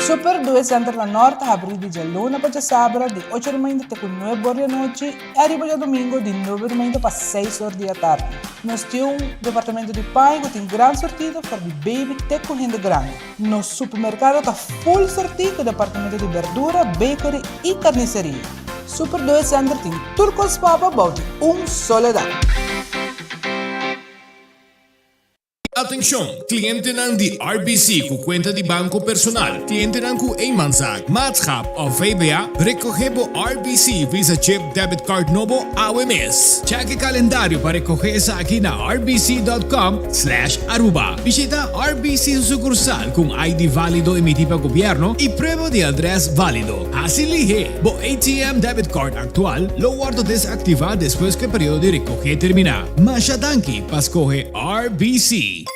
Super Due Center na Nort ta habrí di djaluna pa djasabra di ocho di mainta te ku nuebe or di anochi i ariba djadumingu di nuebe di mainta pa seis or di atardi. Nos tin un departamento di paña ku tin gran sortido for di baby te ku hende grandi. Nos supermerkado ta full sortí ku departamento di berdura, bakery i karniseria. Super Due Center tin tur kos pa bo bou di un solo dak. Atencion! Clientenan di RBC cu cuenta di banco personal, clientenan cu eenmanszaak, maatschap of VBA, recoge bo RBC Visa Chip Debit Card nobo awe mes. Check e calendario pa recoge esaki na rbc.com slash aruba. Bishita RBC su sucursal cu un ID valido emiti pa gobierno y prueba di adres valido. Haci lihe! Bo ATM Debit Card actual lo wordo desactiva despues cu e periodo di recoge termina. Masha danki pa scoge RBC.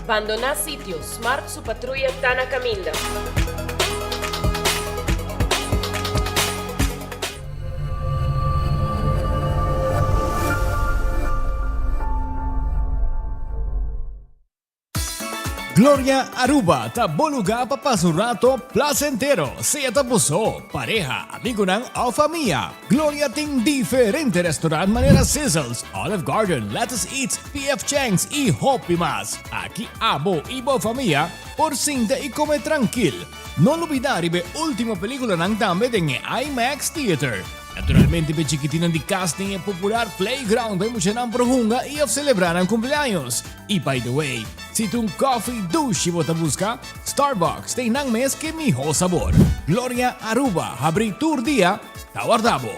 Bandoná sitio, Smart su patruya ta na kaminda. Gloria Aruba ta bo lugar pa pasa un rato placentero, sea ta bo so, pareha, amigonan of famia. Gloria tin diferente restaurant manera Sizzles, Olive Garden, Lettuce Eats, PF Chang's y hopi mas. Aki abo y bo famia por sinta y come trankil. No lubida riba e ultimo peliculanan tambe den e IMAX Theater. Naturalmente p'e chikitinan di cas tin e popular playground pa e muchanan por hunga y of celebra nan cumpleaños. Y by the way, si ta un coffee dushi bo ta busca, Starbucks ta einan mes ke miho sabor. Gloria Aruba habri tur dia ta warda bo.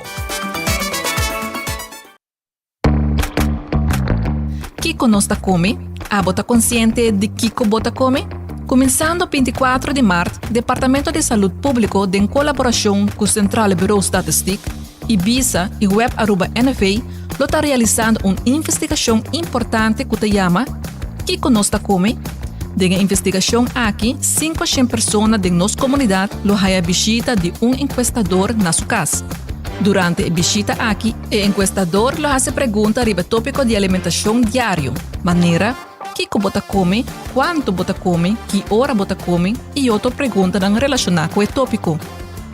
Kiko nos ta kome? Abo ta konsiente di kiko bo ta kome? Kuminsando 24 di mart, Departamento di Salud Públiko den kolaborashon ku Centrale Bureau Statistiek, Ibisa i Web Aruba NV lo ta realisando un investigashon importante ku ta yama Kiko nos ta kome? Den e investigashon aki, 500 persona den nos komunidat lo haya bishita di un enkuestador na su kas. Durante e bishita aki, E enkuestador lo hasi pregunta riba e tópiko di alimentashon diario, manera, kiko bo ta kome, kuantu bo ta kome, ki ora bo ta kome i otro preguntanan relashoná ku e tópiko.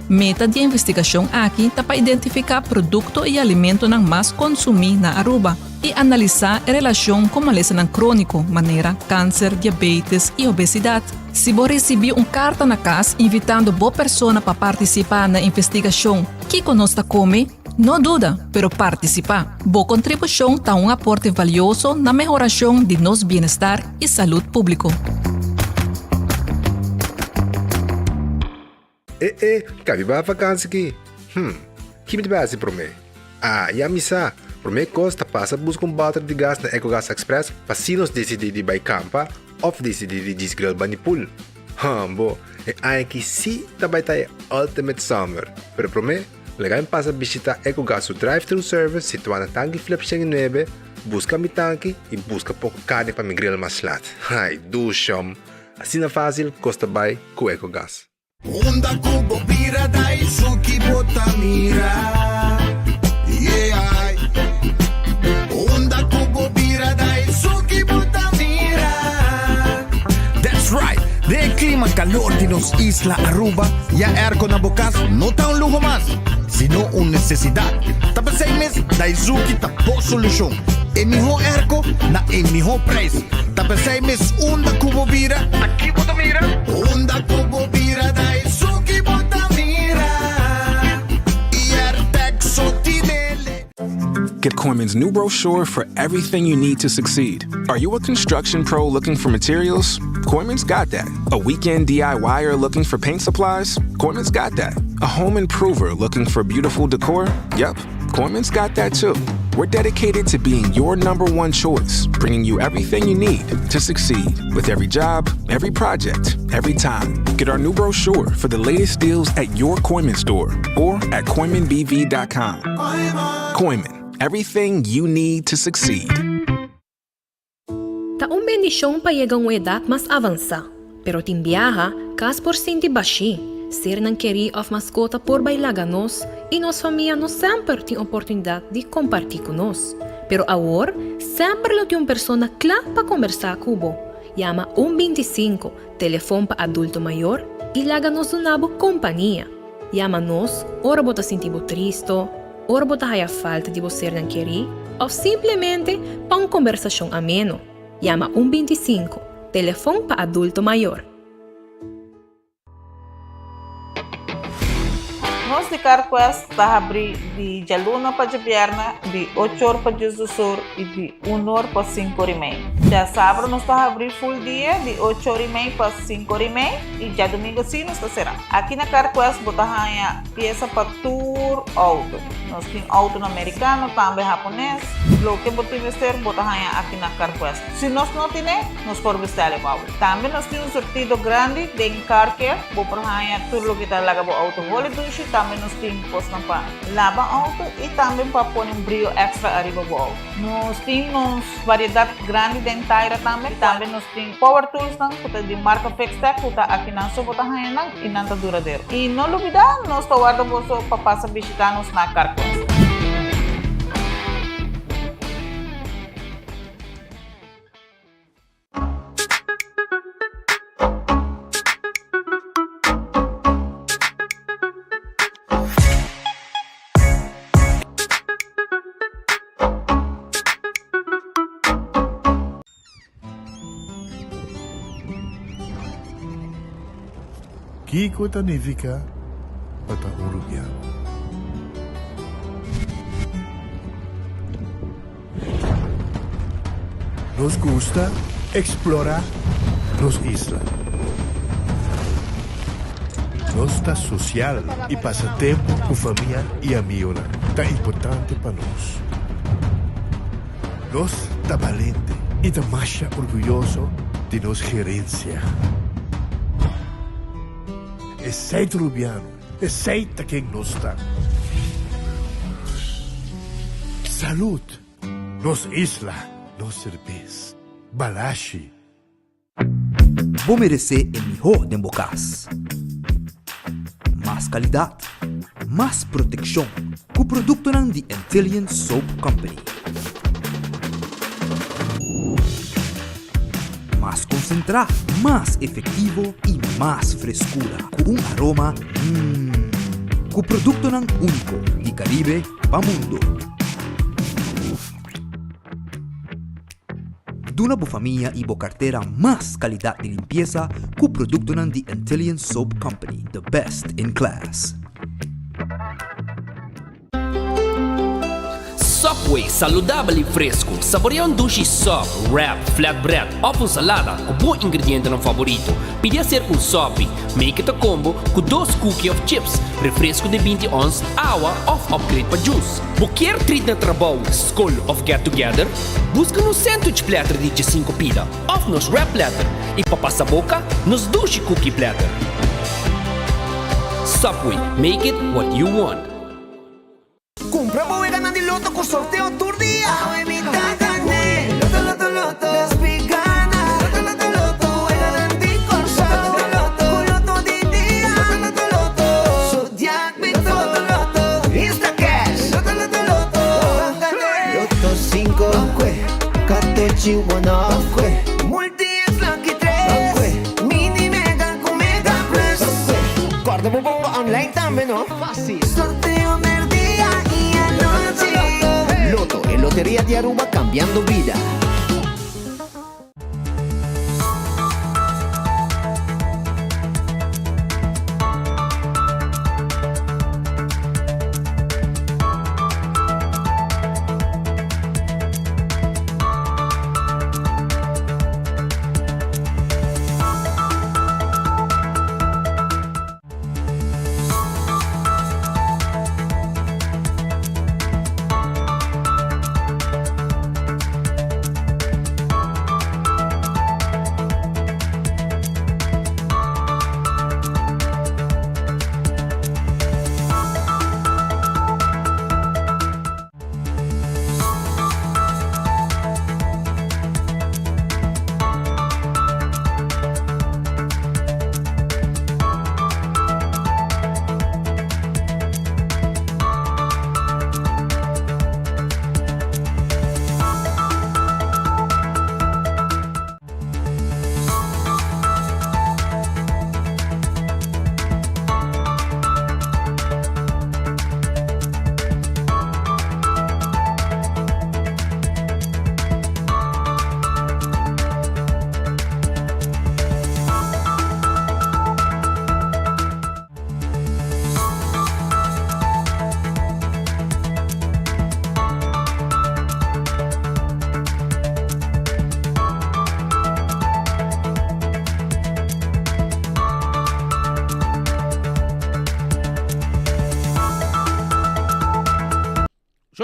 Meta di e investigashon aki ta pa identifiká produkto i alimentonan mas konsumí na Aruba i analisá e relashon ku malesanan króniko manera kanser, diabetes i obesidat. Si bo risibí un karta na kas invitando bo persona pa partisipá na e investigashon Kiko nos ta kome? No duda, pero partisipá! Bo kontribushon ta un aporte valioso na mehorashon di nos bienestar i salud públiko. E e, ka mi bai vakansi ki? Hm, ki mi ta bai hasi promé? Ah, ya mi sa! Promé kos ta pasa buska un bòter di gas na Ecogas Express pa si nos disidí di bai kampa òf disidí di djis grill bani pool. Hambo, e aña ki sí ta bai ta e ultimate summer! Pero promé, Laga mi pasa bishita Ecogas su drive-thru service situá na Tanki Flip 109, buska mi tanki i buska poko karni pa mi grill mas lat. Ai, dushom! Asina fásil kos ta bai ku Ecogas. Unda ku bo bira ta esun ki bo ta mira, yeah. Unda ku bo bira ta esun ki bo ta mira. That's right! Den e klima kalor di nos isla Aruba, ya airco na bo kas no ta un luho mas, sino un nesesidat. Ta p'esei mes Daizuki ta bo solushon. E mihó airco na e mihó prijs. Ta p'esei mes unda ku bo bira, ta ki bo ta mira? Unda ku bo bira, Daizuki bo ta mira. I Airtec so tinele. Get Kooyman's new brochure for everything you need to succeed. Are you a construction pro looking for materials? Kooyman's got that. A weekend DIYer looking for paint supplies? Kooyman's got that. A home improver looking for beautiful decor? Yep, Kooyman's got that too. We're dedicated to being your number one choice, bringing you everything you need to succeed with every job, every project, every time. Get our new brochure for the latest deals at your Kooyman store or at KooymanBV.com. Kooyman, everything you need to succeed. Ta un bendishon pa yega un edat mas avansá, pero tin biaha kas por sinti bashí. Sernan kerí òf maskota por bai laga nos i nos famia no semper tin oportunidat di kompartí ku nos. Pero awor, semper lo tin un persona kla pa kombersá ku bo. Yama un 25, telefon pa adulto mayor, i laga nos duna bo kompania. Yama nos ora bo ta sinti bo tristo, ora bo ta haya falta di bo sernan kerí òf simplemente pa un kombersashon ameno. Yama un 25, telefon pa adulto mayor. Nos di CarQuest ta habrí di djaluna pa djabièrnè di ocho or pa diesdos or i di un or pa sinku or i mei. Djasabra nos ta habrí ful dia di ocho or i mei pa sinku or i mei i djadumingu sí nos ta será. Aki na CarQuest bo ta haña piesa pa tur outo. Nos tin outonan merikano, tambe hapones. Loke bo tin mester bo ta haña aki na CarQuest. Si nos no tine, nos por bestèl e pa bo. Tambe nos tin un surtido grandi den car care, bo por haña tur loke ta laga bo auto holi dushi, tambe nos tin kosnan pa laba auto y tambe pa pone un brio extra ariba bo auto. Nos tin nos variedad grandi den taira tambe, tambe nos tin power toolsnan ku ta di marka Fixtech ku ta akinan so bo ta haña nan y nan ta duradero. Y no lubida nos ta warda boso pa pasa bishita nos na Carquest. Kiko ta nifiká pa ta un rubiano? Nos gusta explora nos isla. Nos ta social y pasa tempo cu famia y amigonan ta importante pa nos. Nos ta balente y ta masha orguyoso di nos gerencia. Esey ta Rubiano. Esey ta ken nos ta. Salud! Nos isla, nos serbes. Balashi. Bo meresé e mihó den bo kas. Mas kalidat, mas protekshon ku produktonan di Antillian Soap Company. Mas konsentrá, mas efektivo i mas freskura ku un aroma mmm. Ku produktonan úniko di Karibe pa mundu. Duna bo famia i bo kartera mas kalidat di limpiesa ku produktonan di Antillian Soap Company, the best in class. Subway, saludabel y fresco. Saborea un dushi sub, wrap, flatbread of un salada cu bo ingredientenan favorito. Pidi acerca un sopi, make it a combo cu dos cookie of chips, refresco di 20 ons, awa of upgrade pa juice. Bo kier treat na trabou, scol of get together? Busca nos sandwich platter di 15 pida of nos wrap platter y pa pasa boca, nos dushi cookie platter. Subway, make it what you want. Cumpra bo weganan di loto cu sorteo tur dia. Awe mi ta gane. Loto, loto, loto. Despi gana. Loto, loto, loto. Weganan di Corsou. Loto, loto, loto. Cu loto di dia. Loto, loto, loto. Zodiac Big Four. Loto, loto. Instacash. Loto, loto, loto. Ban gane. Loto cinco. Ban cue. Catochi one off. Ban cue. Multi X lucky tres. Ban cue. Mini mega cu mega plus. Ban cue. Corda bo bomba online tambe no. Facil. Sorteo merdia y anochi. Lotto, e loteria di Aruba cambiando bida.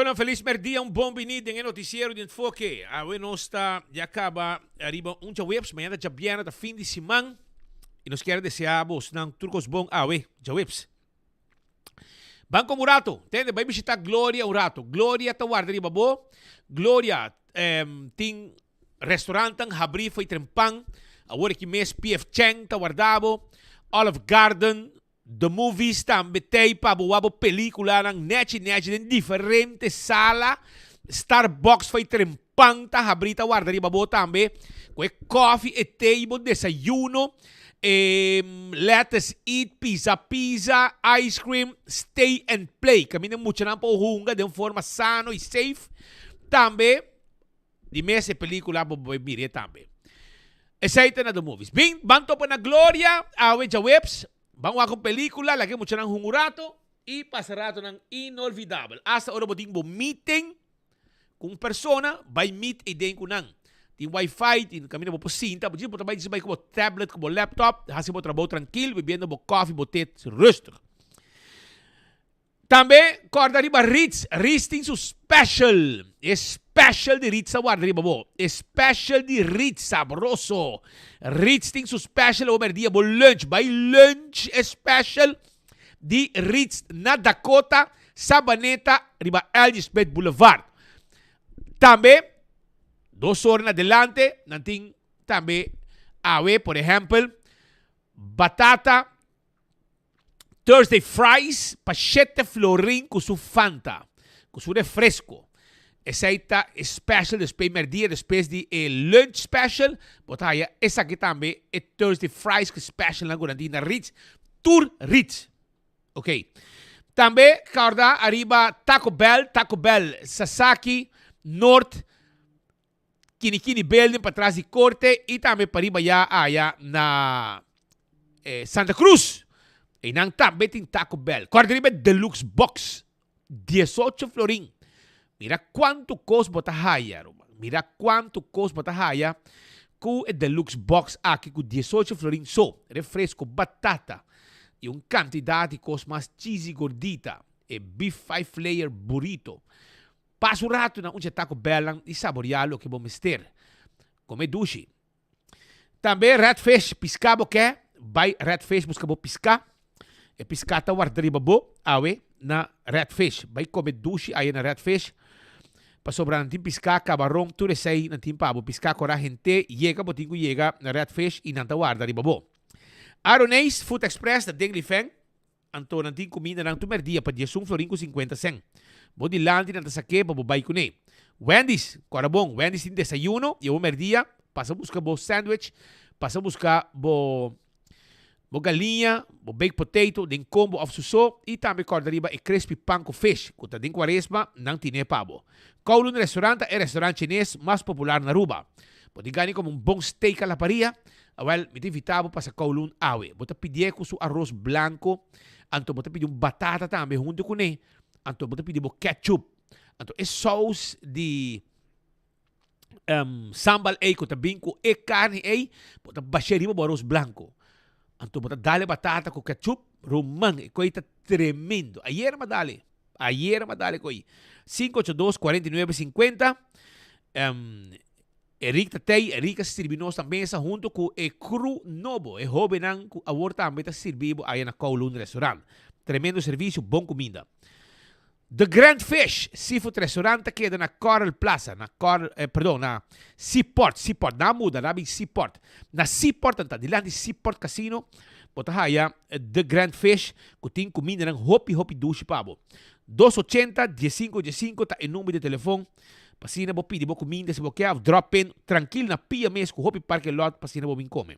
Shownan felis merdia, un bon bini den e noticiero di Enfoke. Awe nos ta ya caba ariba un djaweps, mañana ta djabièrnè, ta fin di siman y nos kier a desea bosnan tur cos bon awe, djaweps. Ban como un rato, tende, bai bishita Gloria un rato. Gloria ta warda riba bo. Gloria tin restaurantan habri fo'i trempan. Awor aki mes PF Chang ta warda bo. Olive Garden, The Movies tambe t'ei pa bo wak bo peliculanan nechi nechi den diferente sala. Starbucks fo'i trempan ta habri ta warda riba bo tambe cu e koffie, e te y bo desayuno. E Lettuce Eat, Pizza Pizza, Ice Cream, Stay and Play. Caminda muchanan por hunga den forma sano y safe. Tambe di mes e pelicula bo por mira tambe. Esey ta na The Movies. Bin, ban topa na Gloria, awe djaweps. Ban wak un pelicula, laga e muchanan hunga un rato y pasa ratonan inolvidabel. Hasta ora bo tin bo meeting Ku un persona bai meet ei den ku nan. Tin wifi, tin kaminda bo por sinta, bo djis bo ta bai djis bai ku bo tablet, ku bo laptop, hasi bo trabou trankil, bebiendo bo kofi, bo te rustig. Tambe kòrda riba Ritz, Ritz tin su special, e special di Ritz ta warda riba bo, e special di Ritz sabroso, Ritz tin su special awor mèrdia bo lunch, bai lunch e special di Ritz na Dakota, Sabaneta riba L. Smith Boulevard. Tambe, dos ora na delante, nan tin tambe awe, por ehempel, batata Thursday fries pa shete florin cu su Fanta, cu su refresco. Esey ta e special despues merdia, despues di e lunch special, bo ta haya esaki tambe, e Thursday fries cu specialnan cu nan tin na Ritz. Tur Ritz. Ok. Tambe corda ariba Taco Bell, Taco Bell Sasaki, Noord, Kini Kini Building patras di Corte y tambe pariba ya aya na Santa Cruz. Eynan tambe tin Taco Bell. Corda riba e Deluxe Box. Diesocho florin. Mira cuanto cos bo ta haya, ruman. Mira cuanto cos bo ta haya cu e deluxe box aki cu diesocho florin so. Refresco, batata y un cantidad di cos mas cheesy gordita, e beef five layer burrito. Pasa un rato na un dje Taco Bellnan y saborea loke bo mester. Come dushi. Tambe red fish, piská bo ke, bai red fish buska bo piská. E piská ta warda riba bo awe na red fish. Bai kome dushi aya na red fish. Pasobra nan tin piská, kabaron, tur esei nan tin pa bo. Piská kora hente yega bo tin ku yega na red fish i nan ta warda riba bo. Aroneis Food Express na Dengli Feng. Anto nan tin kumindanan tur merdia pa diesun florin ku sinkuenta sen. Bo dilanti nan ta sak'é pa bo bai kuné. Wendy's, kòrda bon, Wendy's tin desayuno i awor merdia, pasa buska bo sandwich, pasa buska bo bo galiña, bo baked potato den kombo òf su so i tambe kòrda riba e crispy pan ku fish ku ta den kuaresma, nan tin'é pa bo. Kowloon Restaurant ta e restaurant chines mas popular na Aruba. Bo tin gana di kome un bon steak a la parilla? Awel, mi ta invitá bo pasa Kowloon awe. Bo ta pidié ku su aros blanko, anto bo ta pidi un batata tambe huntu kuné, anto bo ta pidi bo ketchup. Anto e sous di sambal ei ku ta bin ku e karni ei, bo ta bash'é riba bo aros blanko. Anto bo ta dal e batata ku ketchup, ruman, e koi ta tremendo. Ayer mi a dal e, ayer mi a dal e koi. Sinku ocho dos, kuarenta i nuebe, sinkuenta. Eric ta tei, Eric a sirbi nos na mesa hunto cu e crew nobo, e hobennan cu awor tambe ta sirbi bo aya na Kowloon Restaurant. Tremendo servicio, bon cuminda. The Grand Fish Seafood Restaurant ta keda na Coral Plaza, na Coral, eh, perdon, na Seaport, Seaport, nan a muda, nan a bin Seaport. Na Seaport nan ta, dilanti Seaport Casino, bo ta haya The Grand Fish cu tin cumindanan hopi hopi dushi pa bo. Dos ochenta, diesinco diesinco ta e number di telefon. Pa asina bo pidi bo kuminda si bo ke of drop in trankil na pia mes ku hopi parking lot pa asina bo bin kome.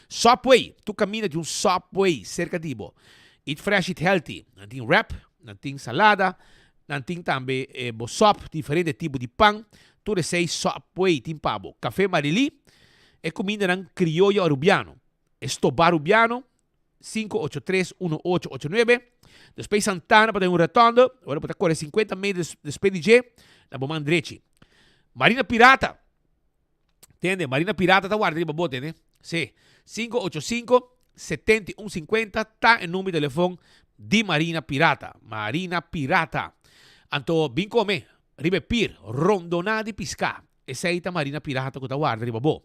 Subway, tur kaminda tin un Subway serka di bo. Eat fresh, eat healthy. Nan tin wrap, nan tin salada, nan tin tambe bo sop, diferente tipo di pan. Tur esei Subway tin pa bo. Café Marily, e kumindanan krioyo arubiano. E stoba arubiano, Sinku ocho tres uno ocho ocho nuebe. Despues Santana pa den un rotonde, ora bo ta kore sinkuenta meter despues di dje, na bo man drechi. Marina Pirata, tende, Marina Pirata ta warda riba bo, tende. Sí, sinku ocho sinku, setenta i un sinkuenta ta e number di telefon di Marina Pirata. Marina Pirata. Anto bin kome riba e pir rondoná di piská. Esei ta Marina Pirata ku ta warda riba bo.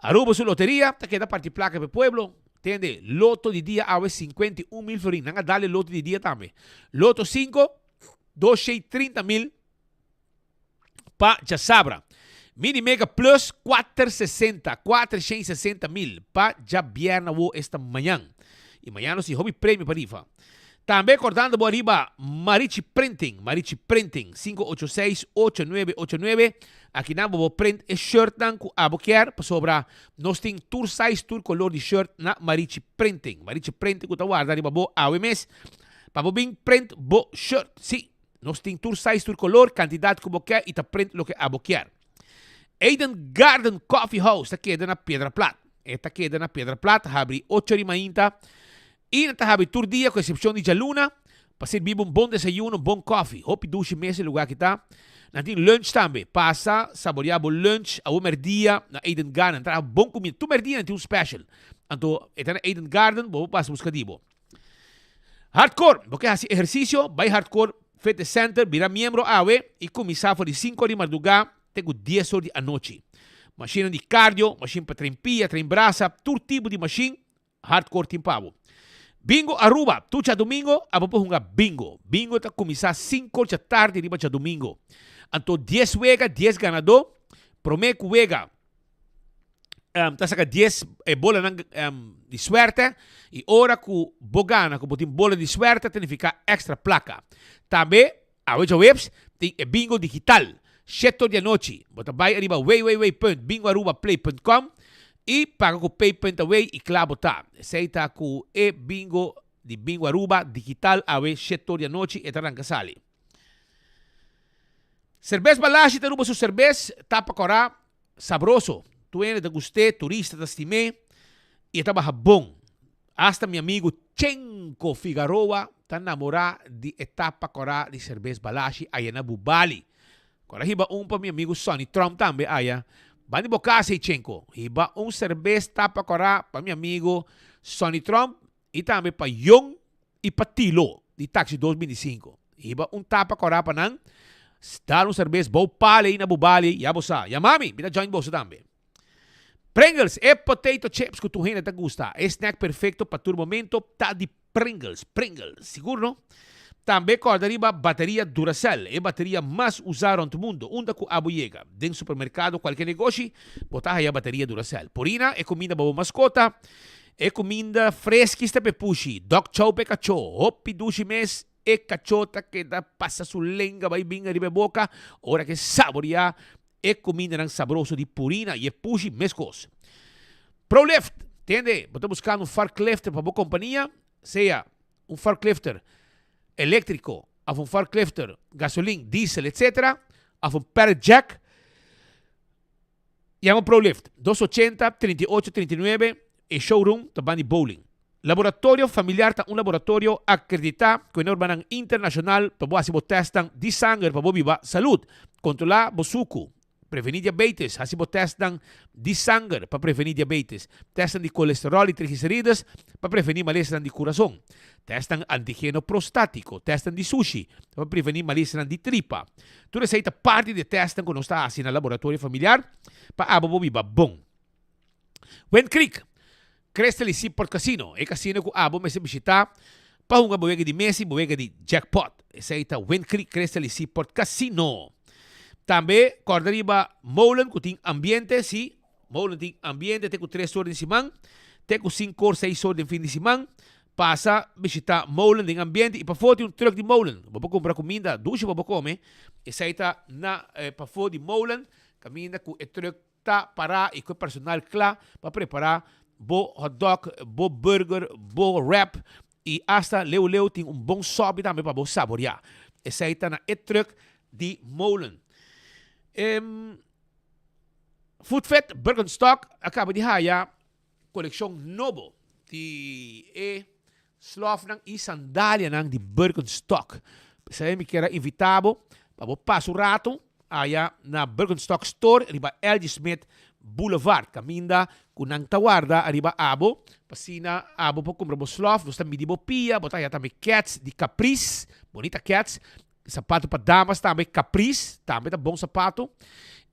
Aruba su loteria ta keda parti plaka pa e pueblo. Tende, loto di dia awe 51 mil florin. Nan a dal e loto di dia tambe. Loto sinku, 230 mil pa djasabra. Mini Mega Plus 460, 460 mil pa djabièrnè awo esta mañan. I mañan nos tin hopi premio pa rifa. Tambe kordando bo ariba Marichi Printing, Marichi Printing, 586 8989. Akinan bo por print e shirtnan ku abo kier pasobra nos tin tur size, tur kolor di shirt na Marichi Printing. Marichi Printing ku ta warda riba bo awe mes pa bo bin print bo shirt. Sí, nos tin tur size, tur kolor, kantidat ku bo ke i ta print loke abo kier. Eden Garden Coffee House ta keda na Piedra Plat. E ta keda na Piedra Plat, habri ocho di mainta i nan ta habri tur dia ku eksepshon di djaluna pa sirbi bo un bon desayuno, un bon kòfi. Hopi dushi mes e lugá aki ta. Nan tin lunch tambe. Pasa saboreá bo lunch awo mèrdia na Eden Garden. Nan traha bon kumida. Tur mèrdia nan tin un special. Anto e ta na Eden Garden, bo por pasa buska di bo. Hardcore, bo ke hasi ehersisio? Bai Hardcore Fitness Center, bira miembro awe i kuminsá for di sinku or di mardugá te ku dies or di anochi. Mashinnan di cardio, mashin pa train pia, train brasa, tur tipo di mashin, Hardcore tin pa bo. Bingo Aruba, tur djadumingo abo por hunga bingo. Bingo ta kuminsá sinku or djatardi riba djadumingo. Anto dies wega, dies ganadó. Promé ku wega ta saka dies e bolanan di suerte i ora ku bo gana ku bo tin bola di suerte ta nifiká èkstra plaka. Tambe awe djaweps tin e bingo digital sheto di anochi. Bo ta bai ariba www.bingoarubaplay.com i paga ku pay.away i kla bo ta. Esei ta ku e bingo di Bingo Aruba digital awe sheto di anochi e ta ranka sali. Serbes Balashi ta Aruba su serbes tapa kòrá Sabroso. Tur hende ta gust'é, turista ta stim'é i e ta baha bon. Asta mi amigu Chenko Figaroa ta namorá di e tapa kòrá di serbes Balashi aya na Bubali. Kòrá hiba un pa mi amigu Sonny Trump tambe aya. Ban di bo kas ei Chenko. Hiba un serbes tapa kòrá pa mi amigu Sonny Trump i tambe pa Yon i pa Tilo di Taxi 225. Hiba un tapa kòrá pa nan, dal un serbes bou pal ei na Bubali, ya bo sa. Yama mi, mi ta join boso tambe. Pringles, e potato chips ku tur hende ta gusta, e snack perfekto pa tur momento ta di Pringles. Pringles, sigur no? Tambe kòrda riba bateria Duracell, e bateria mas usá rònt mundu. Unda ku abo yega, den supermerkado, kualke negoshi, bo ta haya bateria Duracell. Purina, e kuminda pa bo maskota. E kuminda freskis ta p'e pushi, dòk chou p'e kachó, hopi dushi mes, e kachó ta keda pasa su lenga bai bin ariba e boka ora ke saboriá e kumindanan sabroso di Purina i e pushi meskos. Prolift, tende, bo ta buskando un forklifter pa bo kompania, sea un forklifter eléktriko òf un forklifter gasolin, diesel etc. Òf un pallet jack, Yama Prolift, dos ochenta, 38, 39, e showroom ta bandi bowling. Laboratorio Familiar ta un laboratorio akreditá ku e normanan internashonal pa bo hasi bo tèstnan di sanger pa bo biba salud, kontrolá bo suku, prevení diabetes, hasi bo tèstnan di sanger pa prevení diabetes, tèstnan di kolesteròl i trigliserides pa prevení malesanan di kurason, tèstnan antigeno prostátiko, tèstnan di sushi pa prevení malesanan di tripa. Tur esei ta parti di e tèstnan ku nos ta hasi na Laboratorio Familiar pa abo bo biba bon. Wind Creek, Crystal i Seaport Casino, e kasino ku abo mester bishitá pa hunga bo wega di mesa i bo wega di jackpot. Esei ta Wind Creek, Crystal i Seaport Casino. Tambe kòrda riba Molen ku tin ambiente, sí, Molen tin ambiente te ku tres or den siman, te ku sinku or, seis or den fin di siman. Pasa bishita Molen den ambiente i pafó tin un truck di Molen. Bo por kumpra kuminda dushi pa bo kome. Esei ta na pafó di Molen, kaminda ku e truck ta pará i ku e personal kla pa prepará bo hotdog, bo burger, bo wrap i asta leu leu tin un bon sòpi tambe pa bo saboriá. Esei ta na e truck di Molen. Foodfit Birkenstock a kaba di haya Kolekshon nobo di e slòfnan i sandalianan di Birkenstock. P'esei mi kier a invitá bo pa bo pasa un ratu aya na Birkenstock Store riba LG. Smith Boulevard, kaminda ku nan ta warda ariba abo pa asina abo por kumpra bo slòf. Nos ta midi bo pia, bo ta haya tambe kèts di Caprice, bonita kèts. Sapato pa damas tambe Caprice tambe ta bon sapato.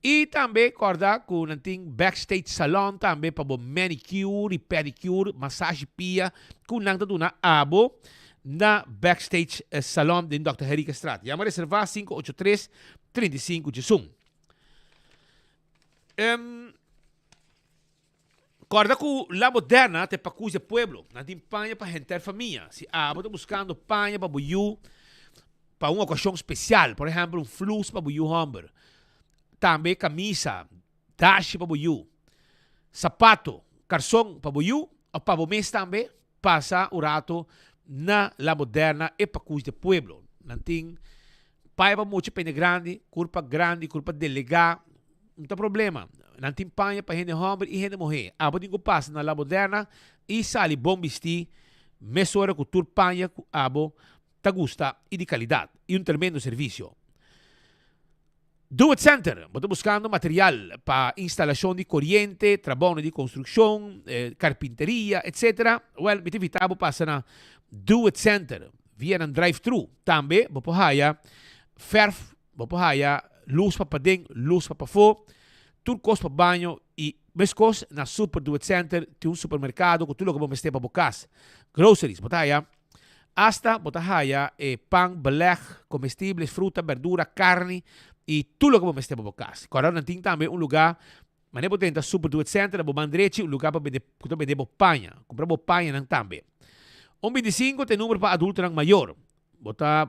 Y tambe corda cu nan tin backstage salon tambe pa bo manicure y pedicure, massage pia cu nan ta duna abo na backstage salon den Dòkter Henriquezstraat. Yama reserva 583 35 11. Um, Corda cu La Moderna ta e pacus di e pueblo. Nan tin paña pa henter famia. Si abo ta buscando paña pa bo yu pa un ocasion special, por ehempel un flus pa bo yu homber, tambe camisa, dashi pa bo yu, sapato, carson pa bo yu of pa bo mes tambe, pasa un rato na La Moderna e pacus di e pueblo. Nan tin paña pa mucha pende grandi, curpa grandi, curpa delega. No ta problema. Nan tin paña pa hende hòmber i hende muhé. Abo tin ku pasa na La Moderna i sali bon bistí mesora ku tur paña ku abo ta gusta i di kalidat i un tremendo servisio. Do It Center, Bo ta buskando material pa instalashon di koriente, trabounan di konstrukshon, karpinteria, etc. Wèl, mi ta invitá bo pasa na Do It Center via nan drive-thru. Tambe bo por haya fèrf. Bo por haya lus pa paden, lus pa pafó, tur kos pa baño i meskos na Super Do It Center tin un supermerkado ku tur loke bo mester pa bo kas. Groceries, bo ta haya hasta bo ta haya e pan, beleg, comestibles, fruta, berdura, karni i tur loke bo mester pa bo kas. Kòrda nan tin tambe un lugá manera bo drenta Super Do It Center na bo man drechi un lugá pa bende ku ta bende bo paña. Kumpra bo pañanan tambe. Un bintisinko ta e number pa adultonan mayor. Bo ta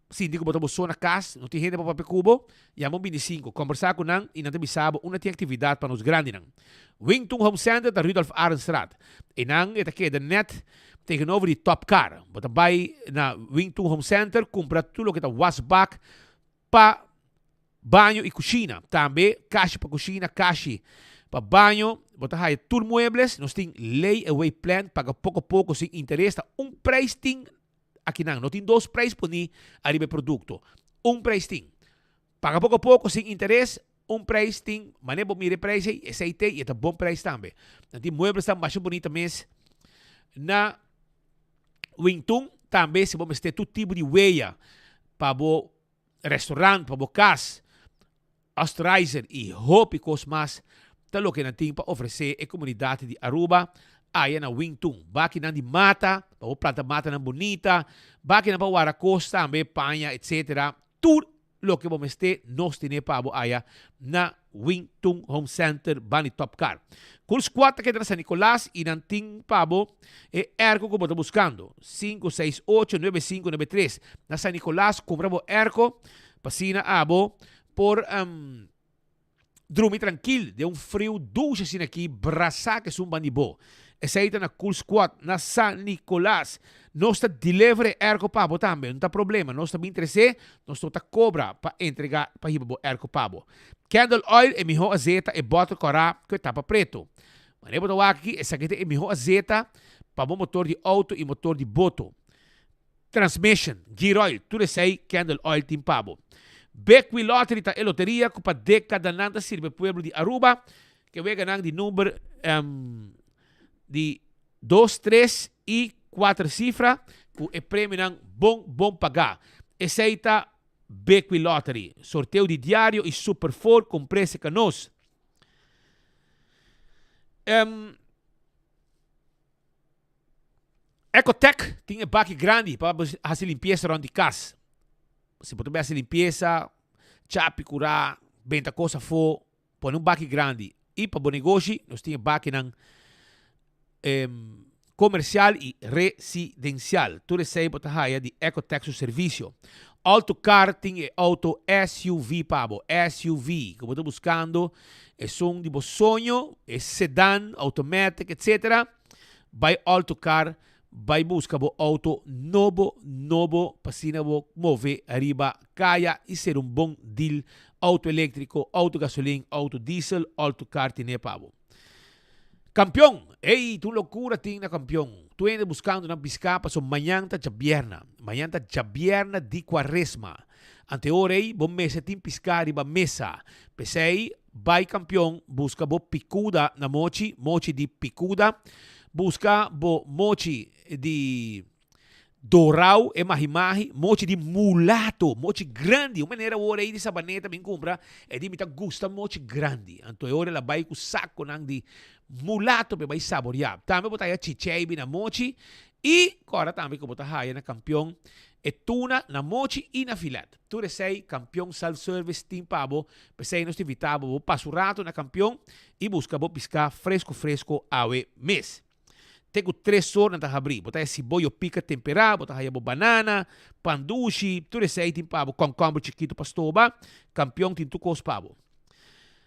Sinti ku bo ta bo so na kas, no tin hende pa papia ku bo, yama un bintisinko, kombersá ku nan i nan ta bisa bo unda tin aktividat pa nos grandinan. Wington Home Center ta Rudolf Arendstraat. Einan e ta keda nèt tegenover di Top Car. Bo ta bai na Wington Home Center kumpra tur loke ta wasbak pa baño i kushina. Tambe kashi pa kushina, kashi pa baño. Bo ta haya tur muebles. Nos tin lay away plan, paga poko poko sin interes. Ta un prijs tin Akinan no tin dos prijs poni ariba e produkto. Un prijs tin. Paga poko poko sin interes, un prijs tin. Manera bo mira e prijs ei, esei te i e ta bon prijs tambe. Nan tin mueblesnan masha bunita mes na Wingtun. Tambe si bo mester tur tipo di weya pa bo restaurant, pa bo kas, Osterizer y hopi cos mas ta loke nan tin pa ofrece e comunidad di Aruba aya na Wingtun. Bakinan di mata, pa bo planta matanan bunita, bakinan pa wara cos tambe, paña etc. Tur loke bo mester nos tene pa bo aya na Wingtun Home Center bani Top Car. Cool Squad ta keda na San Nicolas y nan tin pa bo e airco cu bo ta buscando. Cinco seis ocho nuebe cinco nuebe tres Na San Nicolas cumpra bo airco Pa asina abo por drumi trankil den un friu dushi asina aki brasá ku esun bandi bo. Esei ta na Cool Squad na San Nicolas. Nos ta deliver e airco pa bo tambe, no ta problema. Nos ta bin tres'é, nos no ta kobra pa entregá pa hiba bo airco pa bo. Candle oil e mihó azeta e bòter kòrá ku e tapa pretu. Manera bo ta wak aki esaki ta e mihó azeta pa bo motor di outo i motor di boto. Transmission, gear oil, tur esei Candle Oil tin pa bo. Bequi Lottery ta e loteria cu pa decadanan ta sirbi e pueblo di Aruba. Ke weganan di number di dos, tres y cuater cifra cu e premionan bon bon paga. Esei ta Bequi Lottery. Sorteo di diario y Super Four comprese ca nos. Ecotec tin e baki grandi pa bo hasi limpiesa rond di kas. Si bo ta bai hasi limpiesa, chapi kurá, benta kos afó, pone un baki grandi. I pa bo negoshi nos tin e bakinan komersial i residensial. Tur esei bo ta haya di Ecotec su servisio. Autocar tin e auto SUV pa bo. SUV ku bo ta buskando esun di bo soño, e sedan, automatic, etcetera. Bai Autocar, bai buska bo auto nobo nobo pa asina bo move riba kaya i ser un bon deal. Auto eléktriko, auto gasolin, auto diesel, Autocar tine pa bo. Kampion! Ey, ta un lokura tin na Kampion. Tur hende buskando nan piská paso mañan ta djabierna. Mañan ta djabierna di Kuaresma. Anteor ey bo mester tin piská riba mesa. P'esei Bai kampion buska bo pikuda na mochi, mochi di pikuda. Buska bo mochi di. Dorau, e mahi-mahi, mochi di mulato, mochi grandi. Un manera awor ei di Sabaneta bin kumpra, e di mi ta gusta mochi grandi. Anto e ora el a bai ku sakonan di mulato pa e bai saboriá. Tambe bo ta haya chicheibi na mochi i kòrda tambe ku bo ta haya na Kampion e tuna na mochi i na filet. Tur esei Kampion Self Service tin pa bo. P'esei nos ta invitá bo bo pasa un rato na Kampion i buska bo piská fresko fresko awe mes. Te ku tres or nan ta habrí. Bo ta haya siboyo pika temperá, bo ta haya bo banana, pan dushi, tur esei tin pa bo, kònkòmber chikitu pa stoba. Kampion tin tur kos pa bo.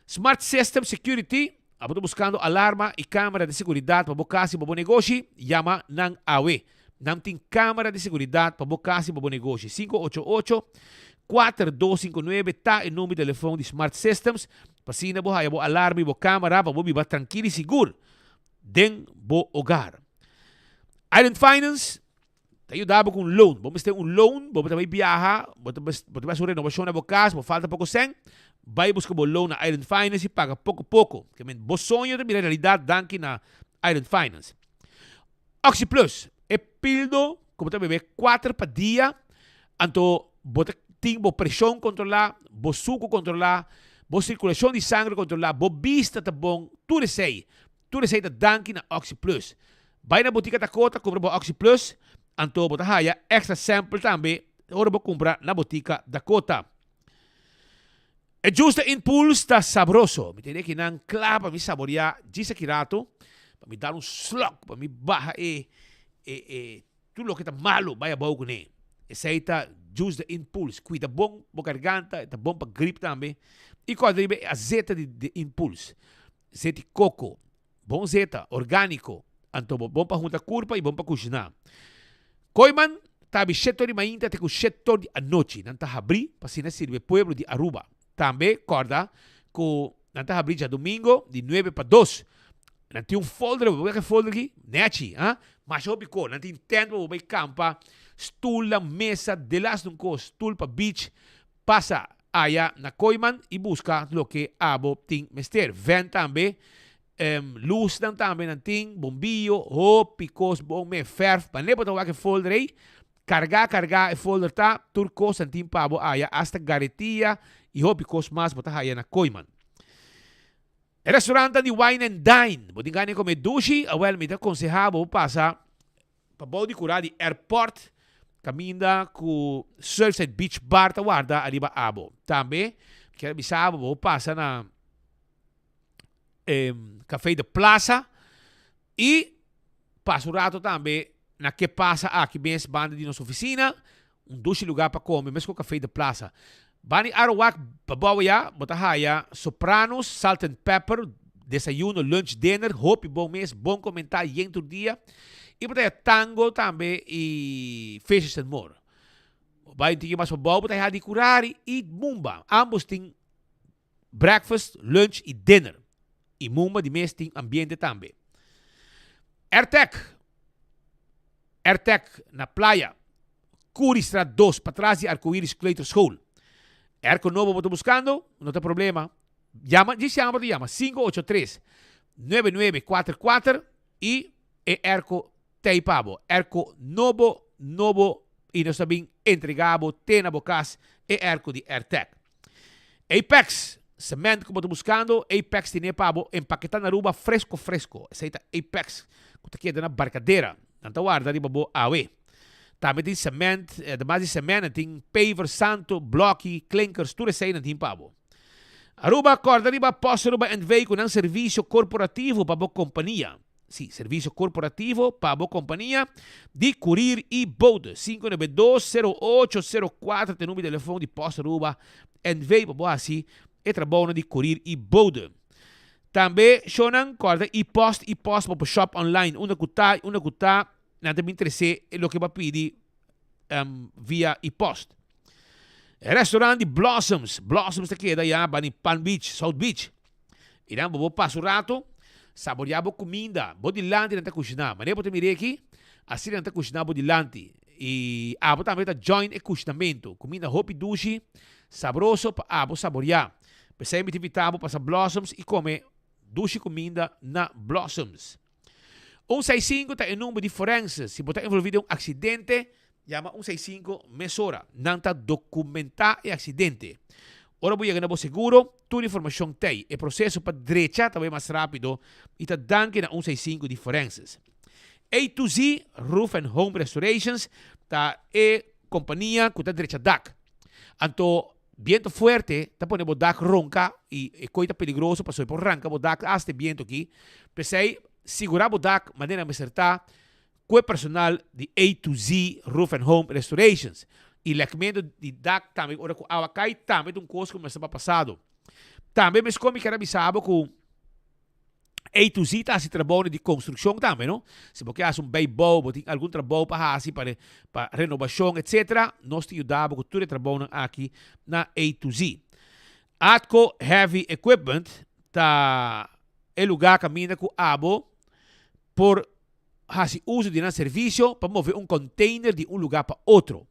Smart System Security, Abo ta buskando alarma i kamera di seguridat pa bo kas i pa bo negoshi? Yama nan awe. Nan tin kamera di seguridat pa bo kas i pa bo negoshi. 588 4259 ta e number di telefon di Smart Systems pa asina bo haya bo alarma i bo kamera pa bo biba trankil i sigur. den bo hogar. Island Finance ta yuda bo ku un loan. Bo mester un loan, bo ta bai biaha, bo ta bo ta bai hasi un renovashon na bo kas, bo falta poko sèn, bai buska bo loan na Island Finance i paga poko poko. Ke men bo soño ta bira realidat danki na Island Finance. OxyPlus, e pildo ku bo ta bebe kuater pa dia, anto bo ta tin bo preshon kontrolá, bo suku kontrolá, bo sirkulashon di sangre kontrolá, bo bista ta bon, tur esei Tur esei ta danki na Oxi Plus. Bai na Botica Dakota kumpra bo Oxi Plus, anto bo ta haya extra sample tambe ora bo kumpra na Botica Dakota. E juice ta Impuls ta sabroso. Mi tene kinan kla pa mi saboria djis aki rato, pa mi dal un slok, pa mi baha e e e tur loke ta malo bai abou kuné. Esei ta juice di Impuls. Kuida bon bo garganta, e ta bon pa grip tambe. I kòrda riba e azeta di di Impuls. Zeti koko, bon zeta, orgániko, anto bo bon pa hunta kurpa i bon pa kushiná. Kooiman ta habri shetor di mainta te ku shetor di anochi. Nan ta habrí pa asina sirbi e pueblo di Aruba. Tambe kòrda ku nan ta habrí djadumingo di nuebe pa dos. Nan tin un folder, bo wak e folder aki? Nèchi, ha? Masha hopi kos. Nan tin tènt pa bo bai kampa, stulnan, mesa, delas nun kos, stul pa beach. Pasa aya na Kooiman y busca loke abo tin mester. Vent tambe, luznan tambe nan tin, bombillo, hopi cos bon me, verf, manera bo ta wak e folder ey, carga carga e folder ta, tur cos nan tin pa bo aya, hasta garetia y hopi cos mas bo ta haya na Kooiman. E restaurantnan di Wine and Dine, bo tin gana di come dushi? Awel mi ta conseha bo pasa Pa bou di kurá di airport kaminda ku Surfside Beach Bar ta warda ariba abo. Tambe kier a bisa abo bo pasa na e Café de Plaza i pasa un rato tambe na Ke Pasa aki mes banda di nos ofisina. Un dushi lugá pa kome mes ku Café de Plaza. Bani Arawak pa bou ayá bo ta haya Sopranos, Salt and Pepper, desayuno, lunch, dinner, hopi bon mes, bon komentá yen tur dia. I bo ta haya Tango tambe i Fishes and More. Bo bai un tiki mas pa bou bo ta haya Di Curari i Mumba. Ambos tin breakfast, lunch i dinner. I Mumba di mes tin ambiente tambe. Airtec, Airtec na Playa, Curiestraat dos, patras di Arcoiris Kleuterschool. Airco nobo bo ta buscando? No ta problema. Yama, djis yama bo ta yama 583 9944 i e airco t'ei pa bo. Airco nobo, nobo i nos ta bin entrega bo te na bo cas e airco di Airtec. Apex, cement ku bo ta buskando, Apex tine pa bo empaketá na Aruba fresko fresko. Esei ta Apex ku ta keda na Barcadera. Nan ta warda riba bo awe. Tambe tin cement, ademas di cement nan tin paver, santo, bloki, klinkers, tur esei nan tin pa bo. Aruba, kòrda riba Post Aruba NV ku nan servisio korporativo pa bo kompania. Sí, servicio corporativo pa bo compania di Courier y Bote. 592-0804 ta e numero di telefon di Post Aruba NV pa bo haci e trabounan di Courier y Bote. Tambe shownan corda e-post, e-post pa bo shop online unda cu ta, unda cu ta nan ta bin trece e loke bo a pidi via e-post. E restaurant di Blossoms, Blossoms ta keda ya bani Palm Beach, South Beach. I nan bo bo pasa un rato, saboreá bo kuminda, bo dilanti nan ta kushiná. Manera bo ta mir'é aki, asina nan ta kushiná bo dilanti. I abo tambe ta join e kushinamentu. Kuminda hopi dushi, sabroso pa abo saboreá. P'esei mi ta invitá bo pasa Blossoms i kome dushi kuminda na Blossoms. Un seis sinku ta e number di forense. Si bo ta envolví den un aksidente. Yama un seisinku mesora. Nan ta dokumentá e aksidente. Ora bo yega na bo seguro, tur informashon t'ei. E proseso pa drecha ta bai mas rápido i ta danki na un seisinku di Forensis. A to Z Roof and Home Restorations ta e kompania ku ta drecha dak. Anto biento fuerte ta pone bo dak ronka i e koi ta peligroso pasobra e por ranka bo dak asta e biento aki. P'esei sigurá bo dak manera mester ta Ku e personal di A to Z Roof and Home Restorations i lèkmentu di dak tambe ora ku awa kai tambe ta un kos ku mester pa pasado. Tambe meskos mi kier a bisa bo ku A to Z ta hasi trabounan di konstrukshon tambe no. Si bo ke hasi un bijbouw, bo tin algun trabou pa hasi pa pa renobashon etsetera, nos ta yuda bo ku tur e trabounan aki na A to Z. Atco Heavy Equipment ta e lugá kaminda ku abo por hasi uso di nan servisio pa move un container di un lugá pa otro.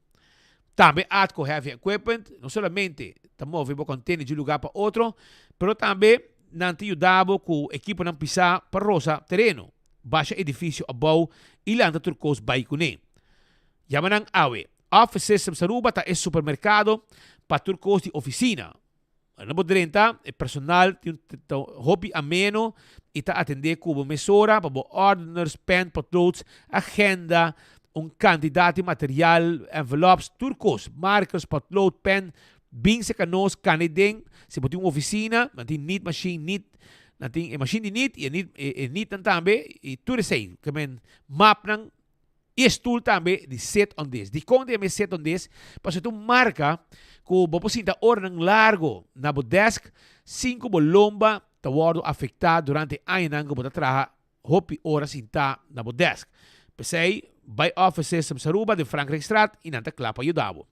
Tambe Atco Heavy Equipment no solamente ta move bo container di un lugá pa otro, pero tambe nan ta yuda bo ku ekiponan pisá pa rosa tereno, basha edifisio abou i lanta tur kos bai kuné. Yama nan awe. Office Systems Aruba ta e supermerkado pa tur kos di ofisina. Ora bo drenta, e personal tin un ta hopi ameno i ta atendé ku bo mesora pa bo ordeners, pen, potloads, agenda, un kantidat di material, envelops, tur kos, markers, potlood, pen, bin serka nos, kane den, si bo tin un ofisina, nan tin nit machine, nit, nan tin e machine di nit i e nit e nitnan tambe i tur esei, ke men mapnan. I e stul tambe di sit on this. Dikon ta yama e sit on this? Pasobra ta un marka ku bo por sinta oranan largo na bo desk sin ku bo lomba ta wòrdu afektá durante e añanan ku bo ta traha hopi ora sintá na bo desk. P'esei, bai Office Systems Aruba den Frankrijkstraat i nan ta kla pa yuda bo.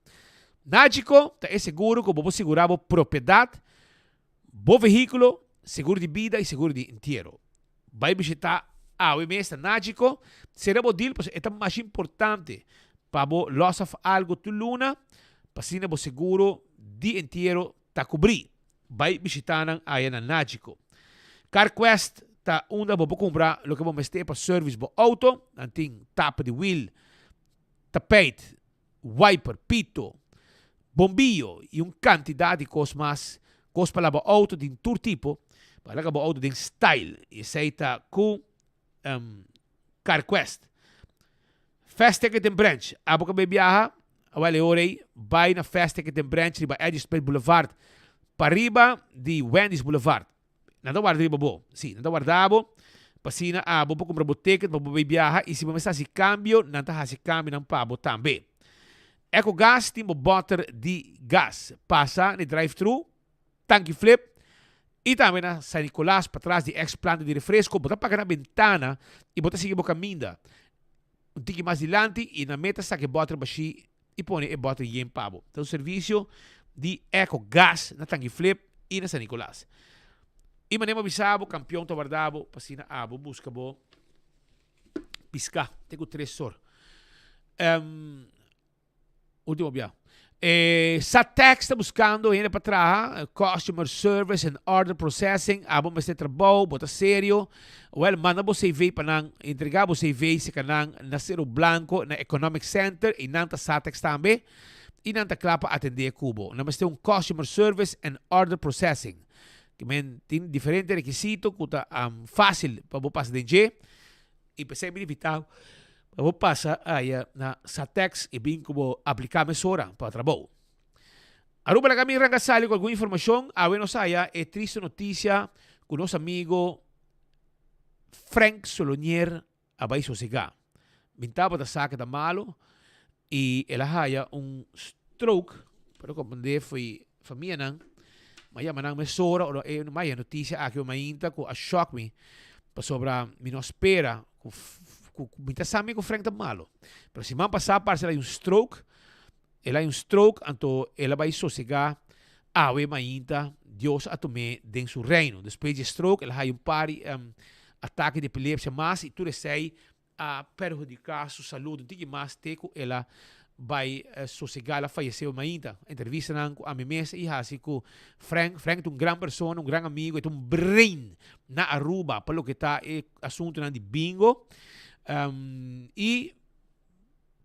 Nagico ta e seguro ku bo por sigurá bo propiedat, bo vehíkulo, seguro di bida i seguro di entiero. Bai bishita awe mes ta Nagico, sera bo deal pasobra e ta masha importante pa bo los of algo tur luna pa asina bo seguro di entiero ta cubri. Bai bishita nan aya na Nagico. CarQuest ta unda bo por cumpra loke bo mester pa service bo auto, nan tin tapa di wiel, tapijt, wiper, pito, bombillo y un cantidad di cos mas, cos pa laba auto di tur tipo, pa laga bo auto den style y esey ta cu CarQuest. Fast Ticket and Branch, abo ka bay biaha, awel e ora ey bay na Fast Ticket and Branch riba Edge Boulevard pariba di Wendy's Boulevard. Nan ta warda riba bo. Sí, nan ta warda bo pa asina abo por kumpra bo ticket pa bo bay biaha i si bo mester hasi kambio, nan ta hasi kambionan pa bo tambe. Ecogas tin bo bòter di gas. Pasa na e drive-thru, Tanki Flip, i tambe na San Nicolas patras di ex planta di refresco. Bo ta paga na bentana i bo ta sigui bo kaminda un tiki mas dilanti i nan meta saka e bòter bashí i pone e bòter yen pa bo. Ta un servisio di Eco Gas na Tangi Flip i na San Nicolas. I manera bo bisa bo, kampion ta warda bo pa asina abo buska bo piská te ku tres sor. Um, ultimo bia. E Satex ta buscando hende pa traha, customer service and order processing, abo mester trabou, bo ta serio, wel manda bo CV pa nan, entrega bo CV cerca nan na Cerro Blanco na Economic Center y nan ta Satex tambe y nan ta cla pa atende cu bo. Nan mester un customer service and order processing. Ki men tin diferente requisito cu ta facil pa bo pasa den dje. I p'esei mi invitá pa bo pasa aya na Satex i bin ku bo apliká mesora pa trabou. Aruba laga mi ranka sali ku algun informashon. Awe nos haya e triste notisia ku nos amigo Frank Solonier a bai sosegá. Mi tabata sa ku e ta malu i el a haya un stroke, pero komprendé fo'i famianan, m'a yama nan mesora ora e m'a haya notisia aki un mainta ku a shòk mi, pasobra mi no a spera ku ku mi ta sa mi ku Frank ta malo. Pero siman pasá parse el a haya un stroke, el a haya un stroke anto el a bai sosegá awe mainta, Dios a tum'é den su reino. Despues di e stroke el a haya un par di atake di epilepsia mas i tur esei a perhudiká su salud un tiki mas te ku el a bai sosegá, el a fayesé mainta. Entrevistanan ku ami mes i hasi ku Frank. Frank ta un gran persona, un gran amigo, e ta un brain na Aruba pa loke ta e asuntunan di bingo. I.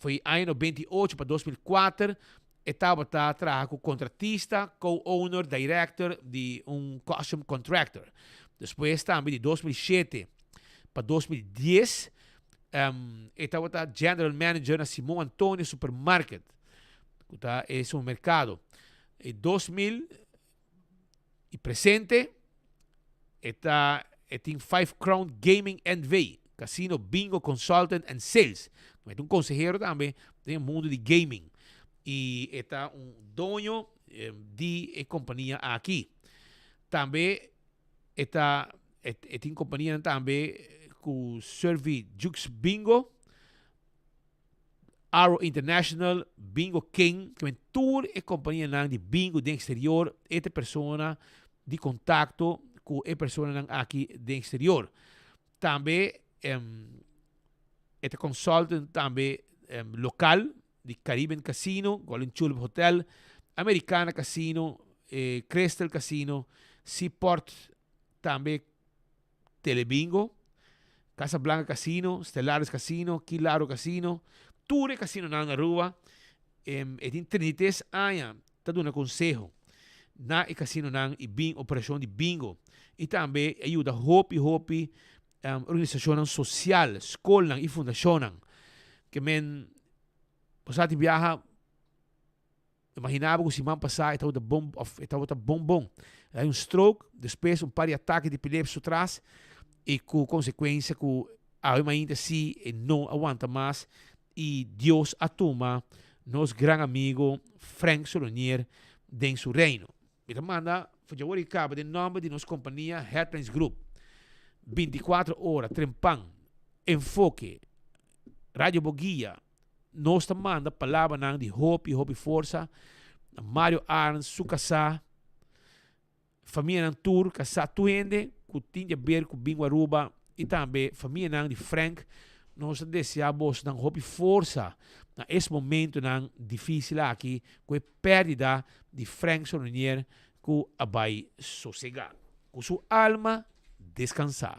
Foi aña 98 pa 2004 e tabata traha ku kontratista, co-owner, director di un custom contractor. Despues tambe di 2007 pa 2010 e tabata general manager na Simon Antonio Supermarket, ku ta e supermerkado. E 2000 y presente e ta e tin Five Crown Gaming NV, Casino Bingo Consultant and Sales. E ta un consehero tambe den e mundo di gaming y e ta un doño di e compania aki. Tambe e ta e tin companianan tambe cu servi Jukes Bingo. Arrow International, Bingo King, ke men tur e kompanianan di bingo den eksterior, e ta e persona di kontakto ku e personanan aki den eksterior. Tambe e ta consultant tambe lokal di Caribbean Casino, Golden Tulip Hotel, Americana Casino, Crystal Casino, Seaport, tambe Telebingo, Casa Blanca Casino, Stellaris Casino, Key Largo Casino, tur e casinonan na Aruba e tin 33 aña ta duna conseho na e casinonan y bin operacion di bingo y tambe a yuda hopi hopi organisacionnan social, scolnan y fundacionnan ke men bo sa tin biaha. Imaginá bo ku siman pasá e tabata bon òf e tabata bon bon. El a hay un stroke, despues un par di atake di epilepsia su tras i ku konsekuensia ku awe mainta si e no a wanta mas i Dios a tuma nos gran amigo Frank Solonier den su reino. Mi ta manda for dje wor i kaba den nòmber di nos kompania Headlines Group, 24 ora, Trempan, Enfoke, Radio Boguia, Nos ta manda palabranan di hopi hopi forsa na Mario Arends, su kasá, famianan tur, kasá tur hende ku tin di aber ku Bingo Aruba i tambe famianan di Frank. Nos ta deseá bosnan hopi forsa na es momentonan difísil aki ku e pèrdida di Frank Solonier ku a bai sosegá. Ku su alma deskansá.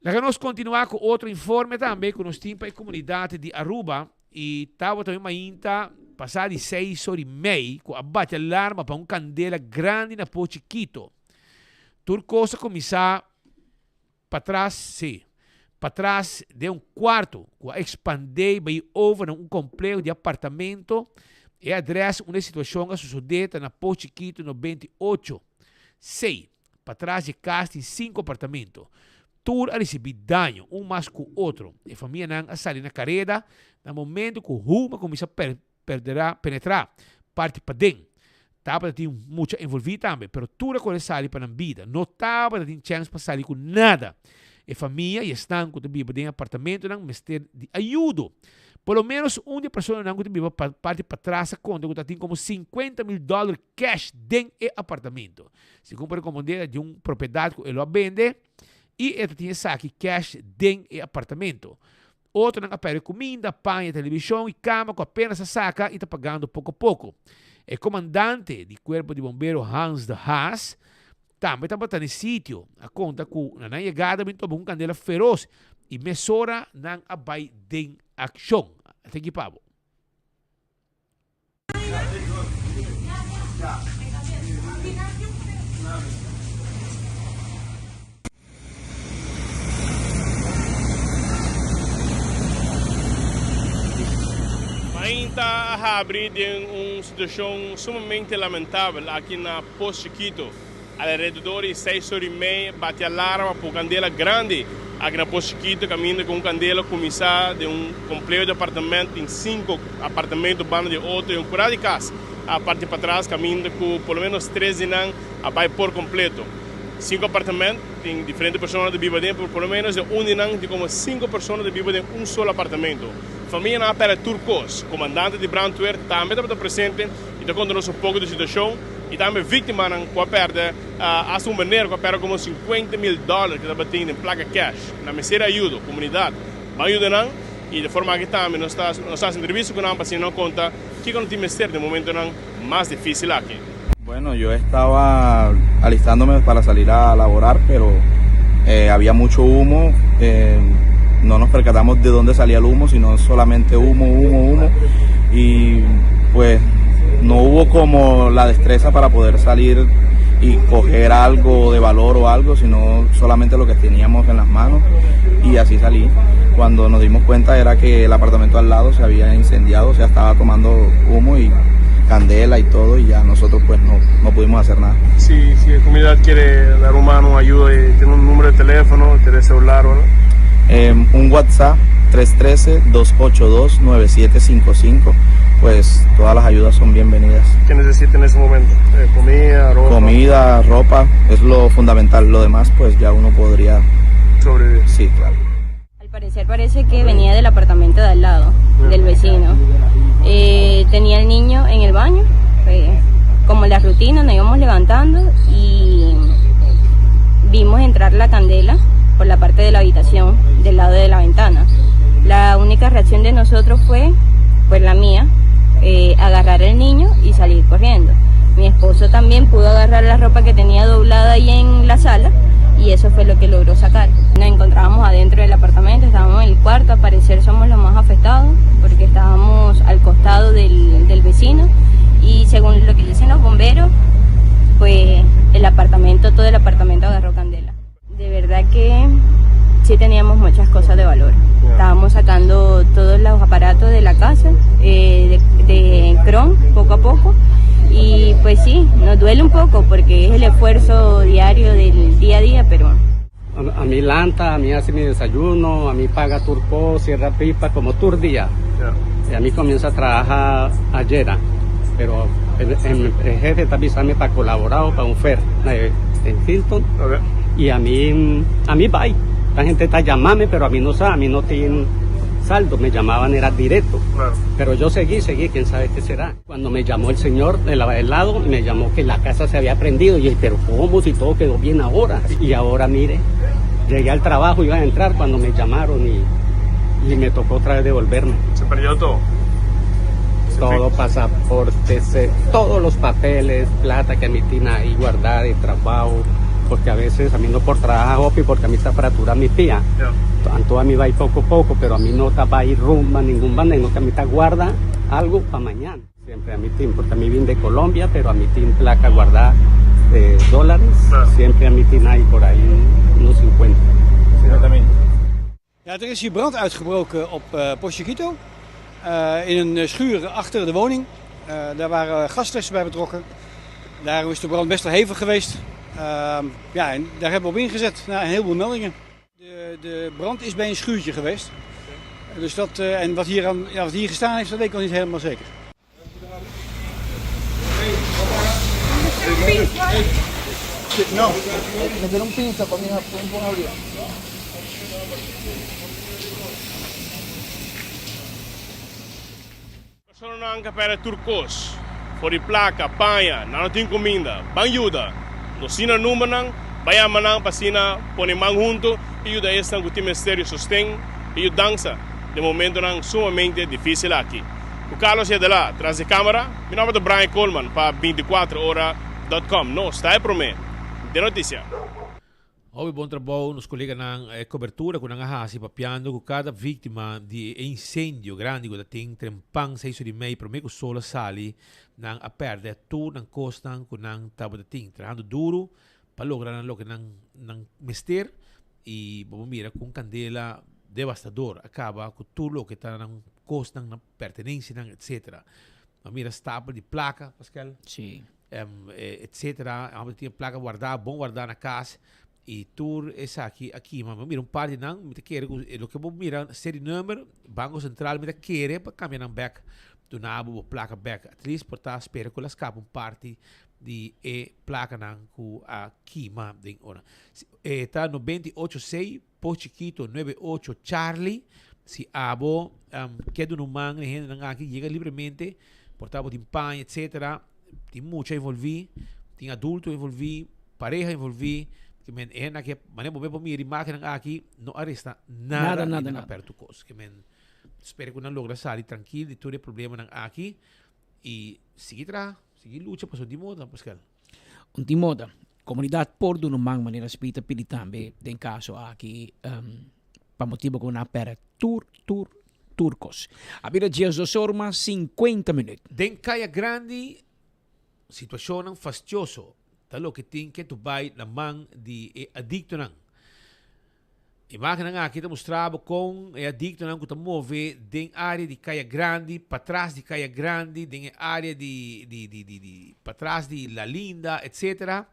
Laga nos kontinuá ku otro informe tambe ku nos tin pa e komunidat di Aruba i tabata un mainta pasá di seis or i mei ku a bati alarma pa un kandela grandi na Pos Chikito. Tur kos a kuminsá patras, sí, patras den un kuarto ku a ekspandé i bai over na un kompleho di apartamento. E adrès unda e situashon a sosodé ta na Pos Chikito 98, C. Patras di e kas tin sinku apartamento. Tur a risibí daño, un mas ku otro. E famianan a sali na kareda na momento ku huma a kuminsá penetrá parti paden. Tabata tin mucha envolví tambe, pero tur a kore sali pa nan bida. No tabata tin chèns pa sali ku nada. E famia i esnan ku ta biba den e apartamentonan mester di ayudo. Por lo ménos un di e personanan ku ta biba parti patras a konta ku ta tin komo 50 mil dòler kèsh den e apartamento. Segun por recomend'é di un propiedad cu e lo a bende y e ta tin esaki cash den e apartamento. Otronan a perde cuminda, paña, television y cama cu apenas a saca y ta pagando poco poco. E comandante di cuerpo di bombero Hans de Haas tambe tabata n'e sitio. A conta cu na nan yegada bin topa un candela feroz y mesora nan a bay den accion. Ata ekipa bo. Mainta a habri den un situacion sumamente lamentabel aki na Pos Chiquito. Alrededor di seis ora y mei bati alarma pa un candela grandi aki na Pos Chiquito caminda cu un candela cuminsa den un compleho di apartamento tin cinco apartamento banda di otro y un cura di cas a parti patras caminda cu por lo menos tres di nan a bay por completo. Cinco apartamento tin diferente persona ta biba aden pero por lo menos den un di nan tin como cinco persona ta biba den un solo apartamento. Famianan a perde tur cos. Comandante di brandweer tambe tabata presente y ta conta nos un poco di situacion. Y tambe victimanan cu a perde hasta un meneer cu a perde como 50 mil dollar cu tabatin den placa cash. Nan mester ayudo, comunidad ban yuda nan y de forma aki tambe nos ta nos ta haci entrevista cu nan pa asina nan conta kico nan tin mester den momentonan mas dificil aki. Bueno, yo estaba alistándome para salir a laborar, pero eh, había mucho humo. Eh, No nos percatamos de dónde salía el humo, sino solamente humo, humo, humo. Y pues no hubo como la destreza para poder salir y coger algo de valor o algo, sino solamente lo que teníamos en las manos y así salí. Cuando nos dimos cuenta era que el apartamento al lado se había incendiado, o sea, estaba tomando humo y candela y todo y ya nosotros pues no, no pudimos hacer nada. Si, si la comunidad quiere dar un mano, ayuda, tiene un número de teléfono, tiene celular o algo. Eh, un WhatsApp 313-282-9755, pues todas las ayudas son bienvenidas. ¿Qué necesita en ese momento? Eh, comida, ropa. Comida, ropa, es lo fundamental. Lo demás pues ya uno podría sobrevivir. Sí, claro. Al parecer parece que venía del apartamento de al lado, del vecino. Eh, tenía el niño en el baño, eh, como la rutina, nos íbamos levantando y vimos entrar la candela por la parte de la habitación, del lado de la ventana. La única reacción de nosotros fue, pues la mía, eh, agarrar al niño y salir corriendo. Mi esposo también pudo agarrar la ropa que tenía doblada ahí en la sala y eso fue lo que logró sacar. Nos encontrábamos adentro del apartamento, estábamos en el cuarto, al parecer somos los más afectados porque estábamos al costado del, del vecino y según lo que dicen los bomberos, pues el apartamento, todo el apartamento agarró candela. De verdad que sí teníamos muchas cosas de valor. Estábamos sacando todos los aparatos de la casa, eh, de, de Chrome, poco a poco. Y pues sí, nos duele un poco porque es el esfuerzo diario del día a día, pero A, a mí lanta, a mí hace mi desayuno, a mí paga turco, cierra pipa, como tur día. Y a mí comienza a trabajar ayer, ah, pero el, el- el jefe está avisando para colaborar para un fair eh, en Hilton. Y a mí, a mí va. La gente está llamándome, pero a mí no sabe, a mí no tienen saldo, me llamaban era directo. Pero yo seguí, seguí, quién sabe qué será. Cuando me llamó el señor del lado, me llamó que la casa se había prendido. Y dije, pero ¿cómo si todo quedó bien ahora? Y ahora mire, llegué al trabajo, iba a entrar cuando me llamaron y, y me tocó otra vez devolverme. ¿Se perdió todo? Todo, pasaportes, eh, todos los papeles, plata que mi tiene ahí guardada de trabajo, porque a veces a mí no por trabajo, y porque a mí está fracturada mi pía. Tanto a mí va a ir poco a poco, pero a mí no va a ir rumba, ningún banda, sino que a mí está guarda algo para mañana. Siempre a mi team, porque a mí vine de Colombia, pero a mi team placa guardada de dólares, siempre a mi team hay por ahí unos 50. Ja, er is hier brand uitgebroken op uh, Post Uh, in een eh, schuur achter de woning. Uh, daar waren gasflessen bij betrokken. Daar is de brand best wel hevig geweest. Uh, ja, en daar hebben we op ingezet na een heleboel meldingen. De, de brand is bij een schuurtje geweest. Dus dat, uh, en wat hier, aan, ja, wat hier gestaan heeft, dat weet ik nog niet helemaal zeker. No, meter un pinza pa mi un abrir. Personanan ka pèrdè tur kos, for di plaka, paña, nan no tin kuminda. Ban yuda! Nos sina numbernan, ban yama nan pa asina pone man huntu i yuda esnan ku tin mester di sosten i yudansa den momentonan sumamente difísil aki. Ku Carlos Yadela tras di kámara, mi nòmber ta Brian Koolman pa bintikuater ora dòt kòm. Nos ta e promé den notisia. Hopi bon trabou nos koleganan e kobertura ku nan a hasi papiando ku kada víktima di e insendio grandi ku ta tin trempan seis ora i mei promé ku sol a sali nan a pèrdè tur nan kosnan ku nan tabata tin trahando duru pa logra nan loke nan nan mester i bo por mira ku un kandela devastador a kaba ku tur loke ta nan kosnan nan pertenensianan etcetera. Bo a mira stapel di plaka Pascal. Sí. Etcetera. Abo tin e plaka guardá, bon guardá na kas i tur esaki a kima. Mi a mira un par di nan, mi ta kere ku loke bo mira serie number, Banko Sentral mi ta kere pa kambia nan bek, duna bo bo plaka bek. At least por ta spera ku el a skapa un parti di e plakanan ku a kima den ora. E ta 98 C Pos Chikito nuebe ocho Charlie. Si abo ke duna un man na e hendenan aki yega libremente, por ta bo tin paña etcetera, tin mucha envolvi, tin adulto envolvi, pareha envolvi, ke men e hendenan aki, manera bo por mira imagennan aki no a resta nada, Nada, nada, i nan a nada. pèrdè tur kos. Ke men spera ku nan logra sali trankil di tur e problemanan aki i sigui traha, sigui lucha pasobra di moda, Pascal. Un tin moda. Comunidad por duna un man manera Speed a pidi tambe den caso aki. Pa motibo ku nan a pèrdè tur, tur, tur kos. A bira diesdos or mas sinkuenta minüt. Den Kaya Grandi, situashonnan fastioso ta loke tin ke bai na man di e adiktonan. Imágennan aki ta mustra bo kon e adiktonan ku ta move den área di Kaya Grandi, patras di Kaya Grandi, den e área di di di di di patras di La Linda, etcetera,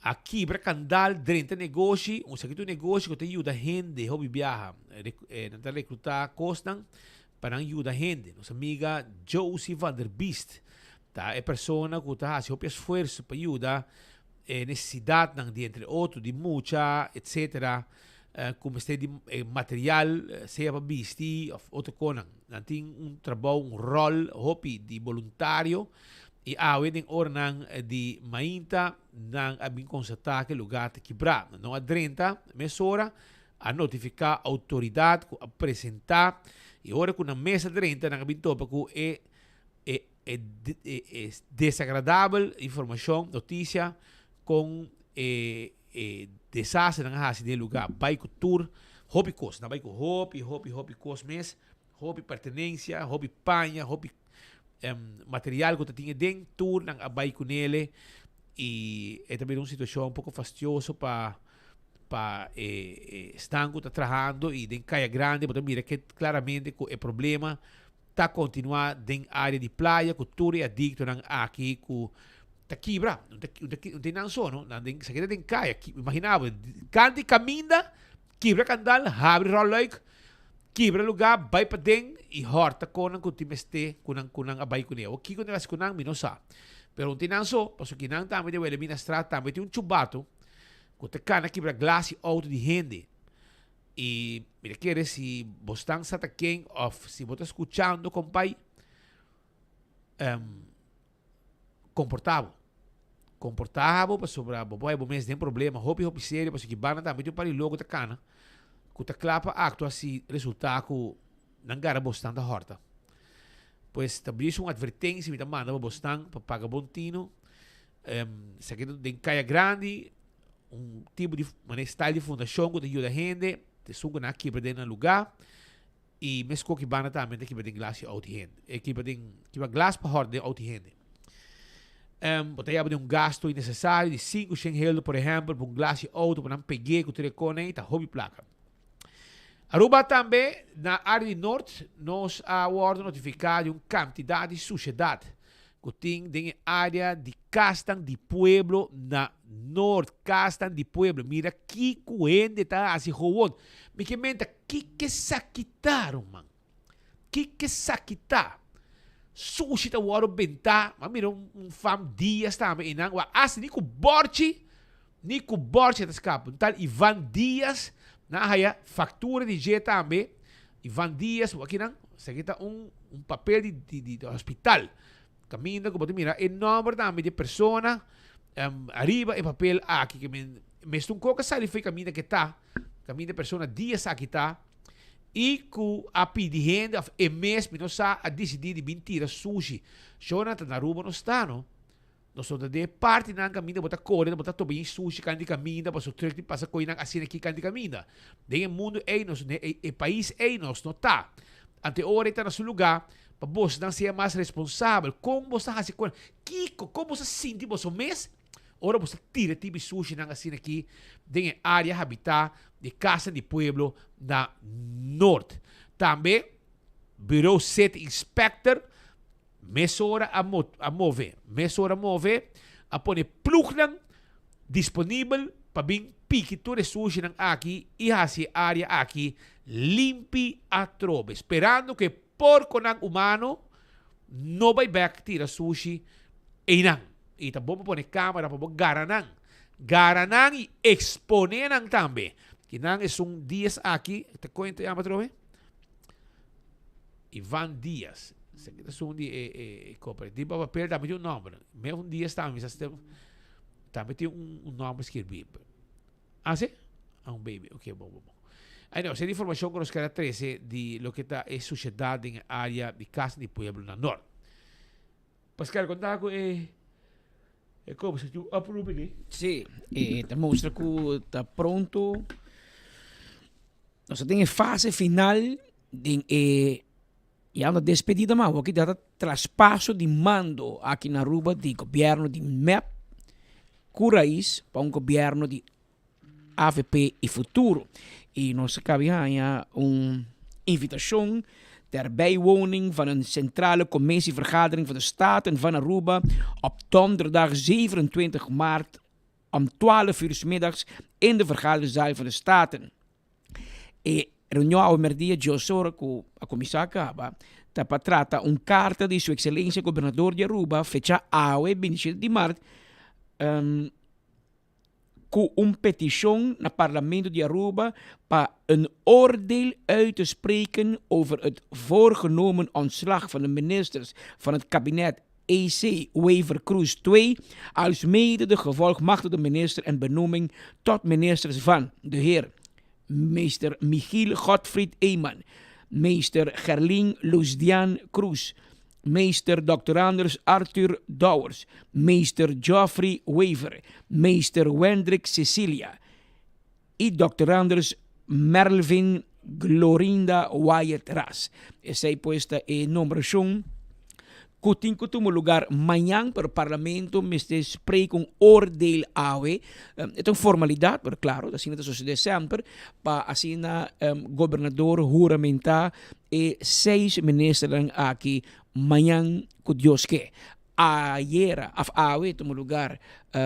a kibra kandal drenta negoshi, un esaki ta un negoshi ku ta yuda hende hopi biaha. Nan ta rekrutá kosnan pa nan yuda hende. Nos amiga Josie van der Biest ta e persona ku ta hasi hopi esfuerso pa yuda e nesesidatnan di entre otro di mucha etcetera ku mester di material sea pa bisti òf otro konan. Nan tin un trabou, un ròl hopi di boluntario i awe den oranan di mainta nan a bin konstatá ku e lugá ta kibrá. Nan no a drenta mesora, a notifiká outoridat ku a presentá i ora ku nan mes a drenta nan a bin topa ku e e e e desagradabel informashon, notisia kon e e desasternan a hasi den e lugá. Bai ku tur hopi kos, nan bai ku hopi hopi hopi kos mes, hopi pertenensia, hopi paña, hopi material ku ta tin aden, tur nan a bai kunele i e ta bira un situashon un poko fastioso pa pa e esnan ku ta trahando i den Kaya Grande bo ta mira ke klaramente ku e problema ta kontinuá den área di playa ku tur e adiktonan aki ku ta kibra. No ta no ta nan so no, nan den sa keda den kaya. Imaginá bo, kant di kaminda, kibra kandal, habri ròlluik, kibra lugá, bai paden i hòrta konan ku tin mester ku nan ku nan a bai kuné. Awor kiko nan a hasi ku nan mi no sa. Pero no tin nan so, pasobra kinan tambe den Wilhelminastraat tambe tin un chubato ku ta kana kibra glas di outo di hende. I mi ta kere si bo stan sa ta ken of si bo ta skuchando kompai, um, komportá bo. Komportá bo pasobra bo por haya bo mes den problema hopi hopi serio pasobra ki banda tambe tin un par di loko ta kana ku ta kla pa aktua si resultá ku nan gara bo stan ta hòrta. Pues ta bris un atvertensia mi ta manda pa bo stan pa paga bon tino. Um, esaki ta den Kaya Grandi. Un tipo di manera style di fundacion cu ta yuda hende, esun cu nan a kibra den nan lugar y mesco ki banda tambe ta kibra den glas di auto di hende. E kibra den, kibra glas pa hòrda den auto di hende. Um, bo ta yaba den un gasto innecesario di sinku shen heldo por ehempel pa un glas di auto pa nan peg'é cu tur e kone ei ta hopi placa. Aruba tambe na área di Noord nos a wòrdu notifiká di un kantidat di sushedat ku tin den e área di kasnan di pueblo na Noord. Kasnan di pueblo. Mira kiko hende ta hasi gewoon. Mi ke menta kiko esaki ta ruman. Kiko esaki ta. Sushi ta wòrdu bentá. Mi a mira un fam Diaz tambe einan. Wak hasta ni ku bòrchi. Ni ku bòrchi ta skapa. Un tal Ivan Diaz, nan a haya faktura di dje tambe. Ivan Diaz, bo aki nan, esaki ta un un papel di di di hospital. Kaminda ku bo ta mira e nòmber tambe di e persona ariba e papel aki. Ke men mester un kos a sali for e kaminda ke ta, kaminda e persona Diaz aki ta i ku a pidi hende òf e mes, mi no sa, a disidí di bin tira sushi. Shona ta na Aruba no sta no. Nos no ta den e partinan kaminda bo ta kore, bo ta topa yin sushi kant di kaminda, pasobra truck tin pasa koinan asina aki kant di kaminda. Den e mundu ei nos, den e pais ei nos no ta. Anto e ora ei ta na su lugá pa bosnan sea mas responsabel. Kon bos ta hasi kon? Kiko? Kon bos ta sinti boso mes ora bos ta tira tipi sushinan asina aki den e área habitá di kasnan di pueblo na Noord? Tambe Bureau City Inspector Mesora a a move, mesora a move, a pone plugnan disponibel pa bin piki tur e sushinan aki i hasi e área aki limpi atrobe, sperando ku e porkonan humano no bai bèk tira sushi einan. I ta bon pa pone kámara pa bo gara nan. Gara nan i eksponé nan tambe. Kinan esun dies aki, ta kon e ta yama atrobe? Ivan Diaz. Esaki ta esun di e e cooperativa papel tambe tin un nomber. Melvin Diaz tambe mi sa si tambe tin un un nomber skirbi. Ah si? Ah un baby. Ok bon bon bon. Anyway, esei ta informacion ku nos kere a trese di loke ta e sushedad den e area di Casa di Pueblo na Noord. Pascal, konta ku e e kobo sa tu oproep aki? Sí, e ta mustra ku ta pronto. Nos ta den e fase final den e ya no despedida mas awor ki ta traspaso di mando aki na Aruba di gobierno di mep ku rais pa un gobierno di avp y Futuro. Y nos a cabi haña un invitacion ter bijwoning van een centrale commissievergadering van de Staten van Aruba op donderdag 27 maart om 12 uur 's middags in de vergaderzaal van de Staten. E reunion awe merdia djos ora cu a cuminsa caba ta pa trata un carta di Su Excelencia Gobernador di Aruba fecha awe 27 di maart cu un peticion na Parlamento di Aruba pa een oordeel uit te spreken over het voorgenomen ontslag van de ministers van het kabinet EC Wever-Croes 2, alsmede de gevolgmachtigde minister en benoeming tot ministers van de heer Meester Michiel Godfried Eman, Meester Gerlien Loesdian Croes, Meester Dr. Anders Arthur Dowers, Meester Geoffrey Wever, Meester Wendrick Cecilia y Dr. Anders Merlvin Glorinda Wyatt Ras. Esey pues ta e nombracion cu tin cu tuma lugar mañan, pero Parlamento mester spreek un oordeel awe. E ta un formalidad, pero claro, asina ta sucede semper, pa asina Gobernador huramenta e seis ministernan aki mañan cu Dios ke. Ayera of awe tuma lugar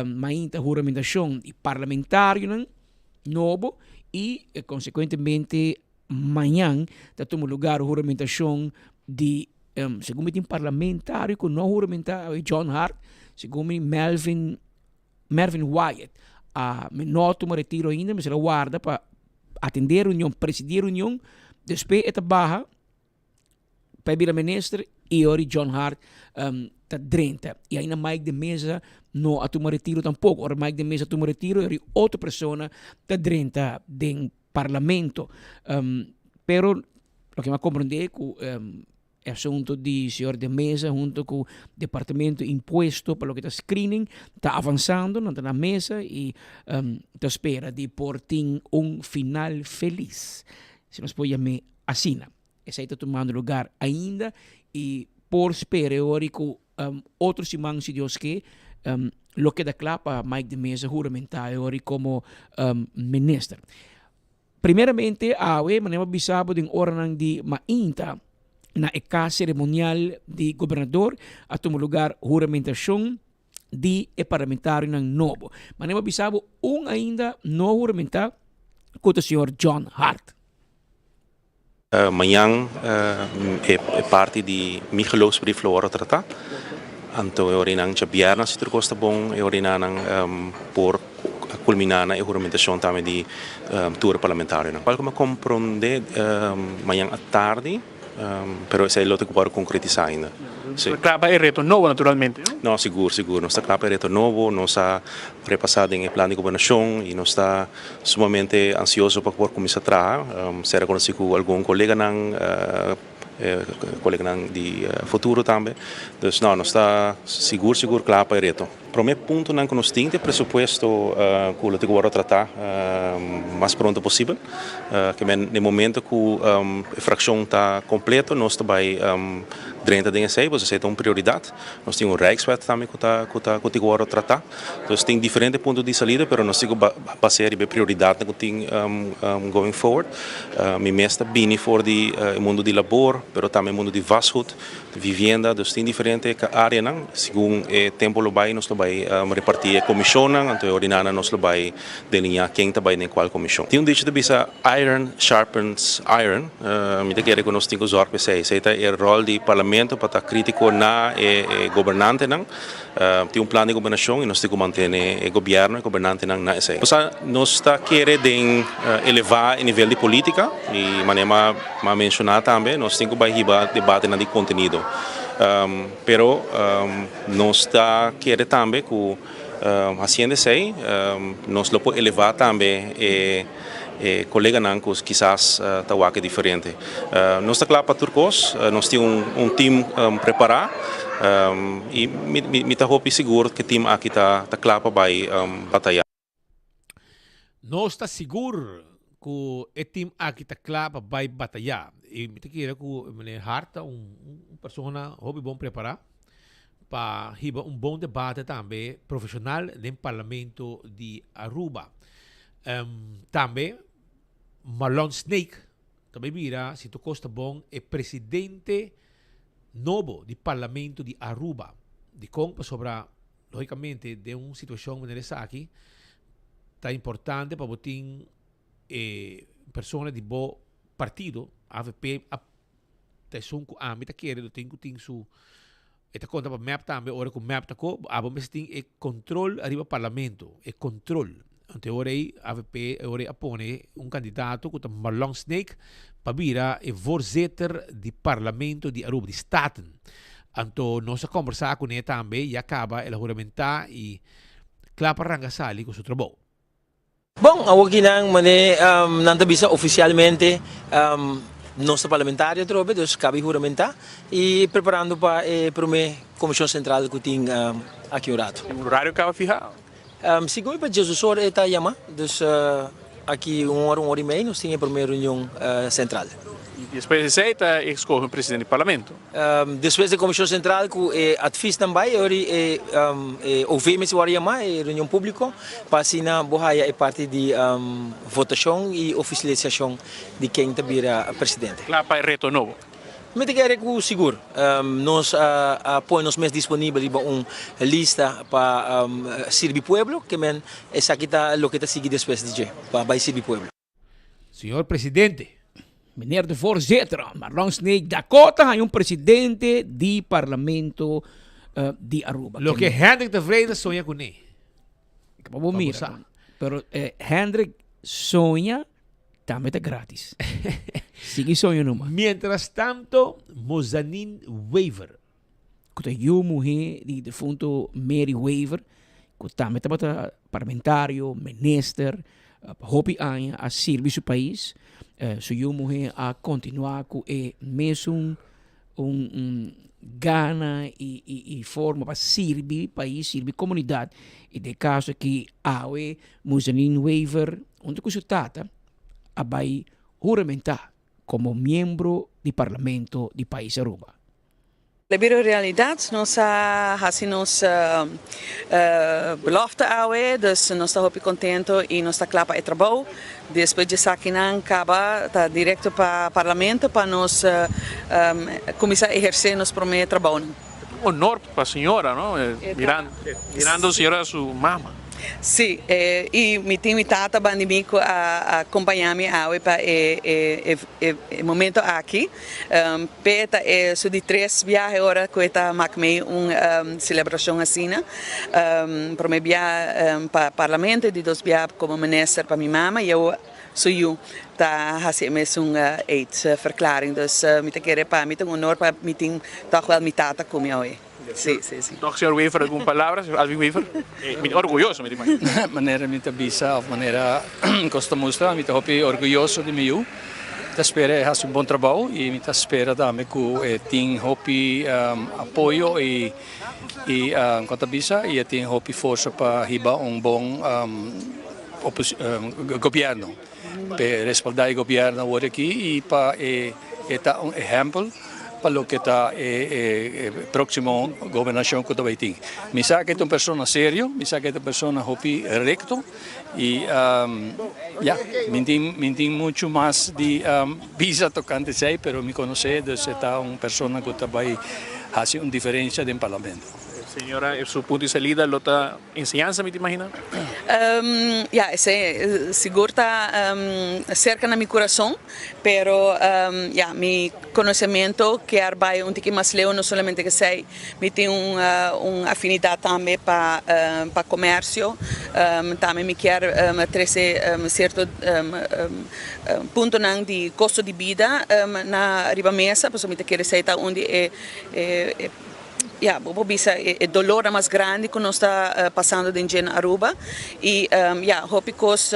mainta huramentacion di parlamentarionan nobo y consecuentemente mañan ta tuma lugar huramentacion di segun mi tin parlamentario cu no huramenta awe John Hart, segun mi Melvin Mervin Wyatt a mi no tuma retiro ainda mester a warda pa atende reunion presidi reunion despues e ta baha pa e bira minister y ora John Hart ta drenta y ainda Mike de Meza no a tuma retiro tampoco ora Mike de Meza tuma retiro ora otro persona ta drenta den parlamento pero loke mi a comprende cu E asunto di señor De Meza hunto cu Departamento Impuesto pa loke ta screening ta avansando, nan ta na mesa y ta spera di por tin un final feliz, si nos por yam'e asina. Esey ta tumando lugar ainda y por spera e ora cu otro siman si Dios ke lo keda cla pa Mike De Meza huramenta e ora como minister. Primeramente awe manera bo bisa bo den oranan di mainta na e cas ceremonial di gobernador a tuma lugar huramentacion di e parlamentarionan nobo. Manera bo bisa bo un ainda no a huramenta cu ta señor John Hart. Mañan e parti di mi geloofsbrief lo wòrdu tratá. Anto e orinan djabièrnè si tur kos ta bon e orinanan por kulminá na e huramentashon tambe di tur e parlamentarionan. Kual ku mi a komprondé mañan atardi Pero esei lo ta ku wòrdu konkretisá ainda. Sí. Ta kla pa e reto nobo naturalmente, no? No, sigur, sigur. Nos ta kla pa e reto nobo. Nos a repasá den e plan di gobernashon i nos ta sumamente ansioso pa por kuminsá traha. Sera konosí ku algun koleganan, koleganan di futuro tambe. Dus no, nos ta sigur, sigur kla pa e reto. Promé puntonan ku nos tin ta e presupuesto ku lo tin ku wòrdu tratá mas pronto posibel. Ke men den momento ku e frakshon ta kompleto nos ta bai drenta den esei pasobra esei ta un prioridat. Nos tin un Rijkswet tambe ku ta ku ta ku tin ku wòrdu tratá. Dus tin diferente punto di salida pero nos tin ku basea riba e prioridatnan ku tin going forward. Mi mes ta bini for di e mundu di labor pero tambe e mundu di vastgoed. Vivienda, dus tin diferente areanan, segun e tempo lo bai nos lo bai reparti e comisionnan, anto e ordinanan nos lo bai delinea ken ta bai den cual comision. Tin un dicho ta bisa iron sharpens iron, mi ta kere cu nos tin cu zorg pa esey, esey ta e rol di parlamento pa ta critico na e gobernantenan, Tin un plan di gobernacion y nos tin cu mantene e gobierno y gobernantenan na esey. Nos nos ta kere den eleva e nivel di politica y manera m'a menciona tambe nos tin cu bay hiba debatenan di contenido. Pero nos ta kere tambe cu haciendo esey nos lo por eleva tambe e e coleganan cu kisas ta wak diferente. Nos ta cla pa tur cos, nos tin un team prepara y mi ta hopi sigur cu e team aki ta cla pa bay bataya. Nos ta sigur. Ku e team aki ta kla pa bai batayá. I mi ta kere ku meneer Hart ta un un persona hopi bon prepará pa hiba un bon debate tambe profeshonal den Parlamento di Aruba. Tambe Marlon Sneek ta bai bira, si tur kos ta bon, e presidente nobo di Parlamento di Aruba. Dikon? Pasobra Lógicamente, den un situacion manera esaki, ta importante pa bo tin e persona di bo partido, avp, a ta esun cu ami ta kere lo tin cu tin su, e ta conta pa mep tambe, ora cu mep ta co, abo mester tin e control ariba parlamento, e control. Anto e ora ey avp e ora ey a pone un candidato cu ta Marlon Sneek pa bira e voorzitter di parlamento di Aruba, di Staten. Anto nos a combersa cune tambe y a caba el a huramenta y cla pa ranga sali cu su trabou. Bon, awokinan mane nan ta bisa oficialmente nos ta parlamentario atrobe, dus cabe huramenta y preparando pa e prome Comision Central cu tin aki un rato. Un horario caba fiha? Segun pa Jesus ora e ta yama, dus aki un ora, un ora y mei nos tin e prome reunion central. Y despues di esey ta escoge un presidente di parlamento? Despues di comision central cu e adviesnan bay, e ora e OV mester worde yama, e reunion publico, pa asina bo haya e parti di votacion y oficialisacion di ken ta bira presidente. Cla pa e reto nobo? Mi ta kere ku sigur nos a pone nos mes disponibel riba un lista pa sirbi pueblo, ke men esaki ta loke ta sigui despues di dje, pa bai sirbi pueblo. Señor Presidente. Meneer de Voorzitter, Marlon Sneek Dakota haña un presidente di Parlamento di Aruba. Loke Hendrik Tevreden soña kuné. Pa bo mira. Pero Hendrik soña Tambe ta gratis. Sigui soño numa. Mientras tanto, Mozanin Wever. Ku ta yu muhé di defunto Mary Wever, ku tambe tabata parlamentario, minister, pa hopi aña a sirbi su pais. Su yu muhé a kontinuá ku e mesun un gana i forma pa sirbi pais, sirbi komunidat. I den e kaso aki awe Mozanin Wever hunto ku su tata a bai huramentá komo miembro di parlamento di pais Aruba. E bira realidad, nos a haci nos belofte awe, dus nos ta hopi contento y nos ta cla pa e trabou. Despues di esakinan caba ta directo pa Parlamento pa nos cuminsa eherce nos prome trabounan. Un honor pa señora, no? Mirando señora su mama. Sí, y mi tin mi tata banda di mi cu a acompaña mi awe pa e momento aki. P'e ta e su di tres biahe ora cu e ta mak mei un celebracion asina. Prome bia pa Parlamento y di dos bia como minister pa mi mama y awo su yu ta haci e mesun eedverklaring. Dus mi ta kere pa mi ta un honor pa mi tin toch wel mi tata cu mi awe. Sí, sí, sí. Toch, señor Wever, algun palabra? Señor Alvin Wever? Mi ta orguyoso, mi ta imagina. Manera mi ta bisa of manera cos ta mustra, mi ta hopi orguyoso di mi yu. Mi ta spera e haci un bon trabou y mi ta spera tambe cu e tin hopi apoyo y y con ta bisa y e tin hopi forsa pa hiba un bon gobierno. P'e respalda e gobierno awor aki y pa e ta un ehempel pa loke ta e proximo gobernacion cu ta bay tin. Mi sa cu e ta un persona serio, mi sa cu e ta un persona hopi recto y ya, mi tin mi tin mucho mas di bisa tocante esey pero mi conoce dus e ta un persona cu ta bay haci un diferencia den parlamento. Señora, su punto di salida lo ta Enseñansa mi ta imagina? Ya, esei sigur ta serka na mi kurason, pero ya, mi konosementu kier bai un tiki mas leu, no solamente esei, mi tin un afinidat tambe pa pa komersio, tambe mi kier trese sierto puntonan di kosto di bida na riba mesa, pasobra mi ta kere esei ta un di e Ya, bo por bisa e dolornan mas grandi ku nos ta pasando den dje na Aruba i ya, hopi kos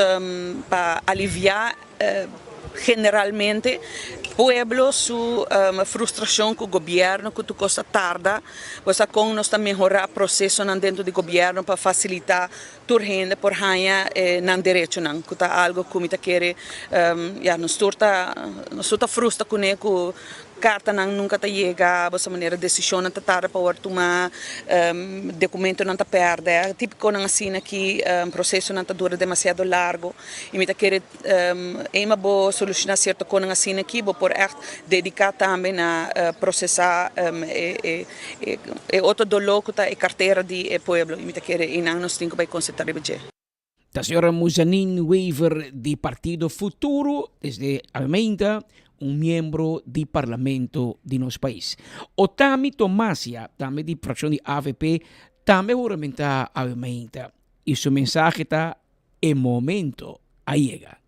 pa aliviá generalmente. Pueblo su frustracion cu gobierno cu tur cos ta tarda, bo sa con nos ta mehora procesonan dentro di gobierno pa facilita tur hende por haña nan derechonan, cu ta algo cu mi ta kere, ya, nos tur ta, nos tur ta frustra cune cu Kartanan nunka ta yega, boso manera desishonnan ta tarda pa wòrdu tumá, dokumentonan ta pèrdè, típikonan asina ki prosesonan ta dura demasiado largu i mi ta kere ema bo solushoná sierto konan asina ki bo por ègt dediká tambe na prosesá e otro doló ku ta e kartera di e pueblo i mi ta kere einan nos tin ku bai konsentrá riba dje. Ta señora Muzanin Wever di Partido Futuro, desde Almeida, un miembro di Parlamento di nos pais. Otami Tomasia, tambe di fraccion di avp, tambe huramenta Almeida y su mensahe ta e momento a yega.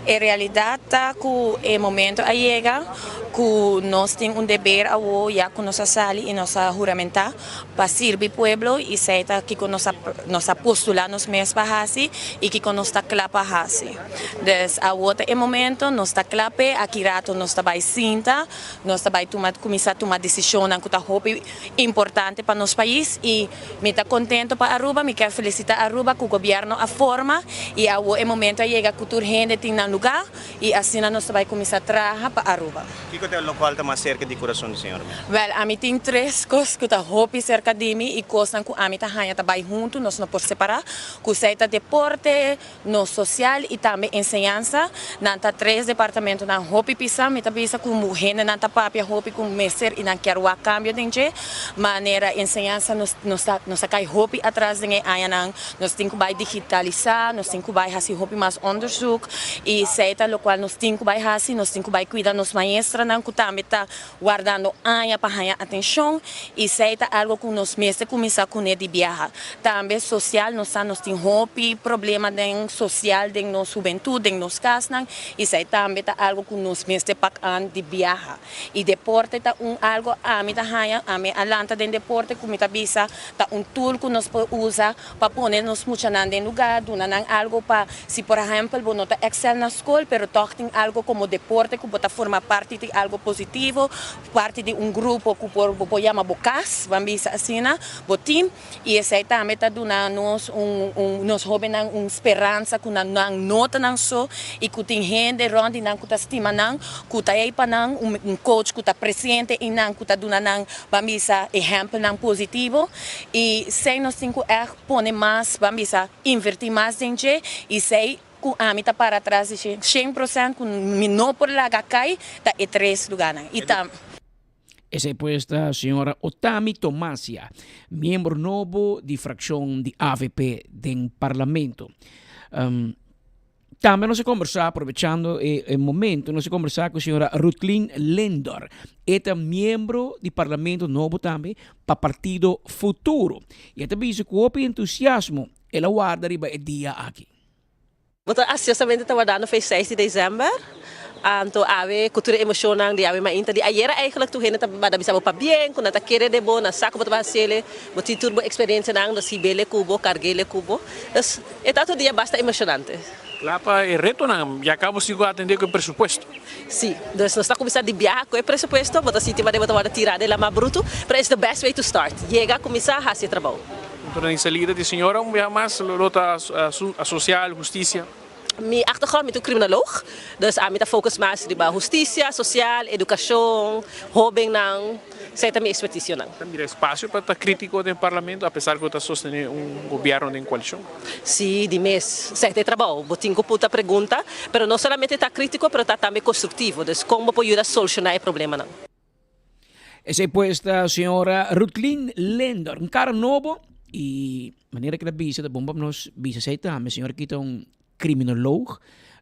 E realidad ta cu e momento a yega cu nos tin un deber awo ya cu nos a sali y nos a huramenta pa sirbi pueblo y esey ta kico nos a nos a postula nos mes pa haci y kico nos ta cla pa haci. Dus awo ta e momento, nos ta cla p'e, aki rato nos ta bay sinta, nos ta bay tuma cuminsa tuma decisionnan cu ta hopi importante pa nos pais y mi ta contento pa Aruba, mi kier felicita Aruba cu gobierno a forma y awo e momento a yega cu tur hende tin nan lugar y asina nos ta bay cuminsa traha pa Aruba. Kico ta locual ta mas cerca di curason di señor? Wel, ami tin tres cos cu ta hopi cerca di mi y cosnan cu ami ta haña ta bay hunto, nos no por separa, cu esey ta deporte, Nos social y tambe enseñansa, nan ta tres departamentonan hopi pisa, mi ta bisa cu hendenan ta papia hopi cu mester y nan kier wak cambio den dje, manera enseñansa nos nos ta nos ta cay hopi atras den e añanan, nos tin cu bay digitalisa, nos tin cu bay haci hopi mas onderzoek y esey ta locual nos tin cu bay haci, nos tin cu bay cuida nos maestranan cu tambe ta wardando aña pa haña atencion y esey ta algo cu nos mester cuminsa cune di biaha. Tambe social nos sa nos tin hopi problema den social den nos hubentud den nos casnan y esey tambe ta algo cu nos mester pak aan di biaha. Y deporte ta un algo ami ta haña ami a lanta den deporte cu mi ta bisa ta un tool cu nos por usa pa pone nos muchanan den lugar, duna nan algo pa si por ehempel bo no ta excel na scol pero tog tin algo como deporte cu bo ta forma parti di algo positivo, parti di un grupo cu por bo por yama bo cas, ban bisa asina, bo team y esey tambe ta duna nos un un nos hobennan un speransa cu nan nan no ta nan so y cu tin hende rond di nan cu ta stima nan, cu ta ey pa nan, un un coach cu ta presente y nan cu ta duna nan ban bisa ehempelnan positivo. Y sey nos tin cu echt pone mas, ban bisa inverti mas den dje y sey cu ami ta para atras di dje shen procent cu mi no por laga cay ta e tres lugarnan y ta. Esey pues ta señora Otami Tomasia, miembro nobo di fraccion di avp den Parlamento. Tambe nos a kombersá, aprovechando e e momento, nos a kombersá ku señora Rutlin Lindor. E ta miembro di Parlamento nobo tambe pa Partido Futuro. I e ta bisa ku hopi entusiasmo el a warda riba e dia aki. Bo ta ansiosamente ta wardando pa e seis di december. Anto awe ku tur e emoshonnan di awe mainta di ayera eigenlijk tur hende ta bada bisa bo pabien ku nan ta kere den bo, nan sa ku bo ta bai hasiel, bo tin tur bo eksperensianan, nos hib'el ku bo, karg'el ku bo. Dus E ta otro dia basta emocionante. Kla pa e retonan, ya cabo si cu atende cu e presupuesto. Si, dus nos ta cuminsa di biaha cu e presupuesto, bo ta sinti manera bo ta wordo tira den lama bruto, pero it's the best way to start, yega, cuminsa, haci e trabou. Puntonan di salida di señora un biaha mas lo ta social, husticia. Mi achtergrond, mi ta un criminoloog, dus ami ta focus mas riba husticia, social, educacion, hobennan. Esei ta mi ekspertisionan. Ta mira espasio pa ta kritiko den parlamento apesar ku ta sostené un gobièrnu den koalishon? Sí, di mes. Esei ta e trabou. Bo tin ku puta pregunta, pero no solamente ta kritiko, pero ta tambe konstruktivo. Dus kon bo por yuda solushoná e problemanan. Esei pues ta señora Rutlin Lindor. Un kara nobo i manera ku el a bisa ta bon pa nos bisa esei tambe. Señora aki ta un kriminoloog.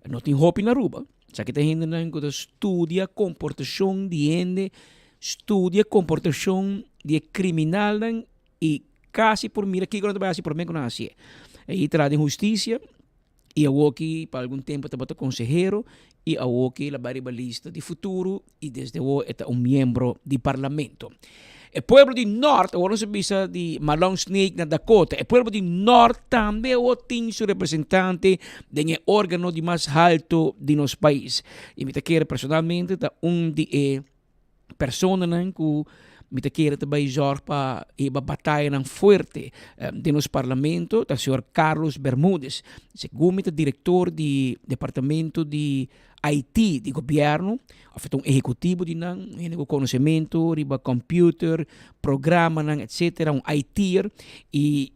No tin hopi na Aruba. Esaki ta hendenan ku ta studia komportashon di hende, studia komportashon di e kriminalnan i kasi por mira kiko nan ta bai hasi promé ku nan hasié. E traha den hustisia. Y awoki pa algun tempo tabata consehero y awoki el a bai riba lista di Futuro y desde awo e ta un miembro di Parlamento. E pueblo di Nort, awor nos a bisa di Malong Snake na Dakota, e pueblo di Nort tambe awo tin su representante den e organo di mas halto di nos pais. Y mi ta kere personalmente ta un di e personanan ku mi ta kere ta bai zorg pa hiba batayanan fuerte den nos parlamento ta señor Carlos Bermudez. Segun mi ta director di departamento di IT di gobierno of e ta un ehecutivo di nan, hende ku conocemento riba computer, programanan etcetera, un IT'er y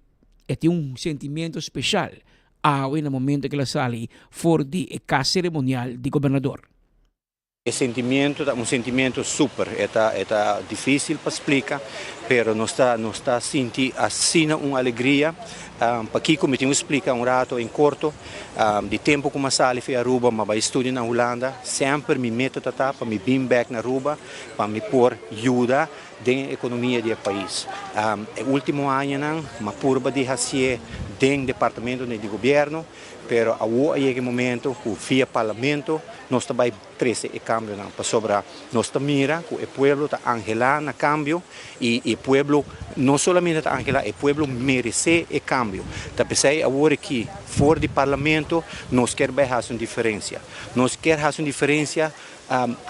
e tin un sentimiento special awe na momento ku el a sali for di e cas ceremonial di gobernador. E sentimiento ta un sentimiento super, e ta e ta dificil pa splica, pero nos ta nos ta sinti asina un alegria, pakico mi tin cu splica un rato en corto, di tempo cu mi a sali fi Aruba mi a bay studia na Hulanda, semper mi meta ta ta pa mi bin bek na Aruba pa mi por yuda den e economia di e pais. E ultimo añanan mi a purba di hacié den departamentonan di gobierno, Pero awo a yega e momento cu via Parlamento nos ta bay trece e cambionan, pasobra nos ta mira cu e pueblo ta anhela na cambio y e pueblo no solamente ta anhela, e pueblo merece e cambio. Ta pesey awor aki for di Parlamento nos kier bay haci un diferencia. Nos kier haci un diferencia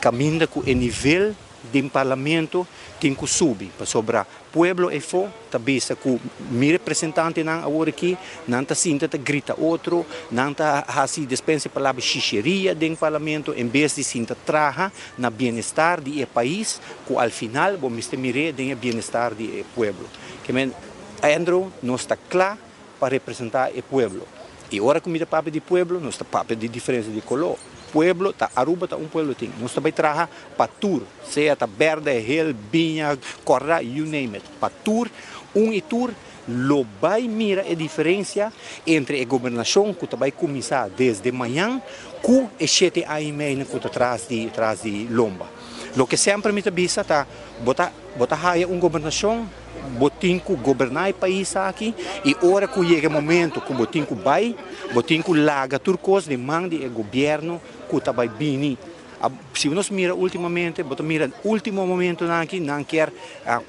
caminda cu e nivel den Parlamento tin cu subi, pasobra pueblo eyfo ta bisa cu mi representantenan awor aki, nan ta sinta ta grita otro, nan ta haci despensa e palabra shisheria den Parlamento en bes di sinta traha na bienestar di e pais cu al final bo mester mir'é den e bienestar di e pueblo. Ke men, Andrew, nos ta cla pa representa e pueblo. Y ora cu mi ta papia di pueblo, nos ta papia di diferencia di color. Pueblo ta Aruba ta un pueblo tin. Nos ta bay traha pa tur, sea ta berde, hel, biña, cora, you name it. Pa tur, un y tur lo bay mira e diferencia entre e gobernacion cu ta bay cuminsa desde mañan cu e shete aña y meinan cu ta tras di tras di lomba. Loke semper mi ta bisa ta bo ta bo ta haya un gobernacion, Bo tin ku goberná e pais aki i ora ku yega e momento ku bo tin ku bai, bo tin ku laga tur kos den man di e gobièrnu ku ta bai bini. Si nos mira últimamente, bo ta mira último momentonan aki nan kier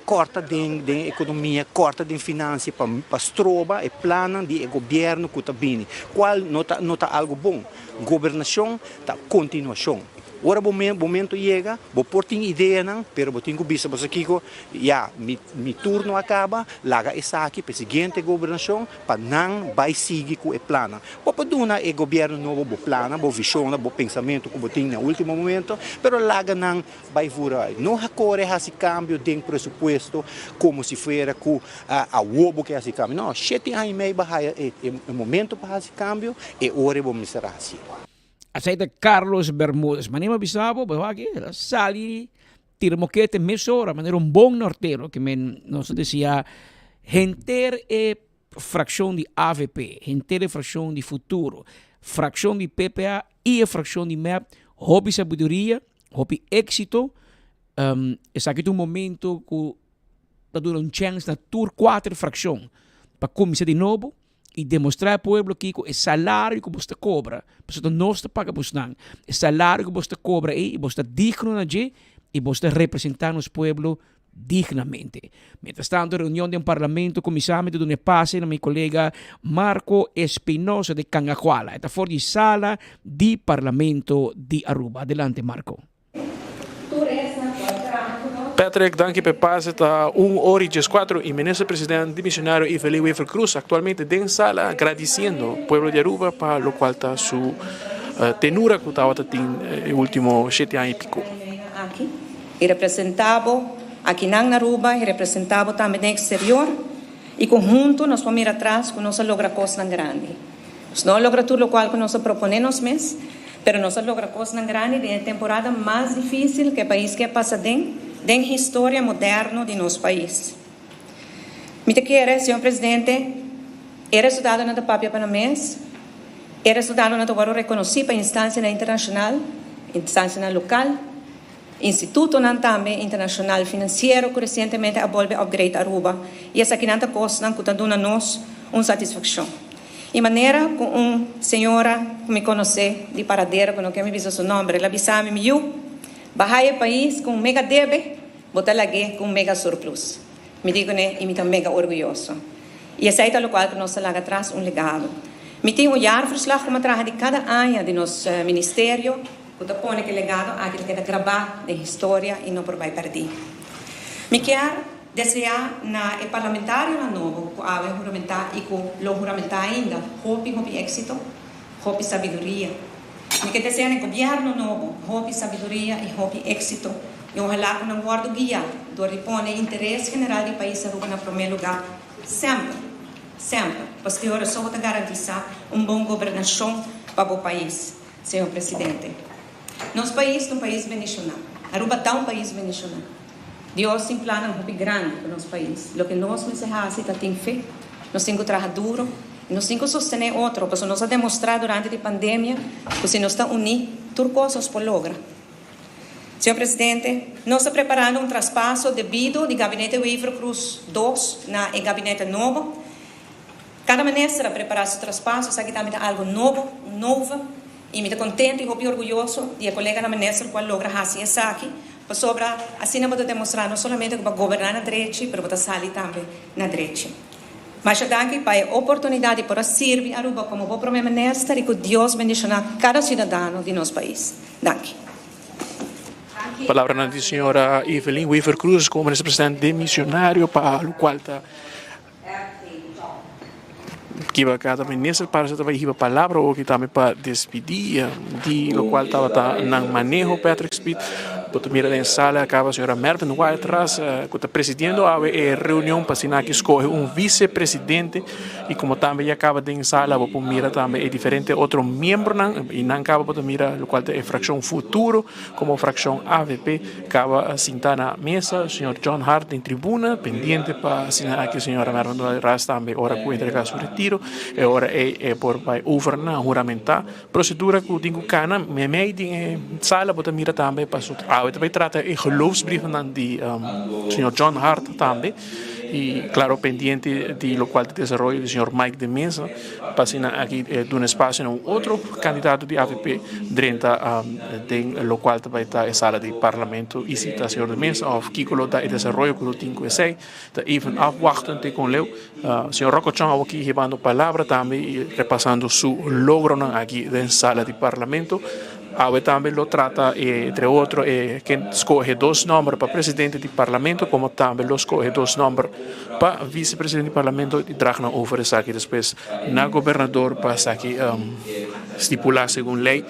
kòrta den den ekonomia, kòrta den finansia pa pa stroba e plannan di e gobièrnu ku ta bini, kual no ta no ta algu bon. Gobernashon ta kontinuashon. Ora bo momento yega, bo por tin ideanan, pero bo tin ku bisa bo sa kiko, Ya, mi mi turno a kaba, laga esaki pa e siguiente gobernashon pa nan bai sigui ku e plannan. Bo por duna e gobièrnu nobo bo plannan, bo vishonnan, bo pensamentu ku bo tin na último momento, pero laga nan bai vooruit. No a kore hasi kambio den presupuesto komo si fuera ku awor bo ke hasi kambio. No, shete aña i mei bo a haya e e momento pa hasi kambio, e ora bo mester a hasi. Esei ta Carlos Bermudez. Manera mi a bisa bo, bo wak el a sali Tira mokete mesora manera un bon nortero ke men nos ta desia henter e frakshon di avp, henter e frakshon di Futuro, frakshon di PPA i e frakshon di mep hopi sabiduria, hopi éksito. Esaki ta un momento ku ta duna un chèns na tur kuater frakshon pa kuminsá di nobo i demostrá e pueblo kiko e salario ku bos ta kobra, pasobra ta nos ta paga bosnan, e salario ku bos ta kobra ei, bos ta digno na dje i bos ta representá nos pueblo dignamente. Mientras tanto reunion den parlamento kuminsá, mi ta duna e pase na mi kolega Marco Espinosa de Cangahuala, e ta for di sala di parlamento di Aruba. Adelante Marco. Patrick, danki p'e pase. Ta un ora y diescuatro y Minister President Dimisionario Evelyn Wever Croes actualmente den sala gradiciendo pueblo di Aruba pa locual ta su tenura cu tabata tin e ultimo shete aña y pico. Aki y representa bo akinan na Aruba y representa bo tambe den exterior y cu hunto nos por mira atras cu nos a logra cosnan grandi. Nos no a logra tur locual cu nos a propone nos mes, pero nos a logra cosnan grandi den e temporada mas dificil cu e pais ke a pasa den, den historia moderno di nos pais. Mi ta kere, señor Presidente, e resultadonan ta papia pa nan mes, e resultadonan ta worde reconoci pa instancianan internacional, instancianan local, institutonan tambe internacional financiero cu recientemente a bolbe upgrade Aruba, y esakinan ta cosnan cu ta duna nos un satisfaccion. I manera ku un señora ku mi konosé di Paradera, ku no ke mi bisa su nòmber, el a bisa mi, Mi yu, baha e pais ku un mega debe, bo ta lag'é ku un mega surplus. Mi di kuné i mi ta mega orguyoso. I esei ta lokual ku nos ta laga atras, un legado. Mi tin un jaarverslag ku mi a traha di kada aña di nos ministerio ku ta pone ku e legado aki ta keda grabá den historia i no por bai pèrdí. Mi kier deseá na e parlamentarionan nobo ku awe huramentá i ku lo huramentá ainda hopi hopi éksito, hopi sabiduria. Mi ke desea na e gobièrnu nobo hopi sabiduria i hopi éksito i ohalá ku nan wòrdu guiá dor di pone e interes general di pais Aruba na promé lugá semper, semper, paske ora so bo ta garantisá un bon gobernashon pa bo pais, señor Presidente. Nos pais ta un pais bendishoná. Aruba ta un pais bendishoná. Dios tin plannan hopi grandi pa nos pais. Loke nos mester hasi ta tin fe, nos tin ku traha duro i nos tin ku sostené otro, pasobra nos a demostrá durante di pandemia ku si nos ta uní, tur kos nos por logra. Señor Presidente, nos ta preparando un traspaso debido di Gabinete Wever-Croes dos na e gabinete nobo. Kada minister a prepará su traspaso, esaki tambe ta algu nobo, un novum. I mi ta contento i hopi orguyoso di e coleganan minister cu a logra haci esaki, pasobra asina bo ta demostra no solamente cu bo a goberna na drechi, pero bo ta sali tambe na drechi. Masha danki pa e oportunidad di por a sirbi Aruba como bo Prome Minister i cu Dios bendiciona cada ciudadano di nos pais. Danki. Palabranan di señora Evelyn Wever-Croes como Minister President demisionario pa locual ta. Kiba cada minister parece ta bay hiba palabra oki tambe pa despidi di locual tabata nan maneho Patrick Speed. Bo ta mira den sala caba señora Mervin Wyatt Ras cu ta presidiendo awe e reunion pa asina aki scoge un vicepresidente y como tambe ya caba den sala bo por mira tambe e diferente otro miembronan y nan caba bo ta mira locual ta e fraccion Futuro. Como fraccion avp caba sinta na mesa, señor John Hart den tribuna, pendiente pa asina aki señora Mervin Duarte Ras tambe ora cu entrega su retiro, e ora ey e por bay over na huramenta. Procedura cu tin cu cana memey den e sala bo ta mira tambe pasobra awe ta bay trata e geloofsbrievennan di señor John Hart tambe y claro pendiente di locual ta desaroyo di señor Mike de Meza. Pa asina aki duna espasio na un otro kandidato di avp drenta den lokual ta bai ta e sala di parlamento i si ta señor de Meza òf kiko lo ta e desaroyo ku lo tin ku esei ta even afwachten te kon leu. Señor Rocco Chong awoki hibando palabra tambe i repasando su logronan aki den sala di parlamento. Awe tambe lo trata entre otro e ken skohe dos nòmber pa presidente di parlamento komo tambe lo skohe dos nòmber pa vice presidente di parlamento y drag nan over esaki despues na gobernador pa esaki stipula segun ley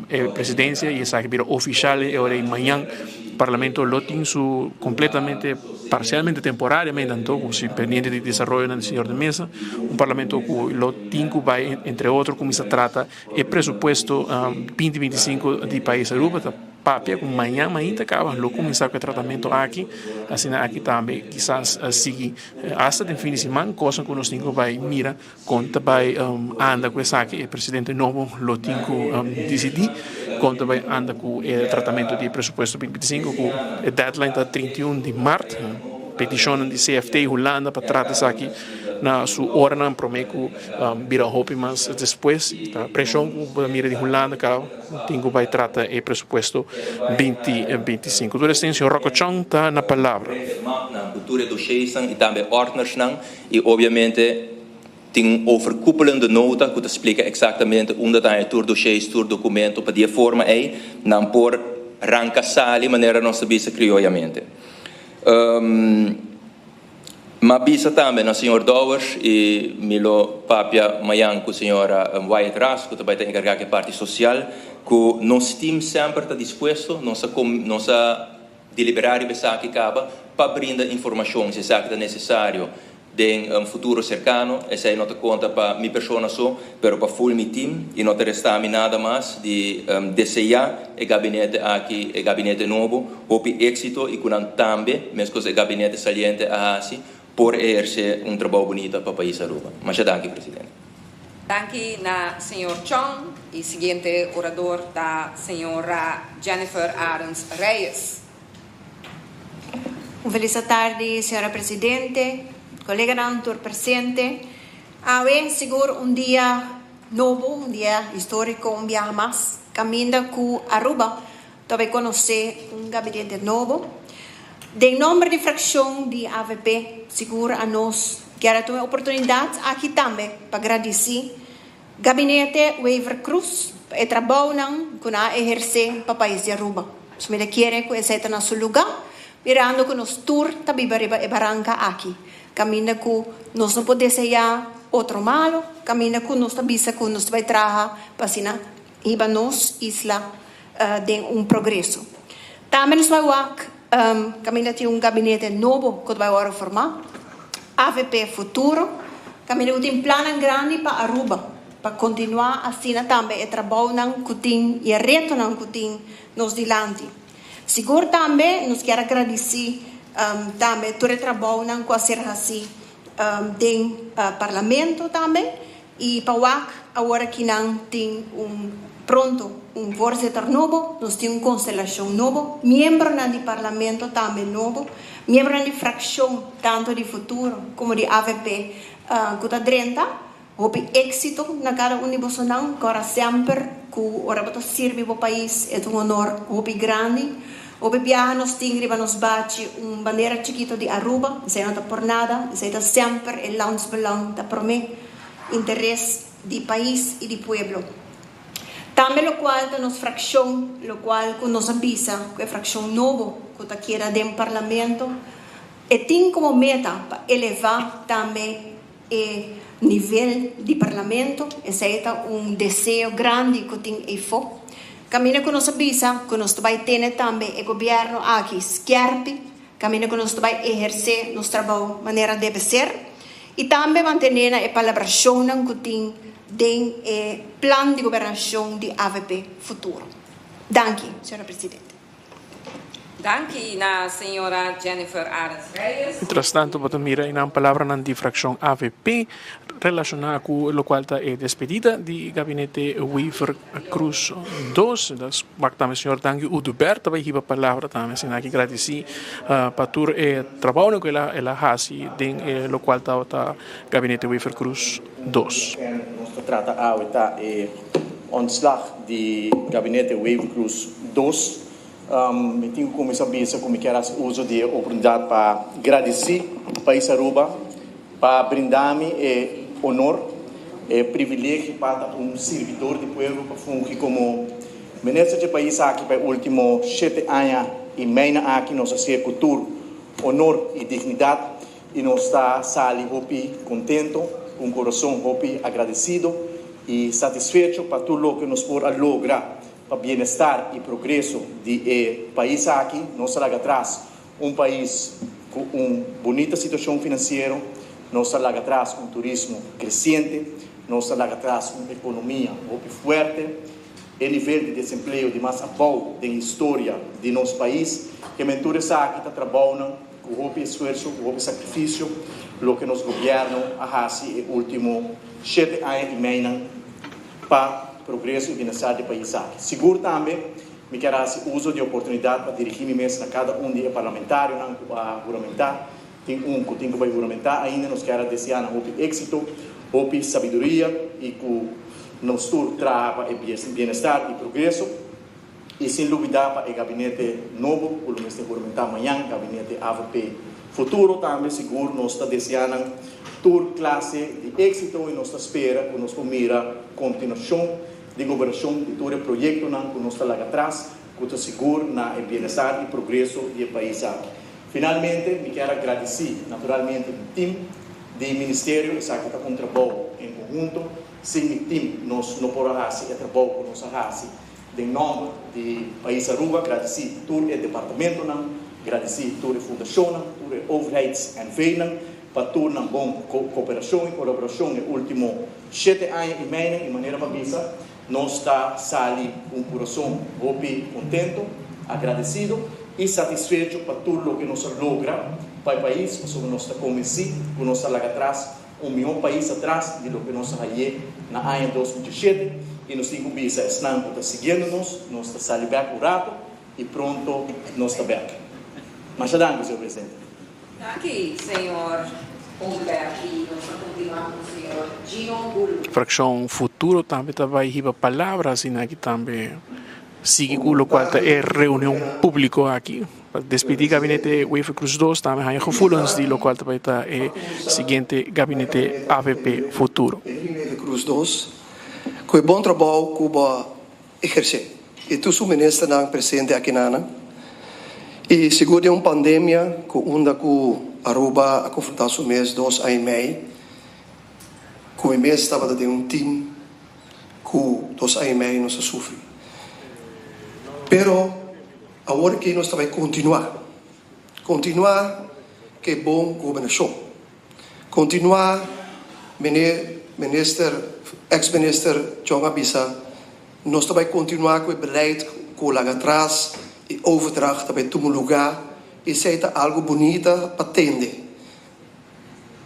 e presidencia y esaki bira oficial e ora y mañan parlamento lo tin su completamente parcialmente temporariamente anto cu si pendiente di desaroyonan di señor de Meza un parlamento cu lo tin cu bay entre otro cuminsa trata e presupuesto binti binti sinku di pais Aruba ta papia ku mañan mainta kaba lo kuminsá ku e tratamentu aki, asina aki tambe kisas sigui asta den fin di siman kosa ku nos tin ku bai mira kon ta bai anda ku esaki e presidente nobo lo tin ku disidí kon ta bai anda ku e tratamentu di e presupuesto binti binti sinku ku e deadline ta 31 di mart petishonnan di CFT Hulanda pa trata esaki na su oranan promé ku bira hopi mas despues ta preshon ku bo ta mira di Hulanda ka tin ku bai trata e presupuesto binti binti sinku. Tur esei señor Rocco Chong ta na palabra. Mapnan ku tur e doshesnan i tambe ordnersnan i obviamente tin un overkoepelende nota ku ta splika eksaktamente unda ta haña tur doshes, tur dokumento pa di e forma ei nan por ranka sali manera nos ta bisa krioyamente. M'a bisa tambe na señor Dowers y mi lo papia mañan cu señora Wyatt Ras cu ta bay ta encarga cu e parti social cu nos team semper ta dispuesto, nos a nos a delibera riba esaki caba pa brinda informacion si esaki ta necesario den futuro cercano. Esey no ta conta pa mi persona so pero pa full mi team y no ta resta mi nada mas di desea e gabinete aki, e gabinete nobo. Hopi éxito y cu nan tambe, mescos e gabinete saliente a haci, por eherce un trabao bunita pa pais Aruba. Masha danki, Presidente. Danki na señor Chong y siguiente orador ta señora Jennifer Arends Reyes. Un feliz atardi señora Presidente, coleganan tur presente. Awe sigur un dia nobo, un dia historico un biaha mas, caminda cu Aruba ta bay conoce un gabinete nobo. Den nomber di fraccion di avp sigur anos kier a tuma e oportunidad aki tambe pa gradici Gabinete Wever-Croes pa e trabounan cu nan a eherce pa pais di Aruba. Nos mester kere cu esey ta na su luga, mirando cu nos tur ta biba riba e baranca aki, caminda cu nos no por desea otro malo, caminda cu nos ta bisa cu nos ta bay traha pa asina hiba nos isla den un progreso. Tambe nos bay wak caminda tin un gabinete nobo cu ta bay worde forma, avp Futuro, caminda cu tin plannan grandi pa Aruba, pa continua asina tambe e trabounan cu tin y e retonan cu tin nos dilanti. Sigur tambe nos kier a gradici tambe tur e trabounan cu a ser haci den Parlamento tambe y pa wak awor aki nan tin un pronto un voorzitter nobo, nos tin un constelacion nobo, miembronan di Parlamento tambe nobo, miembronan di fraccion tanto di Futuro como di avp cu ta drenta. Hopi éxito na cada un di bosonan, cora semper cu ora bo ta sirbi bo pais e ta un honor hopi grandi. Hopi biaha nos tin riba nos bachi un bandera chikito di Aruba, esei no ta por nada, esei ta semper e landsbelang ta prome interes di pais y di pueblo. Tambe locual ta nos fraccion, locual cu nos a bisa cu e fraccion nobo cu ta keda den parlamento, e tin como meta pa eleva tambe E nivel di Parlamento, esei ta un deseo grandi cu tin eyfo. Caminda cu nos a bisa cu nos ta bay tene tambe e gobierno aki skerpi, caminda cu nos ta bay eherce nos trabou manera debe ser y tambe mantene na e palabracionnan cu tin den e plan di gobernacion di avp Futuro. Danki, señora Presidente. Danki na señora Jennifer Arends Reyes. Mientras tanto bo ta mira einan palabranan di fraccion avp relaciona cu locual ta e despedida di gabinete Wever Croes dos. Wak tambe señor Dangui Oduber ta bay hiba palabra tambe asina aki gradici pa tur e trabaonan cu el a haci den e locual tabata gabinete Wever Croes dos. Nos ta trata awe ta e ontslag di gabinete Wever Croes dos. Mi tin ku kuminsá bisa ku mi kier hasi uso di e oportunidat pa gradisí pais Aruba pa brinda mi e honor, e privilegio pa ta un sirbidor di pueblo, pa fungi komo minister dje pais aki pa e último shete aña i meina aki. Nos a hasié ku tur honor i dignidat i nos ta sali hopi kontento, ku un kurason hopi agradesido i satisfecho pa tur loke nos por a logra Pa bienestar y progreso di e pais aki, nos a laga atras un pais cu un bunita situacion financiero, nos a laga atras un turismo creciente, nos a laga atras un economia hopi fuerte, e nivel di desempleo di mas abou den historia di nos pais. Kemen tur esaki ta trabounan cu hopi esfuerso, cu hopi sacrificio, loke nos gobierno a haci e ultimo shete aña y meinan pa progreso y bienestar di pais aki. Sigur tambe mi kier a haci uso di oportunidad pa dirigi mi mes na cada un di e parlamentarionan cu a huramenta. Tin un cu tin cu bay huramenta ainda, nos kier a desea nan hopi exito, hopi sabiduria y cu nos tur traha pa e bienestar y progreso. Y sin lubida pa e gabinete nobo cu lo mester huramenta mañan, gabinete avp Futuro tambe sigur nos ta desea nan tur clase di exito y nos ta spera cu nos por mira continuacion di gobernacion di tur e proyectonan cu nos ta laga atras cu ta sigur na e bienestar y progreso di e pais aki. Finalmente mi kier a gradici naturalmente mi team di ministerio, esaki ta un trabou en conhunto, sin mi team nos no por a haci e trabou cu nos a haci. Den nòmber di pais Aruba gradisí tur e departamentonan, gradisí tur e fundashonnan, tur e overheids NVnan pa tur nan bon koperashon i kolaborashon e último shete aña i meinan i manera pa bisa nos ta sali ku un kurason hopi kontento, agradesido i satisfecho pa tur loke nos a logra pa e pais pasobra nos ta konvensí ku nos ta laga atras Un mihó pais atras di loke nos a haye na aña 2007 i nos tin ku bisa esnan ku ta siguiendo nos, nos ta sali bèk un rato i pronto nos ta bèk. Masha danki, señor presidente. Danki, señor. Oduber y nos ta continua cu señor Gino Goeloe. Fraccion Futuro tambe ta bay hiba palabra asina aki tambe sigui cu locual ta e reunion publico aki pa despidi gabinete Wever Croes dos tambe haya gevoelens di locual ta bay ta e siguiente gabinete avp Futuro. Wever Croes dos cu e bon trabou cu bo a eherce y tur su ministernan presente akinana y sigur den un pandemia cu unda cu Aruba a confronta su mes dos aña y mei cu mi mes tabata den un team cu dos aña y mei nos a sufri pero awor aki nos ta bay continua continua cu e bon gobernacion continua meneer minister ex minister Chong a bisa nos ta bay continua cu e beleid cu laga atras y overdracht ta bay tuma lugar esey ta algo bunita pa tende.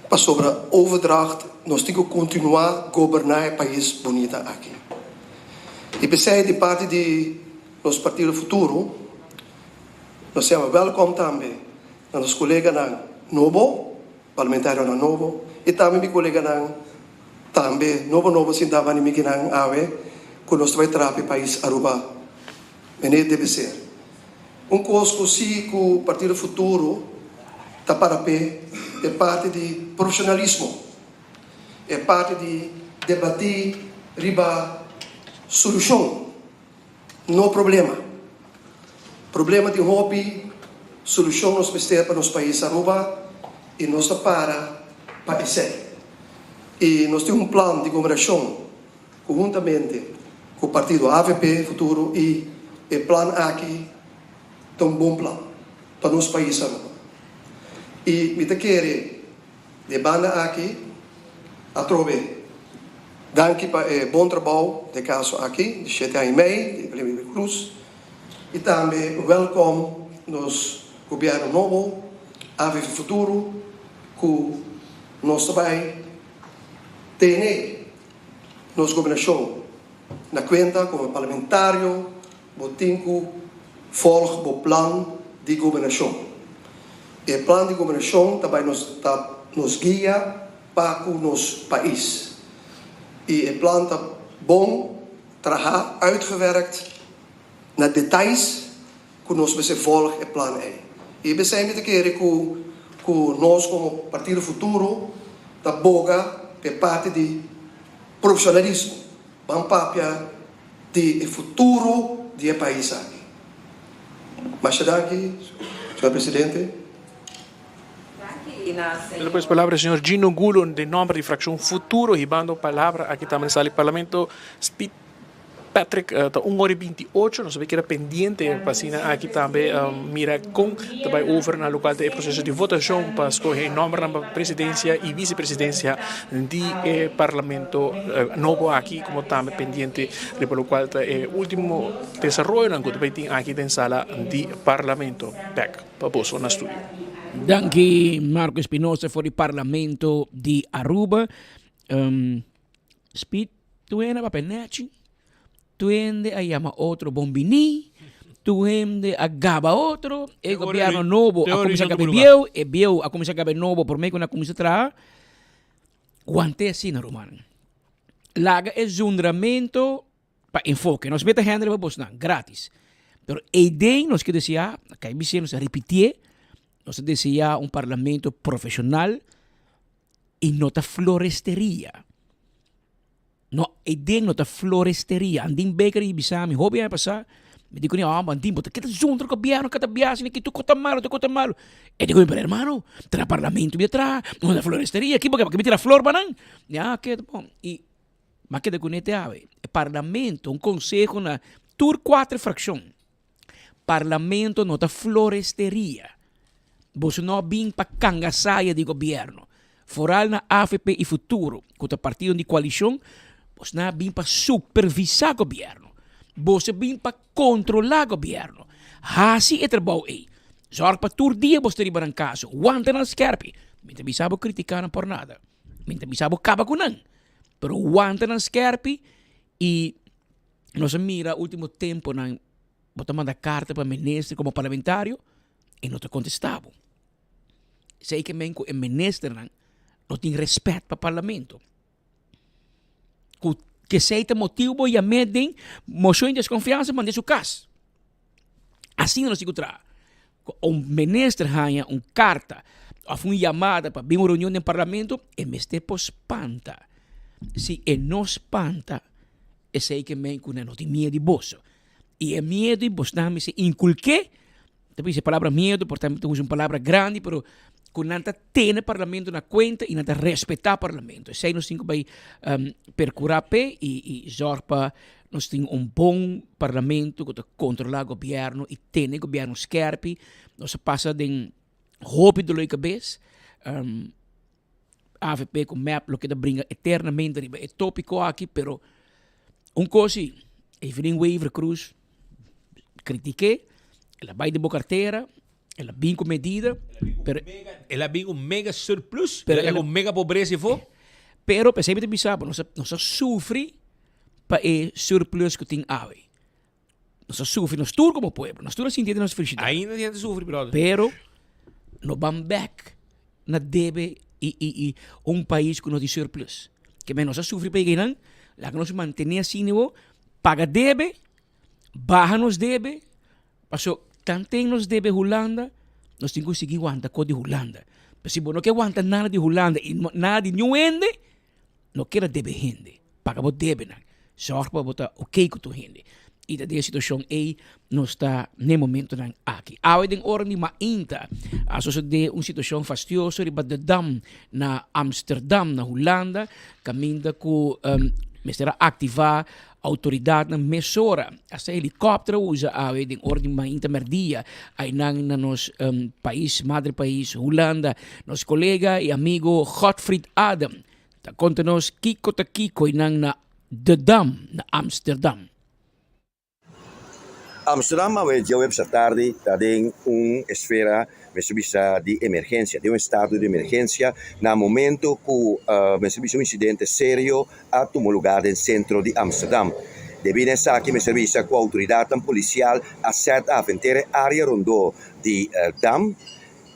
Pasobra overdracht nos tin ku kontinuá goberná e pais bunita aki. I p'esei di parti di nos Partido Futuro nos yama wèlkòm tambe na nos koleganan nobo, parlamentarionan nobo i tambe mi koleganan tambe nobo nobo sintá banda mi kinan awe ku nos ta bai traha pa e pais Aruba mene debe ser. Un kos ku si ku Partido Futuro ta para p'e e parti di profesionalismo, e parti di debatí riba solushon, no problema. Problema tin hopi, solushon nos mester pa nos pais Aruba i nos ta para pa esei. I nos tin un plan di gobernashon Conhuntamente cu partido avp Futuro y e plan aki ta un bon plan pa nos pais Aruba. Y mi ta kere di e banda aki atrobe danki pa e bon trabou den caso aki di shete aña y mei di Evelyn Wever Croes y tambe welcome nos gobierno nobo avp Futuro cu nos ta bay tene nos gobernashon na kuenta komo parlamentario bo tin ku volg bo plan di gobernashon. E plan di gobernashon ta bai nos ta nos guia pa ku nos pais. I e plan ta bon traha, uitgewerkt na detais ku nos mester volg e plan ei. I besei mi ta kere ku ku nos komo Partido Futuro ta boga pa e parti di profesionalismo. Ban papia di e futuro di e pais aki. Masha danki, señor Presidente. Despues palabra señor Gino Gulo den nomber di fraccion Futuro hibando palabra aki tambe den sala di Parlamento. Speed. Patrick, ta un ora y binti ocho, nos a bay keda pendiente pa asina aki tambe mira con ta bay over na locual ta e proceso di votacion pa scoge e nombernan pa presidencia y vicepresidencia di e parlamento nobo aki, como tambe pendiente riba locual ta e ultimo desaroyonan cu ta bay tin aki den sala di parlamento. Bek pa boso na studio. Danki Marco Espinosa for di Parlamento di Aruba. Speed tu hende a papia nechi, tu hende a yama otro bon bini, tu hende a gaba otro, e gobierno nobo a cuminsa gaba e bieu, e bieu a cuminsa gaba e nobo prome cu nan a cuminsa traha. Wante asina ruman. Laga e zundramento pa enfoke. Nos mete hende riba bosnan, gratis. Pero eiden nos ke desea, kai bisé, nos a ripitié, nos a desea un parlamento profesional y no ta floresteria. No, eiden no ta floresteria. Andin Baker y bisa mi hopi aña pasá, mi di kuné, oh, Andin, bo ta keda zundra gobierno kada biaha, asina ki tur kos ta malo, tur kos ta malo. E di kuné, pero hermano, ta na parlamento mi ta traha, no ta floresteria, ki bo ke, bo ke mi tira flor pa nan? Ya, ke bon. Y M'a keda ku nete awe. E parlamento, un konseho na tur kuater frakshon. Parlamento no ta floresteria. Boso no a bin pa kanga saya di gobièrnu. Foral na avp i Futuro, ku ta partido di koalishon, bos na a bin pa supervisá gobièrnu. Boso a bin pa kontrolá gobièrnu. Hasi e trabou ei. Zòrg pa tur dia bos ta riba nan kaso. Wanta nan skèrpi. Mi ta bisa bo kritiká nan por nada. Mi ta bisa bo kaba ku nan. Pero wanta nan skerpi y nos a mira ultimo temponan bo ta manda carta pa minister como parlamentario y no ta contesta bo. Esey ke men cu e ministernan. No tin respet pa parlamento. Ku kesei ta motibu bo yam'é den mocion di desconfiansa mand'é su kas. Asina nos tin ku traha. Ku un minister haña un karta òf un yamada pa bin un reunion den parlamento, e mester por spanta. Si e no spanta, esei ke men ku nan no tin miedu di boso. I e miedu di bosnan mester inkulk'é, ta bisa e palabra miedu por ta mi ta usa un palabra grandi, pero ku nan ta tene parlamento na kuenta i nan ta respetá parlamento. Esei nos tin ku bai perkurá p'e i i zòrg pa nos tin un bon parlamento ku ta kontrolá gobièrnu i tene gobièrnu skèrpi. Nos a pasa den hopi doló di kabes. Avp ku mep lo keda bringa eternamente riba e tópiko aki, pero un kos si, Evelyn Wever Croes kritik'é, el a bai den bo kartera, el a bin ku medida, pero El a bin ku mega surplus, pero el a ku mega pobresa afó. Pero p'esei mi ta bisa bo, nos a nos a sufri pa e surplus ku tin awe. Nos a sufri, nos tur como pueblo, nos tur a sinti den nos felicidad. Ainda tin hende sufri, brother. Pero no ban bek na debe y, y, y un pais cu no tin surplus. Ke men nos a sufri pa yega einan, laga nos mantene asina bo, paga debe, baha nos debe, paso tanten nos debe Hulanda, nos tin cu sigui wanta cos di Hulanda. Pero si bo no ke wanta nada di Hulanda y nada di niun hende, No keda debe hende. Paga bo debenan. Zorg pa bo ta oké ku tur hende. I ta den e situashon ei nos ta n'e momentonan aki. Awe den ora di mainta a sosodé un situashon fastioso riba de Dam na Amsterdam, na Hulanda, kaminda ku mester a aktivá outoridatnan mesora. Asta helikòpter a usa awe den ora di mainta mèrdia einan na nos pais, madre pais Hulanda. Nos kolega i amigo Godfried Adam ta konta nos kiko ta kiko einan na De Dam na Amsterdam. Amsterdam awe djaweps atardi ta den un esfera mester bisa di emergencia, den un estado di emergencia na momento cu mester bisa un incidente serio a tuma lugar den centro di Amsterdam. Debi na esaki mester bisa cu autoridadnan policial a set af henter e area rondó di Dam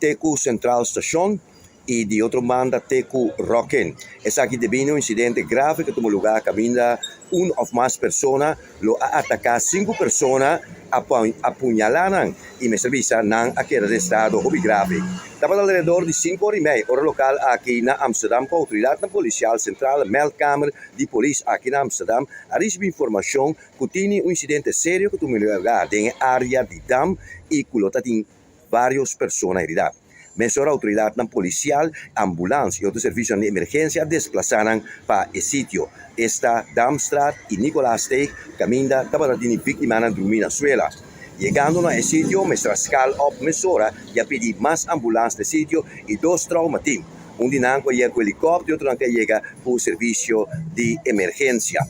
te cu Centraal Station i di otro banda te ku Rocken. Esaki debí na un insidente grave ku a tuma lugá kaminda un òf mas persona lo a ataká sinku persona apuñalá nan i mester bisa nan a keda den estado hopi grave. Tabata alrededor di sinku ora i mei ora lokal aki na Amsterdam ku outoridatnan polisial Centrale Meldkamer di Polis aki na Amsterdam a risibí informashon ku tini un insidente serio ku tuma lugá den e área di Dam i ku lo ta tin Varios persona heridá. Mesora outoridatnan polisial, ambulans i otro servisionan di emergensia a desplasá nan pa e sitio. Esta Damstraat i Nicolaassteeg kaminda tabata tini víktimanan drumí na suela. Yegando na e sitio mester a skal òp mesora i a pidi mas ambulans na e sitio i dos trauma team. Un di nan ku a yega ku helikòpter i otronan ku a yega ku servisio di emergensia.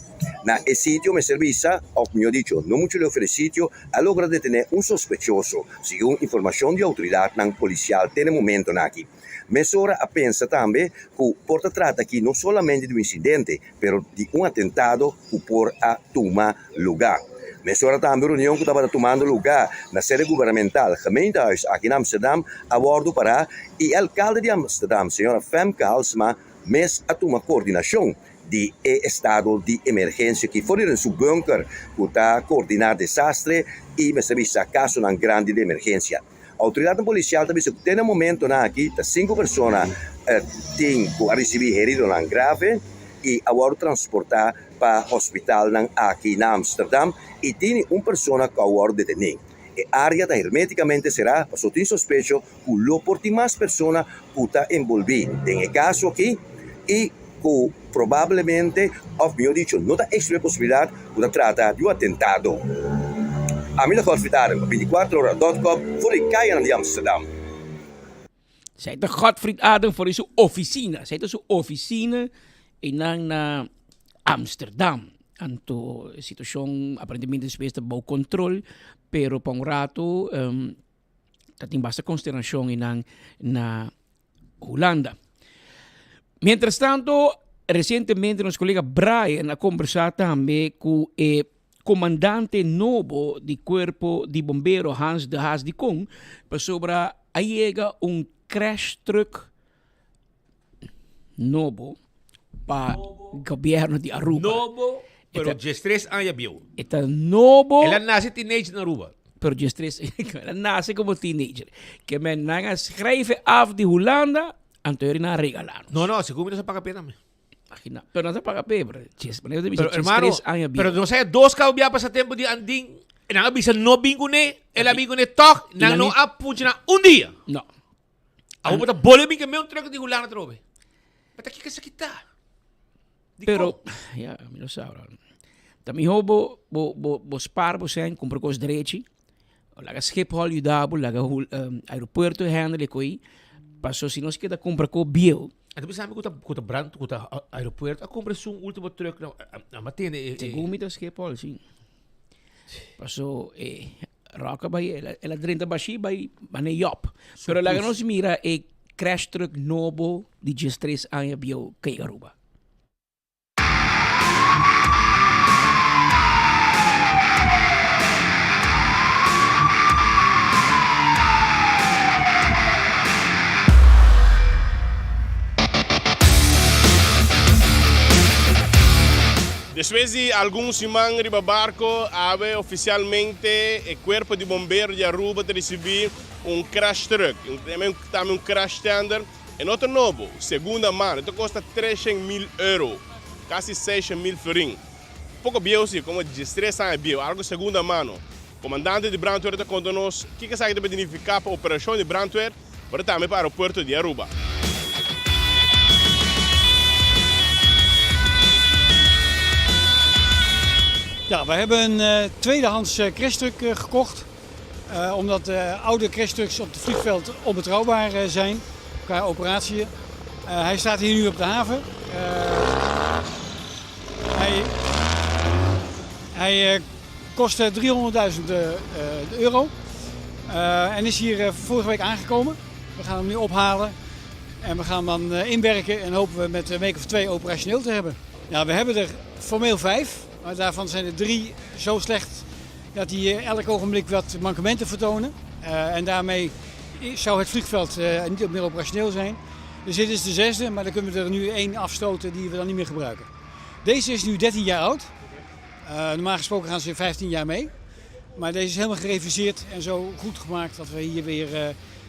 Na e sitio mester bisa, òf mihó dicho, no muchu leu for e sitio, a logra detené un sospechoso, segun informashon di outoridatnan polisial te na e momentonan aki. Mesora a pensa tambe ku por ta trata aki no solamente di un insidente, pero di un atentado ku por a tuma lugá. Mesora tambe un reunion ku tabata tumando lugá na sede gubernamental, Gemeentehuis, aki na Amsterdam a wòrdu pará i e alkalde di Amsterdam, señora Femke Halsema, mes a tuma koordinashon di e estado di emergencia ki for di den su bunker cu ta coordina desastre y mester bisa casonan grandi di emergencia. Autoridadnan policial ta bisa cu te na momentonan aki ta cinco persona tin cu a ricibi heridonan grave y a wordo transporta pa hospitalnan aki na Amsterdam y tini un persona cu a wordo deteni. E area ta hermeticamente cera pasobra tin sospecho cu lo por tin mas persona cu ta envolvi den e caso aki y cu probablemente of mihor dicho no ta exclui e posibilidad cu ta trata di un atentado. Ami ta Godfried Adem pa binticuatro ora dot com for di cayanan di Amsterdam. Zij ta Godfried Adem for di su oficina. Zij ta su oficina einan na Amsterdam. Anto e situacion aparentemente despues ta bou control, pero pa un rato Ta tin basta consternacion einan na Hulanda. Mientras tanto, recientemente nos colega Brian a conversa tambe cu e comandante nobo di Cuerpo di Bombero Hans de Haas dicon pasobra a yega un crash truck. nobo pa gobierno di Aruba. Nobo, pero 13 aña bieu. E ta nobo. El a nace teenager na Aruba. Pero 13, el a nace como teenager. Ke men nan a schrijven af di Hulanda, anto yori nan a regala nos. No, no, segun mi no sa paga pena me. Imagina, pero nan sa paga pe, pero djes, manera ta bisa Pero hermano, 13 aña bieu. pero nos haya dos cabo bia pasa tempo di andin, nan a bisa no bin cune, el a bin cune toch, nan no a funciona un dia. No. Awor bo ta bolbe bin ke meun truck di Hulanda atrobe. Ma ta kiko esaki ta? Dikon? Pero, ya, mi no sa bro. Ta miho bo, bo, bo, bo spaar bo sen, kumpra kos drechi. Laga Schiphol yuda bo, laga hul, um, aeropuerto handle e koi. Paso si nos keda kumpra ko bieu. Anto bisa mi ku ta, ku ta brand, ku ta aeropuerto a kumpra esun ultimo truck nou, a, a tende e, e. Segun mi ta Schiphol, si. Paso e Rock a bai, el a, el a drenta bashi bai mane Job. Pero laga nos mira e crash truck nobo di 13 aña bieu kay Aruba. Despues di algun siman riba barco, awe oficialmente e Cuerpo di Bombero di Aruba ta ricibi un crash truck, tambe un crash tender. E no ta nobo, segunda mano, e ta costa 300 mil euro, casi 600 mil florin. Poco bieu si, como 13 aña bieu, algo segunda mano. Comandante di brandweer ta conta nos kico esaki ta significa pa operacion di brandweer, pero tambe pa aeropuerto di Aruba. Ja, we hebben een uh, tweedehands uh, crashtruck uh, gekocht. Uh, omdat de oude crashtrucks op het vliegveld onbetrouwbaar uh, zijn qua operatie. Uh, hij staat hier nu op de haven. Hij hij kostte 300.000 euro en is hier vorige week aangekomen. We gaan hem nu ophalen en we gaan dan inwerken en hopen we met een week of twee operationeel te hebben. Ja, we hebben er formeel vijf, maar daarvan zijn er drie zo slecht dat die elk ogenblik wat mankementen vertonen. En daarmee zou het vliegveld niet meer operationeel zijn. Dus dit is de zesde, maar dan kunnen we er nu één afstoten die we dan niet meer gebruiken. Deze is nu 13 jaar oud. Normaal gesproken gaan ze 15 jaar mee. Maar deze is helemaal gereviseerd en zo goed gemaakt dat we hier weer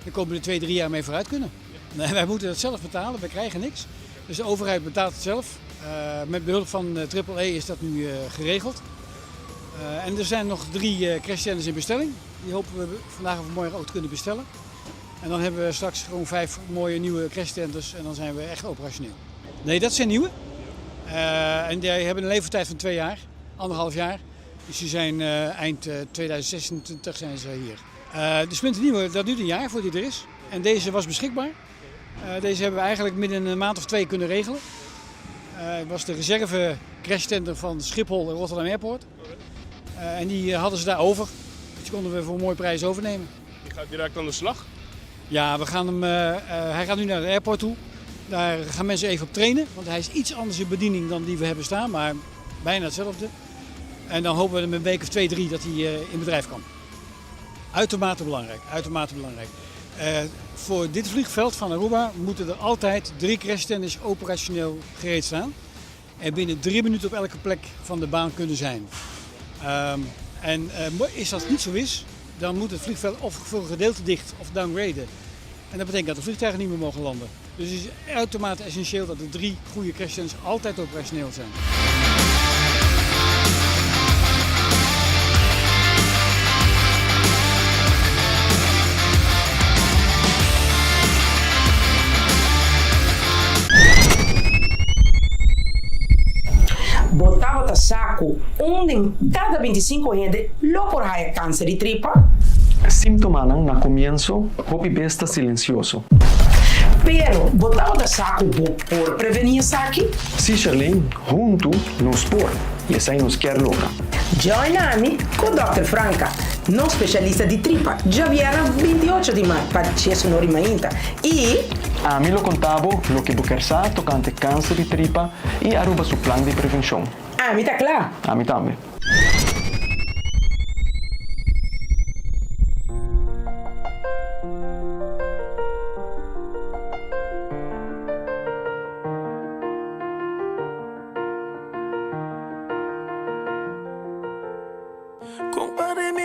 de komende 2, 3 jaar mee vooruit kunnen. Nee, wij moeten dat zelf betalen, we krijgen niks. Dus de overheid betaalt het zelf. Met behulp van Triple E is dat nu geregeld. En er zijn nog drie crashtenders in bestelling. Die hopen we vandaag of morgen ook te kunnen bestellen. En dan hebben we straks gewoon vijf mooie nieuwe crashtenders en dan zijn we echt operationeel. Nee, dat zijn nieuwe. En die hebben een levertijd van 2 jaar, anderhalf jaar. Dus die zijn eind 2026 zijn ze hier. De splinternieuwe, dat duurt een jaar voordat die er is. En deze was beschikbaar. Deze hebben we eigenlijk binnen een maand of twee kunnen regelen. Het was de reserve crashtender van Schiphol en Rotterdam Airport. En die hadden ze daar over. Dus die konden we voor een mooie prijs overnemen. Die gaat direct aan de slag? Ja, we gaan hem, hij gaat nu naar de airport toe. Daar gaan mensen even op trainen, want hij is iets anders in bediening dan die we hebben staan, maar bijna hetzelfde. En dan hopen we hem een week of twee, drie dat hij in bedrijf kan. Uitermate belangrijk, uitermate belangrijk. Voor dit vliegveld van Aruba moeten er altijd drie crashtenders operationeel gereed staan. En binnen 3 minuten op elke plek van de baan kunnen zijn. En is dat niet zo is, dan moet het vliegveld of voor een gedeelte dicht of downgraden. En dat betekent dat de vliegtuigen niet meer mogen landen. Dus het is uitermate essentieel dat de drie goede crashtenders altijd operationeel zijn. Bo tabata sa cu un den cada 25 hende lo por haya cancer di tripa? Sintomanan na comienso, hopi bes ta silencioso. Pero, bo tabata sa cu bo por preveni esaki? Si, Charlene, hunto nos por y esey nos kier logra. Join ami cu Dr. Franca, nos specialista di tripa, diabierna 28 di maart pa 10 or mainta. Y Ami lo conta bo loke bo kier sa tocante cancer di tripa y Aruba su plan di prevencion. Ami ta cla. Ami tambe.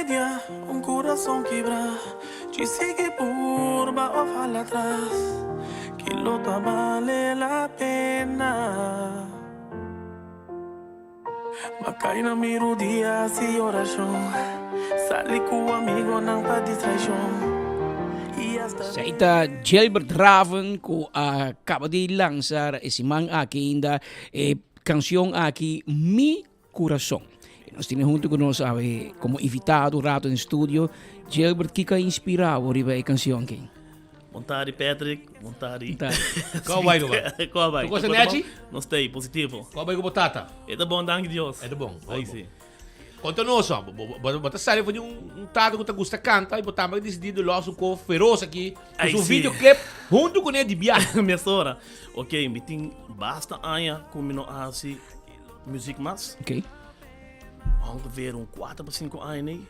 envidia un curason kibra Dji sigui purba of hala atras Ki lo ta bale la pena Ma kai na mi rudia hasi orashon Sali ku amigonan pa distraishon I hasta Esei ta Gilbert Raven ku a kaba di lansa e siman aki ainda e kanshon aki Mi Kurason. I nos tene huntu ku nos awe komo invitado un rato den studio. Gilbert, kiko a inspirá bo riba e kanshon aki? Bon tardi Patrick, bon tardi. Kon bai ruman? Kon bai? Tu kosa nechi? Nos ta ei, positivo. Kon bai ku bo tata? E ta bon, danki Dios. E ta bon. Ai si. Konta nos, bo ta sali for di un tata ku ta gusta kanta i bo tambe a disidí di lòs un ko feros aki ku su videoclip huntu kuné di biaha. Mesora. Ok, mi tin basta aña ku mi no a hasi muziek mas. Ok. Ongeveer un kuater pa sinku aña nei.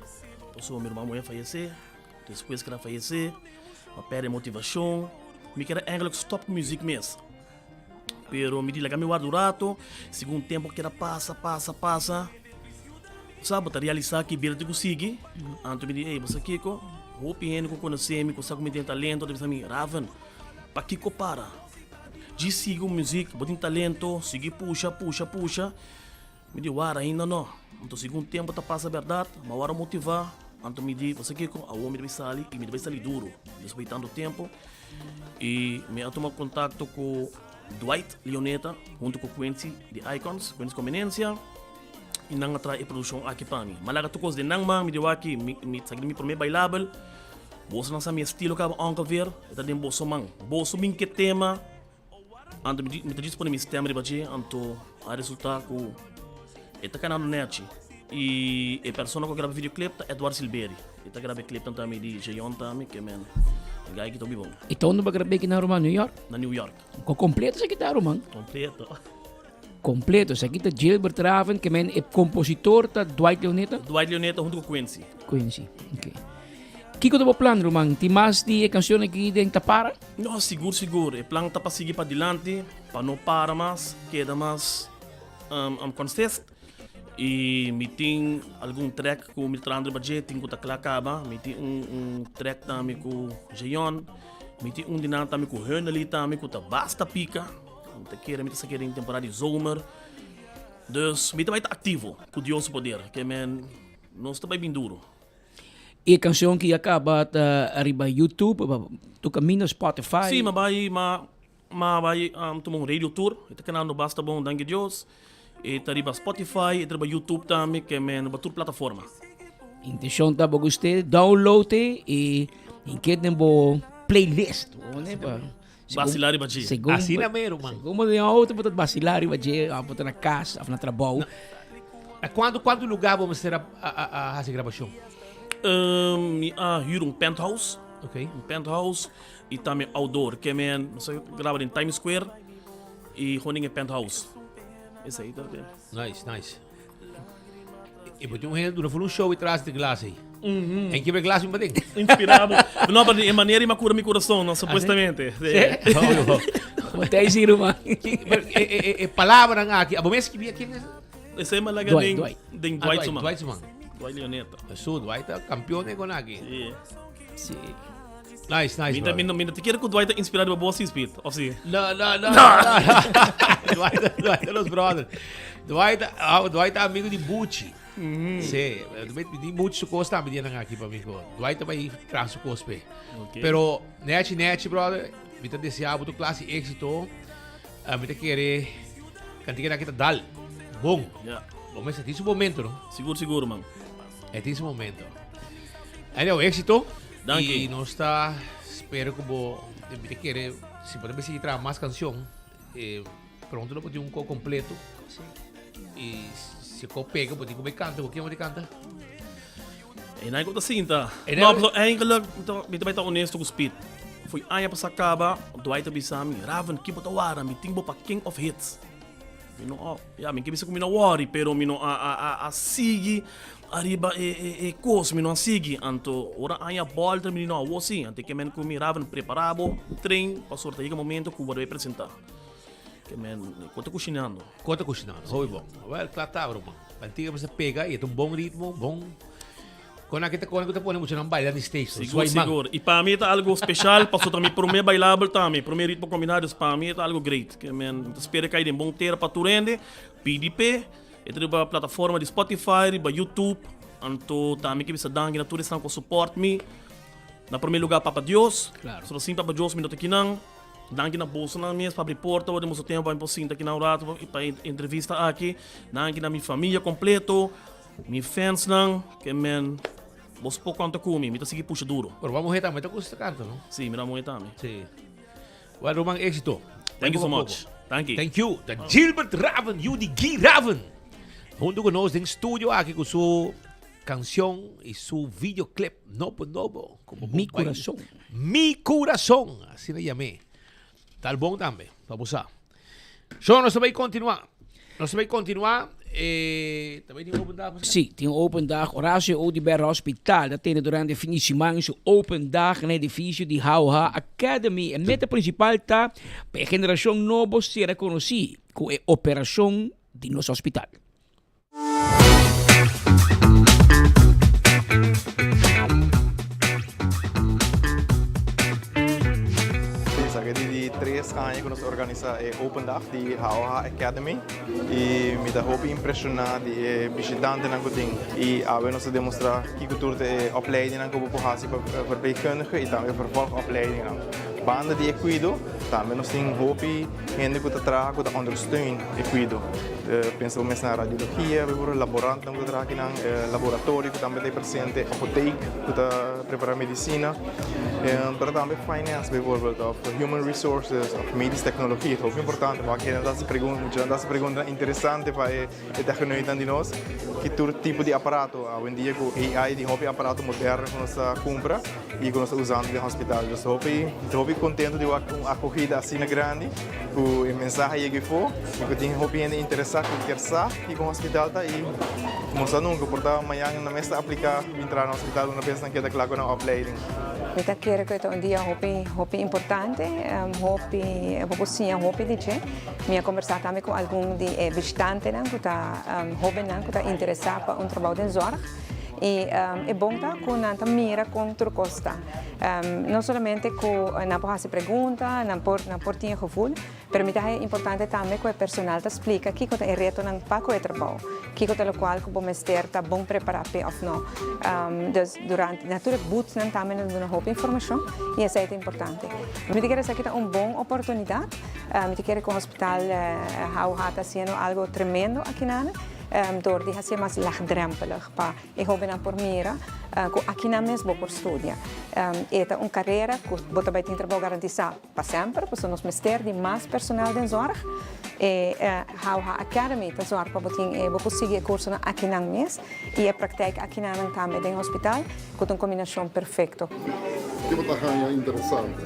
Pasobra mi ruman muhé fayesé. Despues ku el a fayesé, mi a pèrdè motivashon. Mi kere eigenlijk stòp ku muzik mes. Pero mi di laga mi warda un rato, segun tempu a keda pasa, pasa, pasa, sa bo ta realisá ki bida tin ku sigui. Anto mi di, ey, bo sa kiko? Hopi hende ku konosé mi, ku sa ku mi tin talento, ta bisa mi, Raven, pakiko para? Djis sigui ku muzik, bo tin talento, sigui pusha, pusha, pusha. Mi di, Wara, ainda no. Anto segun tempu ta pasa bèrdat, mi a wòrdu motivá. Anto mi di, Bo sa kiko? Awor mi ta bai sali i mi ta bai sali duru. Despues di tantu tempu, i mi a tuma kontakto ku Dwight Leoneta huntu ku Quincy di Icons, Quincy Conveniencia, i nan a traha e produkshon aki pa mi. Mi a laga tur kos den nan man, mi di, Wak, mi mi esaki ta mi promé bailabel. Boso nan sa mi estilo kaba ongeveer, e ta den boso man. Boso bin ke tema. Anto mi ta djis pone mi stem riba dje, anto a resulta ku e ta kanando nechi. I e persona ku a graba e videoclip ta Edward Silberi. E ta graba e clip tambe di Jeyon tambe, ke men e guy ki ta hopi bon. I ta unda bo a graba aki na ruman? New York? Na New York. Ko kompleto esaki ta ruman? Kompleto. Kompleto. Esaki ta Gilbert Raven, ke men e kompositor ta Dwight Leoneta? Dwight Leoneta huntu ku Quincy. Quincy, ok. Kiko ta bo plan ruman? Tin mas di e kanshon aki den ta para? No, sigur sigur. E plan ta pa sigui padilanti, pa no para mas, keda mas consist. I mi tin algun track ku mi ta trahando riba dje, tin ku ta kla kaba. Mi tin un un track tambe ku Jeyon, mi tin un di nan tambe ku Hunley tambe ku ta basta pika. Mi ta kere mi ta sa kere den temporada di zomer. Dus mi ta bai ta aktivo ku Dios su poder. Ke men nos ta bai bin duro. E canción ki a caba ta riba YouTube, tu camino Spotify. Sí, m'a bai, m'a m'a bai tuma un radio tour. E ta canando basta bon, danki Dios. E ta riba Spotify, e ta riba YouTube tambe, ke men riba tur plataforma. Intencion ta bo guste download e y inket den bo playlist. Basila riba dje. Asina mero, man. Segun bo den auto, bo ta basila riba dje, of bo ta na cas, of na trabou. Na cuanto, cuanto lugar bo mester a, a, a haci grabacion? Mi a huur un penthouse. Ok. Un penthouse y tambe outdoor. Ke men, nos a graba den Times Square y gewoon den e penthouse. Esey ta. Nice, nice. E bo tin un hende duna for un show tras di glas ei. En kibra glas mi batin. Inspirado. No, pero e manera i cura mi corazón, no, supuestamente. Sí. Bo ta isi ruman. Pero e e e e palabranan aki, abo mes skibí aki? Esei mi a laga Dwight, den Dwight. den Ah, Dwight su man. Dwight su man. Dwight Leoneta. Su, Dwight ta campeon den kon aki. Sí. Sí. Nice, nice, Mi ta, brother. mi no, mi no te quiere ku Dwight ta inspirado pa bo si, Speed, of si? No, no, no, no. Dwight, Dwight ta los brother. Dwight, ah, Dwight ta amigo di Bucci. Sí, di Bucci su kos tambe dianan aki pa mi ko. Dwight ta bai traha su kos pe. Ok. Pero nechi nechi brother, mi ta desea bo tu klase éxito. Ah, mi ta kere kantika aki ta dal. Bon. Ja. Bo mester tin su momento, no? Sigur, sigur, man. E tin su momento. Anyway, éxito. Danki. Y nos ta spera cu bo mi ta kere si bo ta sigui traha mas cancion eh, pronto lo bo tin un co completo. Sí. Y si co pega bo tin cu bay canta, bo ken bo tin canta? E nan ku ta sinta. E No, nan- pero eigenlijk mi ta bai ta honesto ku Speed. Foi aña pasá kaba, Dwight ta bisa mi, Raven, ki bo ta wara? Mi tin bo pa King of Hits. Mi no a, ya, mi ke bisa ku mi no worry, pero mi no a a a a sigui ariba e e e kos, mi no a sigui. Anto ora aña bolter mi di no, awor si. Anto e ke men ku mi, Raven, prepara bo, train, pasobra ta yega momento ku bo debe presenta. Ke men, ku ta kushinando. Ku ta kushinando, hopi bon. Awel, kla ta, ruman. Antiga mester pega i e ta un bon ritmo, bon. Con aki ta con ku ta pone muchanan baila di stage. Sigur, Suai man. sigur. Y pa mi ta algo special, paso ta mi prome bailabel tambe, prome ritmo combinado, dus pa mi ta algo great. Ke men, mi ta spera kai den bon tera pa tur hende. PDP, e ta riba plataforma di Spotify, riba YouTube. Anto tambe ke bisa danki na tur esnan ku a support mi. Na prome lugar Papa Dios. Claro. Solo sin Papa Dios mi no ta kinan. Danki na bosonan mes pa abri porta ora di boso tempo pa mi por sinta kinan un rato pa e entrevista aki. Danki na mi famia completo. Mi fansnan ke men boso por konta ku mi, mi ta sigui pusha duro. Pero bo muher tambe ta gusta kanta, no? Si, mi muher tambe. Si. Well, ruman, éxito. Thank you so much. Thank you. Thank you. Ta Gilbert Raven, yu di Guy Raven. Hunto ku nos den studio aki ku su kanshon i su videoclip nobo nobo. Como Mi bon baile. Corazon. Mi Corazon, asina yam'é. Tal bon tambe, pa bo sa. So, nos ta bay continua. Nos ta bay continua. Eh, ta bay tin open dag? Sí, tin open dag. Horacio Oduber Hospital ta tene durante fin di siman su open dag na edificio di HOH Academy. E meta principal ta pa e generacion nobo sera conoci cu e operacion di nos hospital. Esaki di di tres aña ku nos a organisá e Open Dag di HOH Academy i mi ta hopi impreshoná di e bishitantenan ku tin i awe nos a demostrá kiko tur ta e opleidingnan ku bo por hasi pa verpleegkundige i tambe vervolgopleidingnan. Banda di e kuido tambe nos tin hopi hende ku ta traha ku ta ondersteun e kuido. Pensa bo mes na radiologia, bijvoorbeeld, laborantnan ku ta traha akinan, laboratorio ku tambe ta presente, apotek ku ta prepara medisina, pero tambe finance bijvoorbeeld of human resources of medisch teknologia. Ta hopi importante, bo aki hende ta hasi pregunta, muchanan ta hasi preguntanan interesante pa e techneutnan di nos, ki tur tipo di aparato. Awendia ku AI tin hopi aparato moderno ku nos ta kumpra i ku nos ta usando den hospital. Dus hopi, mi ta hopi kontento di wak un akogida asina grandi. Ku e mensahe yega efo i ku tin hopi hende interesá ku kier sa kiko un hospital ta i no sa nunka por ta mañan nan mes ta apliká bin traha na hospital una bes nan keda kla ku nan opleiding. Mi ta kere ku e ta un dia hopi hopi importante, hopi bo por siña hopi di dje. Mi a kombersá tambe ku algun di e bishitantenan ku ta hóbennan ku ta interesá pa un trabou den zòrg i e bon ta ku nan ta mira kon tur kos ta. No solamente ku nan por hasi pregunta, nan por nan por tin e gevoel, pero mi ta haña importante tambe ku e personal ta splika kiko ta e retonan pa ku e trabou, kiko ta lokual ku bo mester ta bon prepará p'e òf no. Dus durante na tur e boothnan tambe nan ta duna hopi informashon i esei ta importante. Mi ta kere esaki ta un bon oportunidat, mi ta kere ku hospital HOH ta hasiendo algo tremendo akinan dor di hasié mas lagdrempelig pa E hóbennan por mira ku akinan mes bo por studia. E ta un karera ku bo ta bai tin trabou garantisá pa semper, pasobra nos mester di mas personal den zòrg. E HOH Academy ta zòrg pa bo tin e bo por sigui e kursonan akinan mes i e praktijk akinanan tambe den hospital, ku ta un kombinashon perfekto. Ke bo ta haña interesante?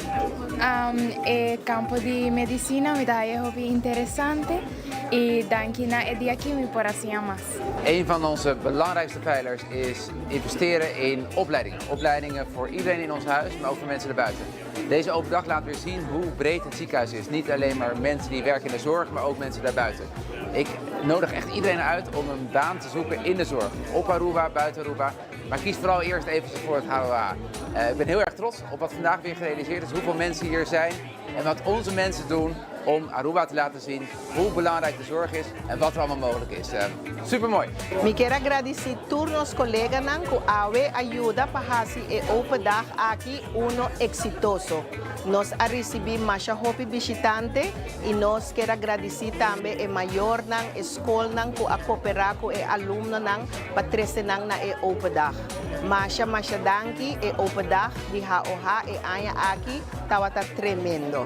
E kampo di medisina mi ta haña hopi interesante i danki na e dia aki mi por a siña mas. Een van onze belangrijkste pijlers is investeren in opleidingen. Opleidingen voor iedereen in ons huis, maar ook voor mensen erbuiten. Deze open dag laat weer zien hoe breed het ziekenhuis is. Niet alleen maar mensen die werken in de zorg, maar ook mensen daarbuiten. Ik nodig echt iedereen uit om een baan te zoeken in de zorg. Op Aruba, buiten Aruba. Maar kies vooral eerst even voor het HOH. Eh, ik ben heel erg trots op wat vandaag weer gerealiseerd is. Hoeveel mensen hier zijn en wat onze mensen doen om Aruba te laten zien hoe belangrijk de zorg is en wat er allemaal mogelijk is. Eh, supermooi! Mi kier a gradici tur nos coleganan cu awe a yuda pa haci e open dag aki uno exitoso. Nos a ricibi masha hopi bishitante y nos kier a gradici tambe e mayornan, e scolnan cu a coopera cu e alumnonan pa trece nan na e open dag. Masha masha danki, e open dag di HOH e aña aki tawata tremendo.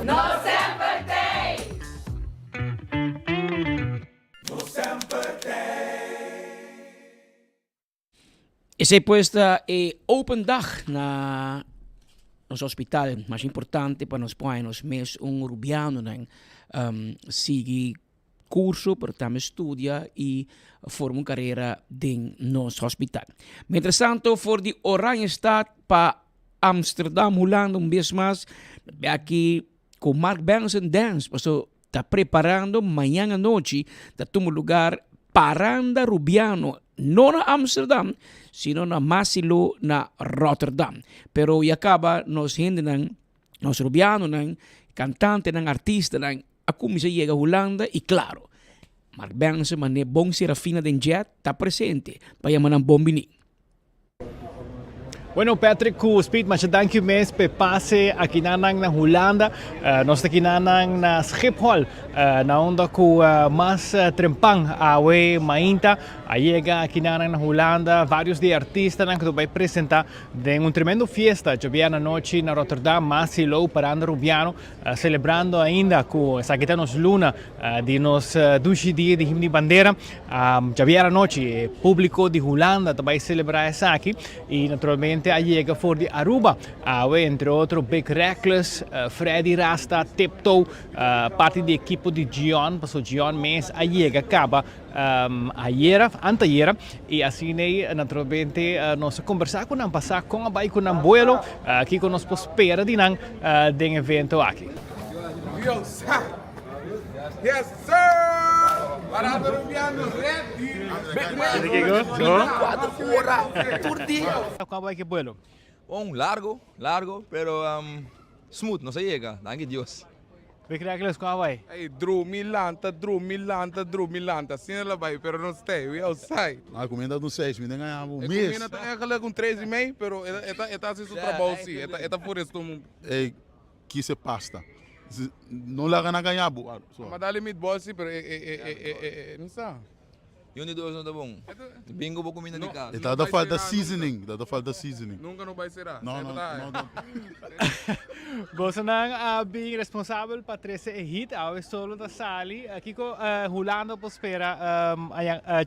Nos semper t'ey! Nos semper t'ey! Esey pues ta e open dag na nos hospital. Mas importante pa nos por haña nos mes un rubianonan sigui curso pero tambe studia y forma un carera den nos hospital. Mientras tanto for di Oranjestad pa Amsterdam, Hulanda un bes mas aki cu Mark Benson Dance paso ta preparando mañan anochi ta tuma lugar Paranda Rubiano. No na Amsterdam, sino na Maassilo na Rotterdam. Pero ya caba nos hendenan, nos Rubianonan, cantantenan, artistanan a cuminsa yega Hulanda y claro, Mark Benson mane Bon Serafina den jet ta presente pa yama nan bon bini. Bueno Patrick ku Speed masha danki mes p'e pase akinanan na Hulanda. Nos ta akinanan na Schiphol na unda ku mas trempan awe mainta a yega akinanan na Hulanda. Varios di e artistanan ku ta bai presenta den un tremendo fiesta djabièrnè anochi na Rotterdam. Mas i lou paranda Rubiano selebrando ainda ku esaki ta nos luna Di nos dushi dia di himno di bandera, djabier anochi e publico di Hulanda ta bay celebra esaki y naturalmente a yega for di Aruba awe entre otro Big Reckless, Freddy Rasta, Tiptoe, parti di ekipo di Gion, paso Gion mes a yega caba ayera, antayera y asina ey naturalmente nos a conversa cu nan pa sa con a bay cu nan buelo, kico nos por spera di nan den evento aki. Yes sir! Parado Rubiano ready! 24 ora tur dia. Cua bai ke pueblo? Bon, largo, largo, pero smooth, nos a yega, danki Dios. Big Reckless, cua bai? Ey, drumi lanta, drumi lanta, drumi lanta, asina la bai, pero nos ta ey, we outside. Na cuminda ta un seis, mi den gaña un E mes. cuminda ta eigenlijk un tres y mei, pero e ta e ta haci su trabou si, e ta e ta puru estomo. Ey, Kise pasta. No laga nan gaña bo. Ma dale meatball si pero e e e e e no sa. Yun di dos no ta bon. Bingo bo cuminda di casa. E ta ta falta seasoning. Ta ta falta seasoning. Nunca no bay sera. No no no no. Bosonan a bin responsabel pa trece e hit awe solo ta sali. Kico Hulanda por spera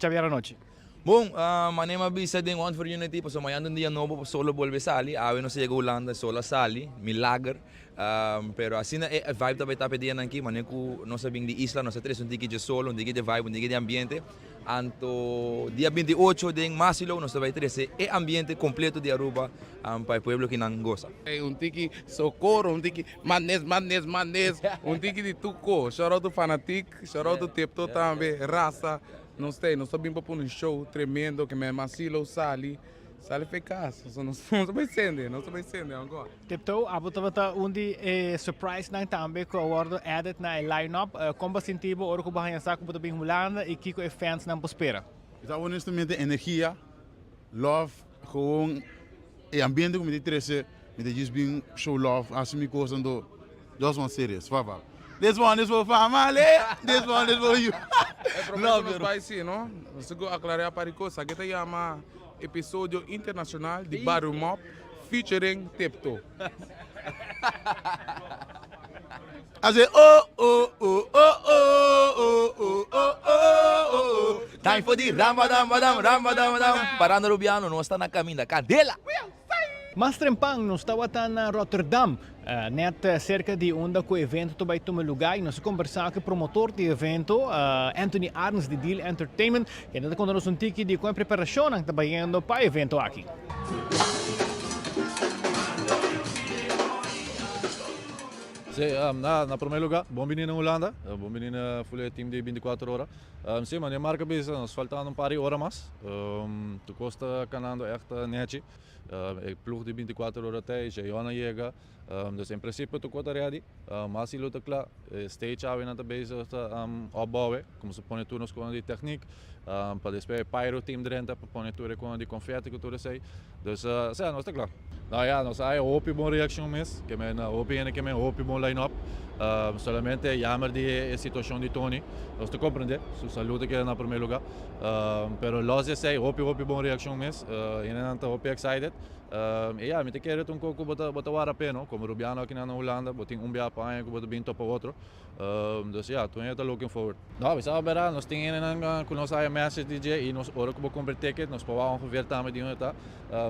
djabier anochi? Bon, manera mi a bisa den One for Unity, pasobra mañana ta un dia nobo pa solo bolbe sali. Awe nos a yega Hulanda, solo a sali, milager. Pero asina e vibe ta bay ta pa e dianan aki, manera cu nos a bin di isla, nos a trece un tiki dje solo, un tiki dje vibe, un tiki dje ambiente. Anto dia 28 den Masilo nos ta bay trece e ambiente completo di Aruba pa e pueblo kinan gosa. Un tiki socoro, un tiki madness, madness, madness, un tiki di tuco. Shout out to Fanatic, shout out to Tipto tambe, Rasta. Nos ta nos ta bin pa pone un show tremendo ke men Masilo sali, sali fe kas. So nos nos ta bai sende, nos ta bai sende ankor. Tiptoe, abo tabata un di e surprise nan tambe ku a wordo added na e line up. Kon bo a sinti bo ora ku bo haña sa ku bo ta bin Hulanda i kiko e fans nan por spera? Mi ta honestamente energia, love, gewoon e ambiente ku mi ta trese, mi ta djis bin show love, hasi mi kos anto Just one serious, fa fa. This one is for family, this one is for you. E prome ku nos bai si, no? Nos tin ku aclaria par di kos. Aki ta yama episodio internacional di Barrio Mop featuring Tipto. I say oh oh oh oh oh oh oh oh oh oh. Time for di rambadam badam rambadam badam. Parando Rubiano, nos ta na caminda. Candela! Mas trempan nos tabata na Rotterdam, net serka di unda ku e evento ta bai tuma lugá i nos a kombersá ku e promotor di e evento, Anthony Arns di Deal Entertainment, kende ta konta nos un tiki di kon e preparashonnan ta bayendo pa e evento aki. Sí, na promé lugá, bon bini na Hulanda, bon bini na ful e team di 24 ora. Sí, manera Mark a bisa, nos faltando un par di ora mas. Tur kos ta kanando ègt nechi. E ploeg di 24 ora ta ei, Jeyon a yega. Dus en prinsipio tur kos ta ready. Mas i lo ta kla. E stage awe nan ta bezig ta opbouwe. Komo se pone tur nos kono di tekniek. Pa despues e pyro team drenta pa pone tur e kono di konfeti ku tur esei. Dus sea, nos ta kla. No ya, nos a haya hopi bon reaccion mes. Ke men hopi hende ke men hopi bon line up. Solamente jammer di e situacion di Tony. Nos ta comprende, su salud ta keda na primer lugar. Pero los di esey hopi hopi bon reaccion mes. Hendenan ta hopi excited. Y ya, mi ta kere ta un koe ku bo ta bo ta wara p'e no. Como Rubiano aki nan na Hulanda, bo tin un bia pa aña ku bo ta bin topa otro. Dus ya, tur hende ta looking forward. No, bisa bera, nos tin hendenan ku nos haya message di dje i nos ora ku bo kumpra ticket nos por wak ongeveer tambe di unda ta.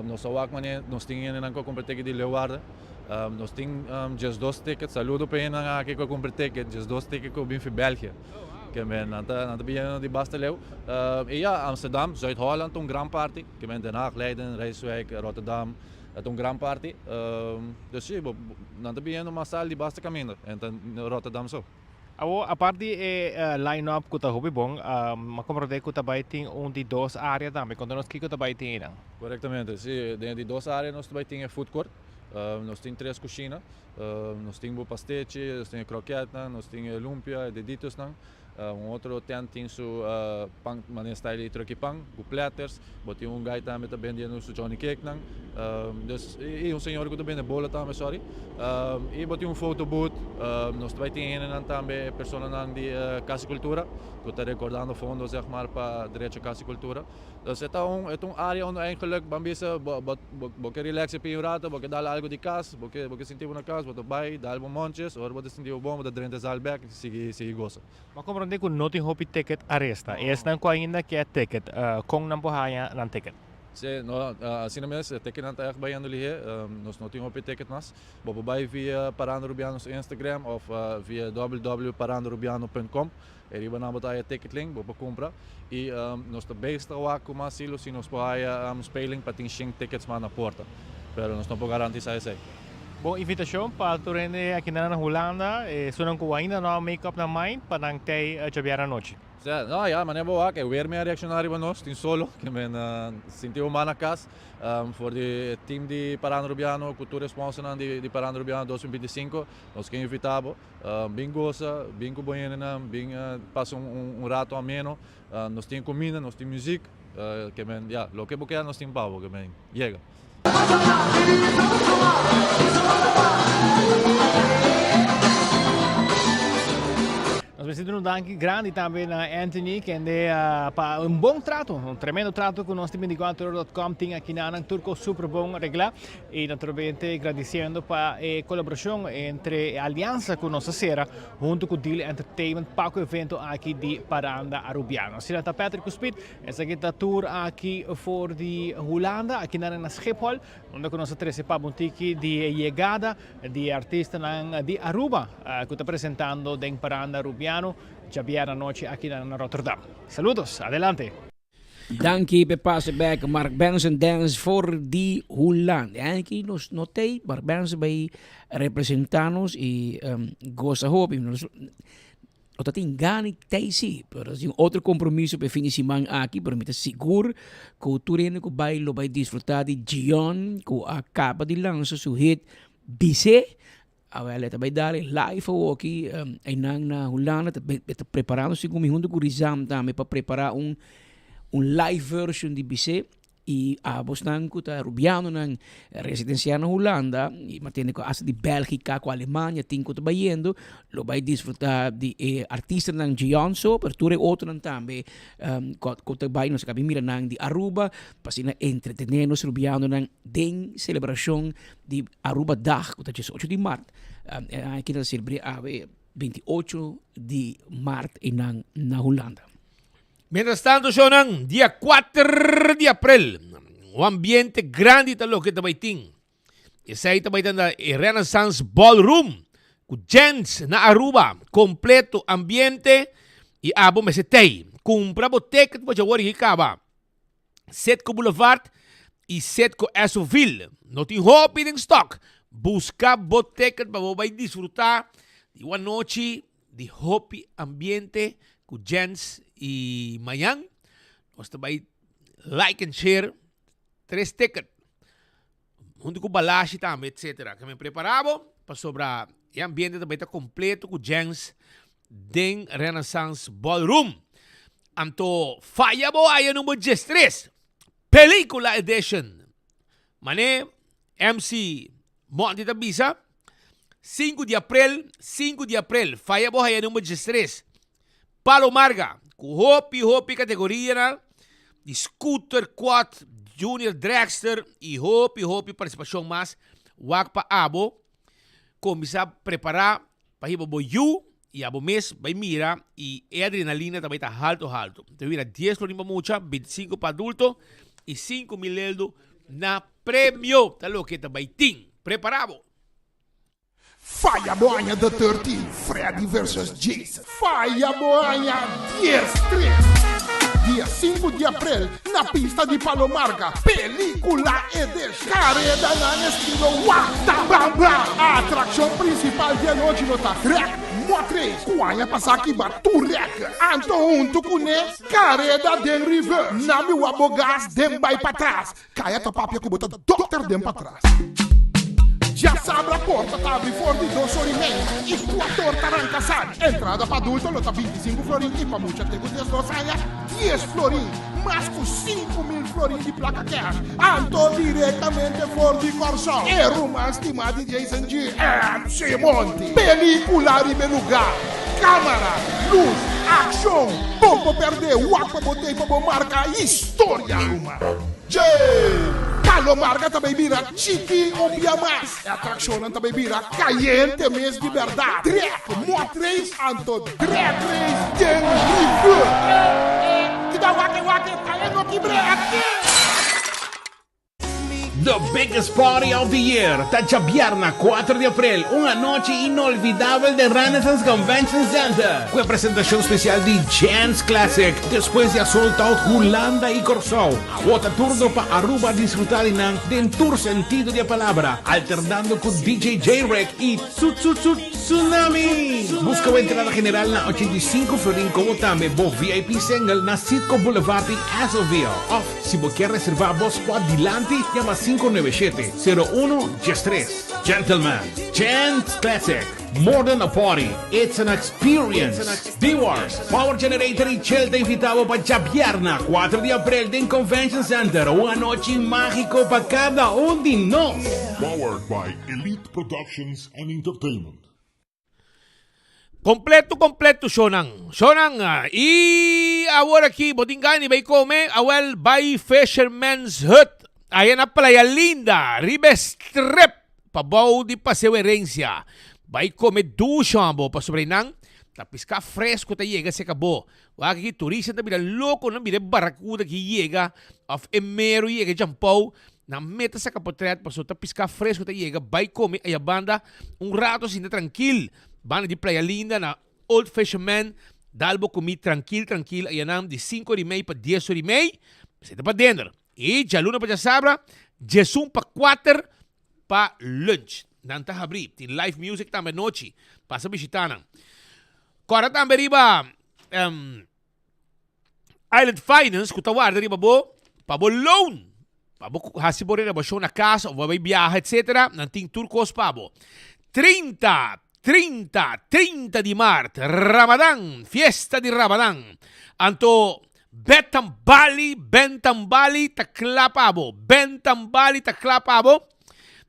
Nos a wak manera nos tin hendenan ku a kumpra ticket di Leeuwarden. Nos tin 12 ticket, saludo pa e hendenan aki ku a kumpra ticket, 12 ticket ku a bin fi België. Ke men nan ta nan ta bini di basta leu. I ya, Amsterdam, Zuid-Holland ta un gran parti. Ke men Den Haag, Leiden, Rijswijk, Rotterdam. E ta un gran parti. Dus si, bo, nan ta biniendo masal di basta caminda. En ta Rotterdam so. Awor, apart di e line up ku ta hopi bon, m'a komprondé ku ta bai tin un di dos área tambe. Konta nos kiko ta bai tin einan. Korektamente, si. Den e di dos área nos ta bai tin e food court. Nos tin tres kushina. Nos tin bo pastechi, nos tin e krokètnan, nos tin e lumpia, e deditosnan. Un otro tent tin su pan manera style di trucky pan cu platters. Bo tin un guy tambe ta bendiendo su johnny cake nan. Dus y un señora cu ta bende bola tambe sorry. Y bo tin un photo booth. Nos ta bay tin hendenan tambe personanan di Casa y Cultura cu ta recordando fondo zeg maar pa derecho Casa y Cultura. Dus e ta un e ta un area unda eigenlijk ban bisa bo bo bo ke relax epi un rato bo ke dal algo di cas bo ke bo ke sinti bo na cas bo ta bay dal bo monches ora bo ta sinti bo bon bo ta drenta e zaal bek sigui sigui gosa. Bo a komprondé ku no tin hopi ticket aresta. Esnan ku ainda ke ticket, kon nan por haña nan ticket? Sí, no, asina mes, e ticketnan ta ègt bayendo lihé. Nos no tin hopi ticket mas. Bo por bai via Paranda Rubiano su Instagram òf via www.parandarubiano.com. E riba nan bo ta haya ticket link, bo por kumpra. I nos ta bezig ta wak ku mas silo si nos por haya speling pa tin shen tickets mas na porta. Pero nos no por garantisá esei. Bon invitashon pa tur hende akinan na Hulanda, esunnan ku ainda no a make up nan mind pa nan tei djabièrnè anochi. Sea, no, ya, manera bo wak, e weer mi a reakshoná riba nos, tin solo, ke men sinti bo mas na kas. For di e team di Paranda Rubiano ku tur e sponsornan di Paranda Rubiano 2025, nos ke invitá bo. Bin gosa, bin ku bo hendenan, bin pasa un rato ameno. Nos tin kuminda, nos tin muzik, ke men, ya, loke bo kier nos tin pa bo, ke men, yega. Nos mester duna un danki grandi tambe na Anthony kende pa un bon trato, un tremendo trato ku nos di 24ora.com tin aki na nan tur kos super bon regla. Y naturalmente gradiciendo pa e colaboracion entre e alianza cu nos a cera hunto cu Deal Entertainment pa cu evento aki di Paranda Arubiano. Asina ta Patrick cu Speed, esaki ta tour aki for di Hulanda, aki nan na Schiphol, unda cu nos a trece pa Bontiki di e yegada di e artistanan di Aruba cu ta presentando den Paranda Arubiano djabièrnè anochi aki na Rotterdam. Saludos, adelante! Danki p'e pase bek Mark Benson Dance for di Hulanda. E aña aki nos no t'ei, Mark Benson bai representa nos y gosa hopi. Nos no ta tin gana di t'ei si, pero nos tin otro compromiso p'e fin di siman aki, pero mi ta sigur cu tur hende cu bai lo bai disfruta di Gion cu a caba di lansa su hit Bis'é. Awel e ta bai dal e live awoki einan na Hulanda ta e ta preparando segun mi hunto ku Rizam tambe pa prepara un un live version di Bisé i abosnan ku ta Rubianonan residensia na Hulanda i mi a tende ku asta di Belgika ku Alemania tin ku ta bayendo lo bai disfruta di e artistanan Gion so pero tur e otronan tambe ku ta bai nos a kabi mira nan di Aruba pa asina entretene nos Rubianonan den selebrashon di Aruba Dag ku ta diesocho di mart e aña aki ta selebr'é awe 28 di mart einan na Hulanda. Mientras tanto shownan dia kuater di aprel un ambiente grandi ta loke ta bai tin. Esei ta bai ta na e Renaissance Ballroom ku gents na Aruba kompleto ambiente i abo mester tei. Kumpra bo ticket bo dja wor i kaba. Citgo Boulevard y Citgo Essoville. No tin hopi den stock. Busca bo ticket pa bo bay disfruta di un anochi di hopi ambiente cu gents y mañan nos ta bay like and share tres ticket hunto cu balashi tambe etcetera. Ke men prepara bo pasobra e ambiente ta bay ta completo cu gents den Renaissance Ballroom. Anto faya bo aya number 13, Pelicula Edition. Mane MC Monty ta bisa, 5 di april, 5 di april, faya bo haya number 13, Palo Marga, cu hopi hopi categorianan di scooter, quad, junior dragster y hopi hopi participacion mas. Wak pa abo, cuminsa prepara Pa hiba bo yu y abo mes bay mira y e adrenalina ta bay ta halto halto. Ta bira 10 florin pa mucha, 25 pa adulto y 5 mil eldo na premio. Ta loke ta bay tin. Prepara bo! Faya bo aña The 13, Freddy versus Jason. Faya bo aña 13. Dia 5 di aprel na pista di Palo Marga, Pelicula Edition. Karedanan estilo Wak Ta Bam Bam. Atrakshon prinsipal di anochi lo ta Trek. Mot Race ku aña pasá kiba tur rèkè. Anto huntu kuné kareda den reverse. Na mi wak bo gas den bai patras. Kaya ta papia ku bo ta dòkter den patras. Djasabra porta ta abri for di dos or i mei i kuator ta ranka sali. Entrada pa adulto lo ta 25 florin i pa mucha te ku 12 aña 10 florin. Mas ku 5000 florin di plaka kèsh. Anto direktamente for di Kòrsou e ruman stimá di Jason G. MC Monty. Pelíkula riba e lugá, kámara, lus, akshon, bon bo pèrdè, wak pa bo tei pa bo marka historia ruman. Dje! Palo Marga ta bay bira chiki un bia mas. E atraccionnan ta bay bira cayente mes di berdad. Drek mot race anto drag race den rivier. Kita wak e wak e pa e no kibre aki. The biggest party of the year ta djabièrna 4 di aprel, un anochi inolvidabel den Renaissance Convention Center ku e presentashon spesial di Jens Classic. Despues di a sold out Hulanda i Kòrsou, awor ta turno pa Aruba disfrutá di nan den tur sentido di e palabra, alternando ku DJ J-Rek i Tsu Tsu Tsu Tsunami! Buska bo entrada general na 85 florin komo tambe bo VIP single na Citgo Boulevard di Azoville òf si bo kier reservá bo spot dilanti yama 597 01 13. Gentlemen, Gents Classic, more than a party, it's an experience! D-Wars, Power Generator y Shell ta invita bo pa djabièrna 4 di aprel den Convention Center, un anochi mágiko pa kada un di nos! Powered by Elite Productions and Entertainment. Completo completo shownan shownan y awor aki bo tin gana di bay come awel bay Fisherman's Hut aya na Playa Linda riba e strip pabou di Paseo Herencia bay come dushi bo pasobra eynan ta pisca fresco ta yega cerca bo wak aki turista ta bira loco nan bira e baracuda ki yega of e mero yega e jampou Nan meta saca potret paso ta pisca fresco ta yega bay come aya banda un rato sinta trankil banda di Playa Linda na Old Fisherman dal bo comi trankil trankil aya nan di cinco ora y mey pa dies ora y mey esey ta pa dinner y djaluna pa djasabra djesun pa cuater pa lunch nan ta habri tin live music tambe anochi pasa bishita nan cora tambe riba Island Finance ku ta warda riba bo pa bo loan, pa bo hasi bo renobashon na kas of bo bai biaha etsetera, nan tin tur kos pa bo. 30, 30, 30 di mart, Ramadan, fiesta di Ramadan. Anto Betam Bali, Bentam Bali ta kla pa bo, Bentam Bali ta kla pa bo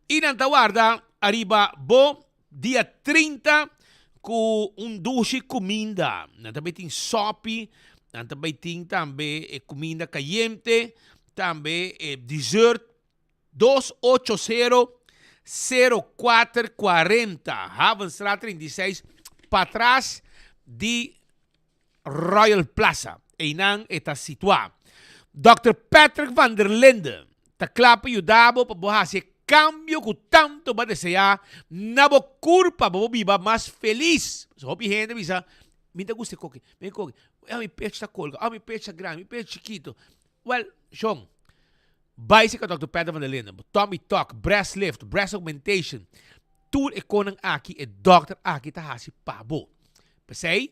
i nan ta warda ariba bo Dia 30 ku un dushi kuminda. Nan ta bai tin sopi, nan ta bai tin tambe e kuminda kayente, tambe e dessert. Dos ocho sero, sero kuater kuarenta, Havenstraat 36, patras di Royal Plaza. Einan e ta situá. Dòkter Patrick van der Linde ta kla pa yuda bo pa bo hasi e kambio ku tantu bo a deseá na bo kurpa pa bo biba mas felis. Pasobra hopi hende bisa, Mi ta gusta e koki, mi koki, ah mi pecho ta kolga, ah mi pecho ta grandi, mi pecho chikito. Wèl, shon, bai serka Dòkter Patrick van der Linde. Bo tummy tuck, breast lift, breast augmentation, tur e konan aki e dòkter aki ta hasi pa bo. P'esei,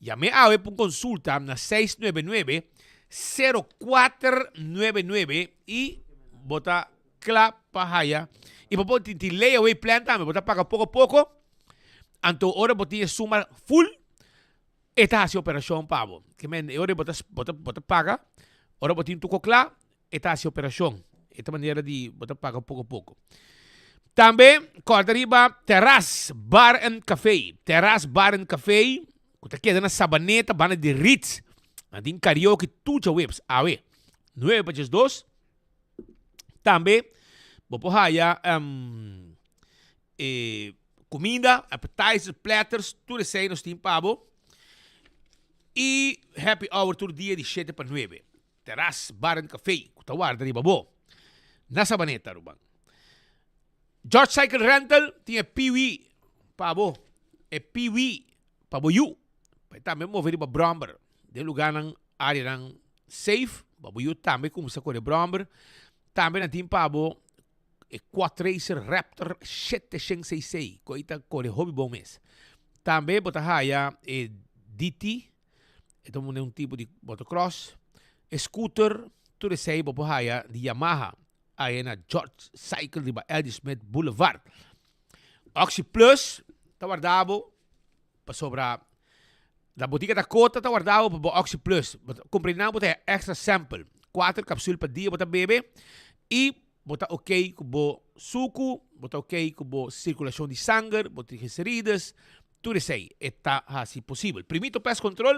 yam'é awe pa un konsulta na seis nuebe nuebe, sero kuater nuebe nuebe i bo ta kla pa haya. I bo por tin tin layaway plan tambe, bo ta paga poko poko, anto ora bo tin e suma full, e ta hasi operashon pa bo. Ke men e ora bo ta bo ta bo ta paga, ora bo tin tuko kla, E ta hasi operashon. E ta manera di bo ta paga poko poko. Tambe kòrda riba Terras Bar and Café. Terras Bar and Café ku ta keda na Sabaneta banda di Ritz. Nan tin karaoke tur djaweps awe nuebe pa diesdos. Tambe bo por haya e kuminda, appetizers, platters, tur esei nos tin pa bo. I happy hour tur dia di shete pa nuebe. Terras Bar and Café ku ta warda riba bo na Sabaneta Aruba. George Cycle Rental tin e piwi pa bo, e piwi pa bo yu, pa e tambe move riba bromber den lugarnan, areanan safe, pa bo yu tambe kumsa kore bromber. Tambe nan tin pa bo e Quad Racer Raptor 700 cc ku ei ta kore hopi bon mes. Tambe bo ta haya e DT, e ta un tipo di motocross, e scooter, tur esei bo por haya di Yamaha aya na George Cycle riba LG Smith Boulevard. Oxi Plus ta warda bo pasobra na botica Dakota ta warda bo pa bo Oxi Plus. Bo ta cumpra nan bo ta haya extra sample, cuater capsule pa dia bo ta bebe y Bo ta ok ku bo suku, bo ta ok ku bo sirkulashon di sanger, bo triglicerides, tur esei e ta hasi posibel. Primito Pest Control,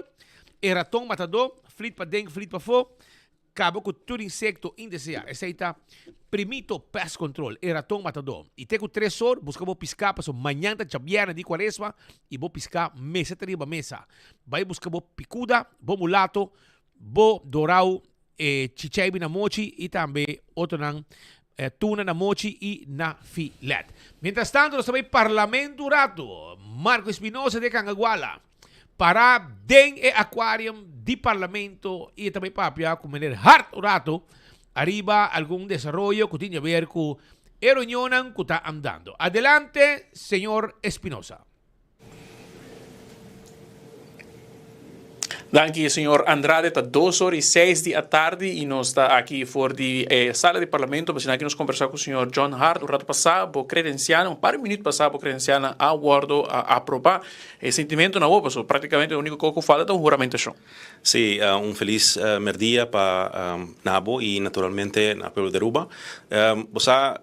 e raton matadó, flit paden, flit pafó, kaba ku tur insekto indeseá. Esei ta Primito Pest Control, e raton matadó. I te ku tres or, buska bo piská pasobra mañan ta djabièrnè di kuaresma i bo piská mester ta riba mesa. Bai buska bo pikuda, bo mulato, bo dorau, e chichaibi na mochi y tambe otronan tuna na mochi y na filet. Mientras tanto nos ta bay Parlamento un rato. Marco Espinosa de Cangaguala para den e aquarium di Parlamento y e ta bay papia cu meneer Hart un rato ariba algun desaroyo cu tin di haber cu e reunionnan cu ta andando. Adelante señor Espinosa. Danki señor Andrade, ta dos or y seis di atardi y nos ta aki for di e sala di parlamento pa asina aki nos conversa cu señor John Hart. Un rato pasa bo credencialnan, un par di minuut pasa bo credencialnan a wordo aproba. E sentimiento na bo pasobra practicamente e unico cosa cu falta ta un huramentacion. Si, un feliz merdia pa na bo y naturalmente na pueblo di Aruba. Bo sa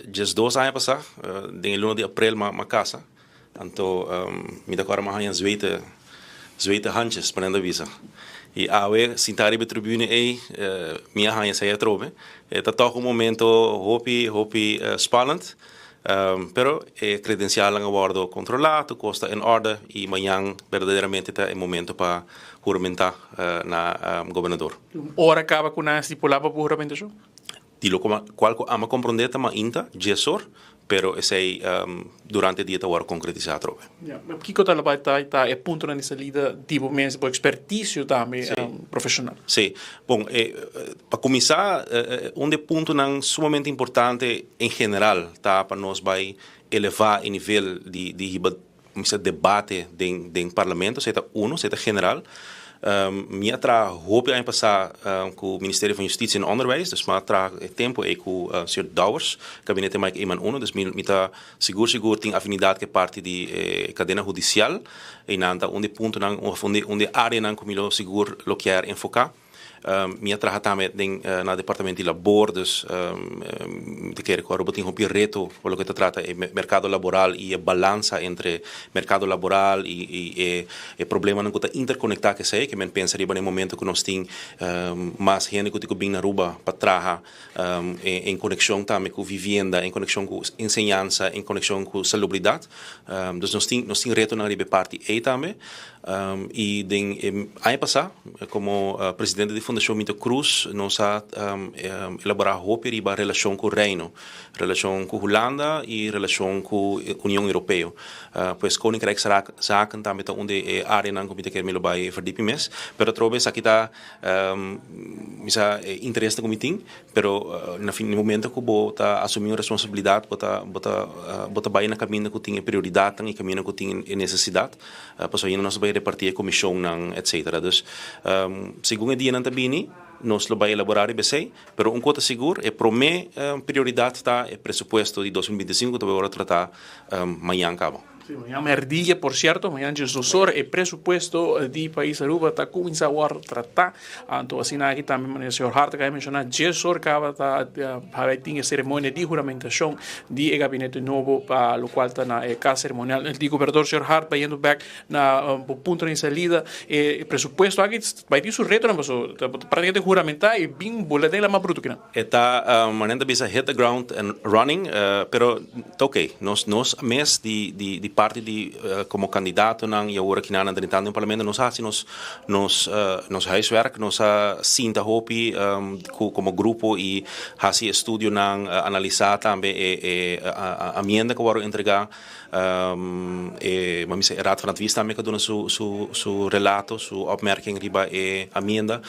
diesdos aña pasa den e luna di april m'a casa. Anto mi ta kòrda mi a haña zwete, zwete handjes, pa nan ta bisa. I awe sintá riba e tribune ei, mi a haña esei atrobe. E ta tòg un momento hopi, hopi spannend. Pero e kredensialnan a wòrdu kontrolá, tur kos ta en òrde i mañan berdaderamente ta e momento pa huramentá na gobernador. Un ora kaba ku nan a stipulá pa bo huramentashon? Di lo cual cu ama comprende ta mainta djes or, pero esey durante e dia ta worde concretisa atrobe. Ya, ma kico ta lo bay ta ta e puntonan di salida di bo mes, bo experticio tambe profesional? Si, bon, pa cuminsa, un di e puntonan sumamente importante en general ta pa nos bay eleva e nivel di di hiba Mester debate den den parlamento, esei ta uno, esei ta general. Mi a traha hopi aña pasá ku Ministerio van Justitie en Onderwijs, dus mi a traha e tempu ei ku señor Dowers, Gabinete Mike Eman uno, dus mi mi ta sigur sigur tin afinidat ku e parti di e kadena hudisial. Einan ta un di e puntonan òf un di un di e áreanan ku mi lo sigur lo kier enfoká. Mi a traha tambe den na departamento di labor, dus mi ta kere ku Aruba tin hopi reto pa loke ta trata e merkado laboral i e balansa entre merkado laboral i e e problemanan ku ta interkonektá ku esei, ke men pensa riba na e momento ku nos tin mas hende ku tin ku bin na Aruba pa traha en konekshon tambe ku vivienda, en konekshon ku enseñansa, en konekshon ku salubridat. Dus nos tin nos tin retonan riba e parti ei tambe. I den e aña pasá, komo presidente di Fundashon Minto Cruz, nos a elaborá hopi riba relashon ku Reino, relashon ku Hulanda i relashon ku Union Europeo. Pues Koninkrijkszaken tambe ta un di e áreanan ku mi ta kere mi lo bai verdipi mes. Pero atrobe esaki ta mi sa e interesnan ku mi tin. Pero na fin di momento ku bo ta asumí un responsabilidat bo ta bo ta bo ta bai na kaminda ku tin e prioridatnan i kaminda ku tin e nesesidat pasobra ainda nos ta bai repartí e komishonnan etsetera. Dus segun e dianan ta bini nos lo bai elaborá riba esei pero un kos ta sigur e promé prioridat ta e presupuesto di 2025 ku ta bai wòrdu tratá mañan kaba. Sí, mañan merdia, por cierto, mañan djesdos ora, e presupuesto di pais Aruba ta cuminsa worde trata. Anto asina aki tambe manera señor Hart a menciona, djesor caba ta haber tin e ceremonia di huramentacion di e gabinete nobo pa locual ta na e cas ceremonial di gobernador. Señor Hart, bayendo bek na bo punto di salida, e presupuesto aki bay tin su retonan pasobra ta practicamente huramenta y bin bula den la mas bruto kinan. E ta manera ta bisa hit the ground and running, pero ta ok. Nos nos mes di di di parti di como candidatonan y awor aki nan drentando den parlamento nos a haci nos nos nos huiswerk, nos a sinta hopi cu como grupo y haci estudionan, analisa tambe e e amienda cu a worde entrega. E bo mester e Raad van Advies tambe ka duna su su su relato, su opmerking riba e amienda.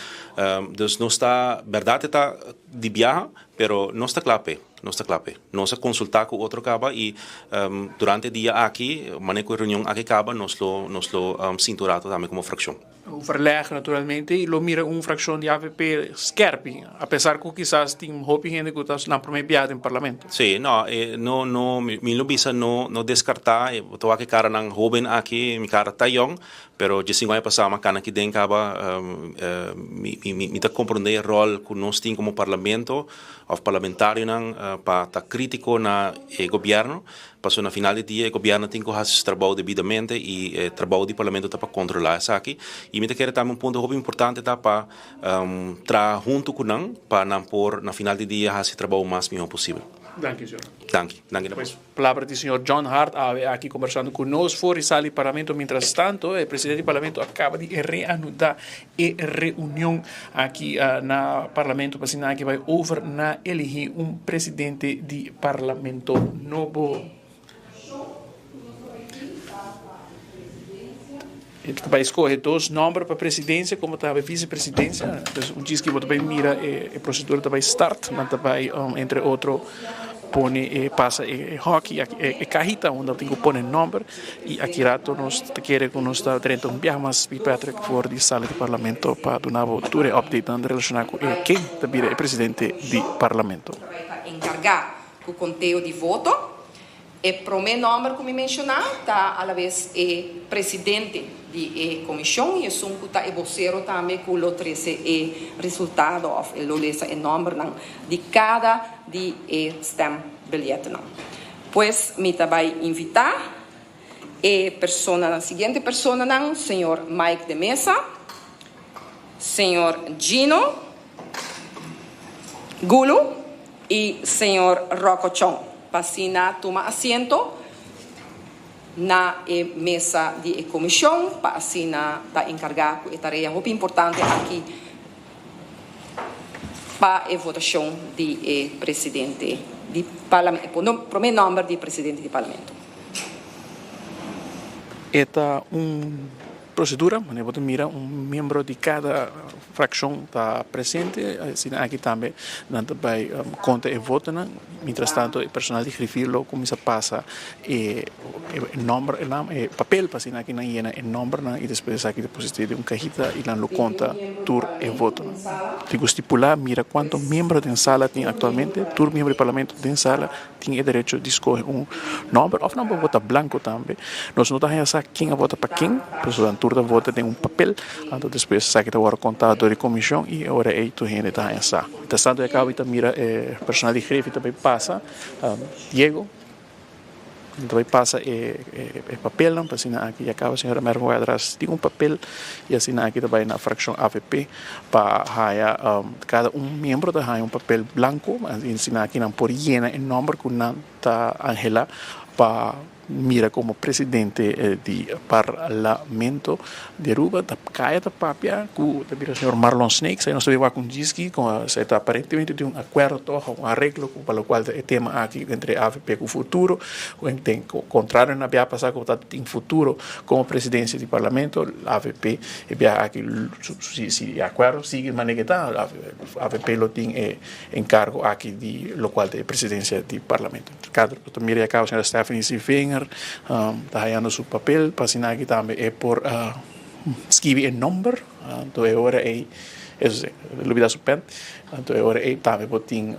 Dus nos ta, bèrdat e ta di biaha, pero nos ta kla p'e. Nos ta kla p'e. Nos a konsultá ku otro kaba i durante e dia aki, manera ku e reunion aki kaba, nos lo nos lo sinta un rato tambe komo frakshon. Overleg naturalmente i lo mira un frakshon di avp skerpi, apesar ku kisas tin hopi hende ku ta nan promé biaha den parlamento. Sí, no, no, no, mi lo bisa no no deskartá, bo ta wak e karanan hóben aki, mi kara ta yòn, Pero dje sinku aña pasá mi a kana aki den kaba, mi mi ta komprondé e ròl ku nos tin komo parlamento òf parlamentarionan pa ta krítiko na e gobièrnu, pasobra na final di dia e gobièrnu tin ku hasi su trabou debidamente i e trabou di parlamento ta pa kontrolá esaki. I mi ta kere tambe un punto hopi importante ta pa traha huntu ku nan pa nan por na final di dia hasi e trabou mas mihó posibel. Danki, señor. Danki. Danki na boso. Palabra di señor John Hart awe aki kombersando ku nos for di sala di Parlamento. Mientrastanto e presidente di Parlamento a kaba di reanudá e reunion aki na Parlamento pa asina aki bai over na elihí un presidente di Parlamento nobo. E ta bai skohe dos nòmber pa presidensia komo tambe visepresidensia. Dus un djis ki bo ta bai mira e prosedura ta bai start. Nan ta bai entre otro pone e pasa e hòki e kahita unda tin ku pone nòmber i aki rato nos ta kere ku nos ta drenta un biaha mas Pi Patrick for di sala di parlamento pa duna bo tur e updatenan relashoná ku e ken ta bira e presidente di parlamento. Ta enkargá ku konteo di voto. E promé nòmber ku mi menshoná ta alabes e presidente di e komishon i esun ku ta e bosero tambe ku lo trese e resultado òf e lo lesa e nòmbernan di kada di e stembiljetnan. Pues mi ta bai invitá e personanan siguiente personanan, señor Mike de Meza, señor Gino Gulu i señor Rocco Chong pa asina tuma asiento na e mesa di e komishon pa asina ta enkargá ku e tarea hopi importante aki pa e votashon di e presidente di parlamento, promé nòmber di presidente di parlamento. E ta un Procedura, manera bo ta mira un miembro di cada fraccion ta presente, asina aki tambe nan ta bay conta e votonan, mientras tanto e personal di griffier lo cuminsa pasa e nomber, e papel pa asina aki nan yena e nombernan y despues esaki deposita den un cajita y nan lo conta tur e votonan. Tin cu stipula mira cuanto miembro den sala tin actualmente, tur miembro di parlamento den sala Tin e derecho di skohe un nòmber òf nan por vota blanko tambe. Nos no ta haña sa ken a vota pa ken, pasobra nan tur ta vota den un papel, anto despues esaki ta wòrdu kontá dor di komishon i e ora ei tur hende ta haña sa. Mientras tanto e kaba i ta mira e personal di grefi ta bai pasa, Diego ta bai pasa e papelnan pa asina aki ya kaba señora Mervin Cuadras tin un papel i asina aki ta bai na frakshon avp. Pa haya kada un miembro ta haya un papel blanco asina aki nan por yena e nomber cu nan ta anhela pa mira como presidente di parlamento di Aruba. Ta caya ta papia cu ta bira señor Marlon Snake, esey nos ta bin wak un djisky con esey ta aparentemente tin un acuerdo toch un areglo cu pa locual ta e tema aki entre avp cu futuro cu contrario na bia pasa cu ta tin futuro como presidencia di parlamento avp E biaha aki si e akuerdo sigui manera ke ta, avp lo tin e enkargo aki di lokual ta e presidensia di parlamento. Ricardo lo ta mira e akaba señora Stephanie Sievinger ta hayando su papel pa asina aki tambe e por skibi e nomber, anto e ora ei eso si, e lubida su pen, anto e ora ei tambe por tin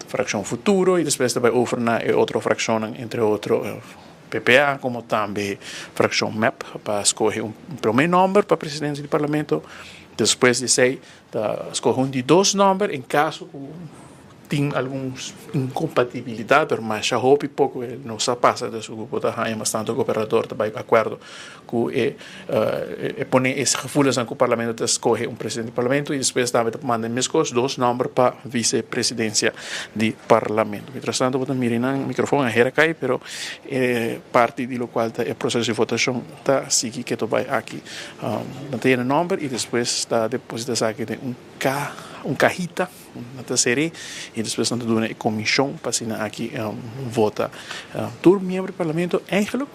frakshon Futuro i despues ta bai over na e otro frakshonnan entre otro. PPA como tambe fraccion mep pa scoge un prome nomber pa presidencia di parlamento, despues di esey ta scoge un di dos nomber en caso cu tin algun incompatibilidad pero masha hopi poco no sa pasa dus cu bo ta haya mas tanto gobernador ta bay acuerdo cu e pone e gevoelensnan cu parlamento ta scoge un presidente di parlamento y despues tambe ta manda mescos dos nomber pa vice presidencia di parlamento. Mientras tanto bo ta mira nan microfon a hera cay pero e parti di locual ta e proceso di votacion ta sigui keto bay aki. Nan ta yena nomber y despues ta deposita esaki den un ca un cahita. Nan ta ser'é i despues nan ta duna e komishon pa asina aki vota. Tur miembro di parlamento eigenlijk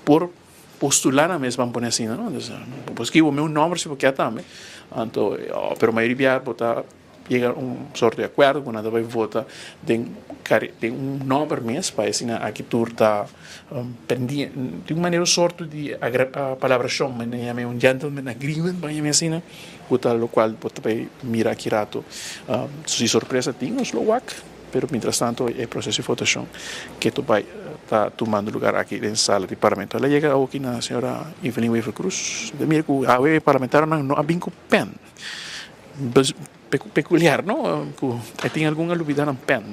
por postulá nan mes, ban pone asina, no? Entonces, bo por skibi bo mes nòmber si bo kier tambe. Anto, pero mayoria bia bo ta. yega un sorto di akuerdo ku nan ta bai vota den den un nòmber mes pa asina aki tur ta pendi di un manera un sorto di palabrashon nan yama e un gentleman agreement ban yama asina ku ta lokual bo ta bai mira aki rato si sorpresa tin nos lo wak pero mientras tanto e proseso di votashon ke ta bai ta tumando lugar aki den sala di parlamento. El a yega awoki na señora Evelyn Wever Croes ta mira ku awe e parlamentarionan no a bin ku pen. Peculiar no cu e tin algun a lubida nan pen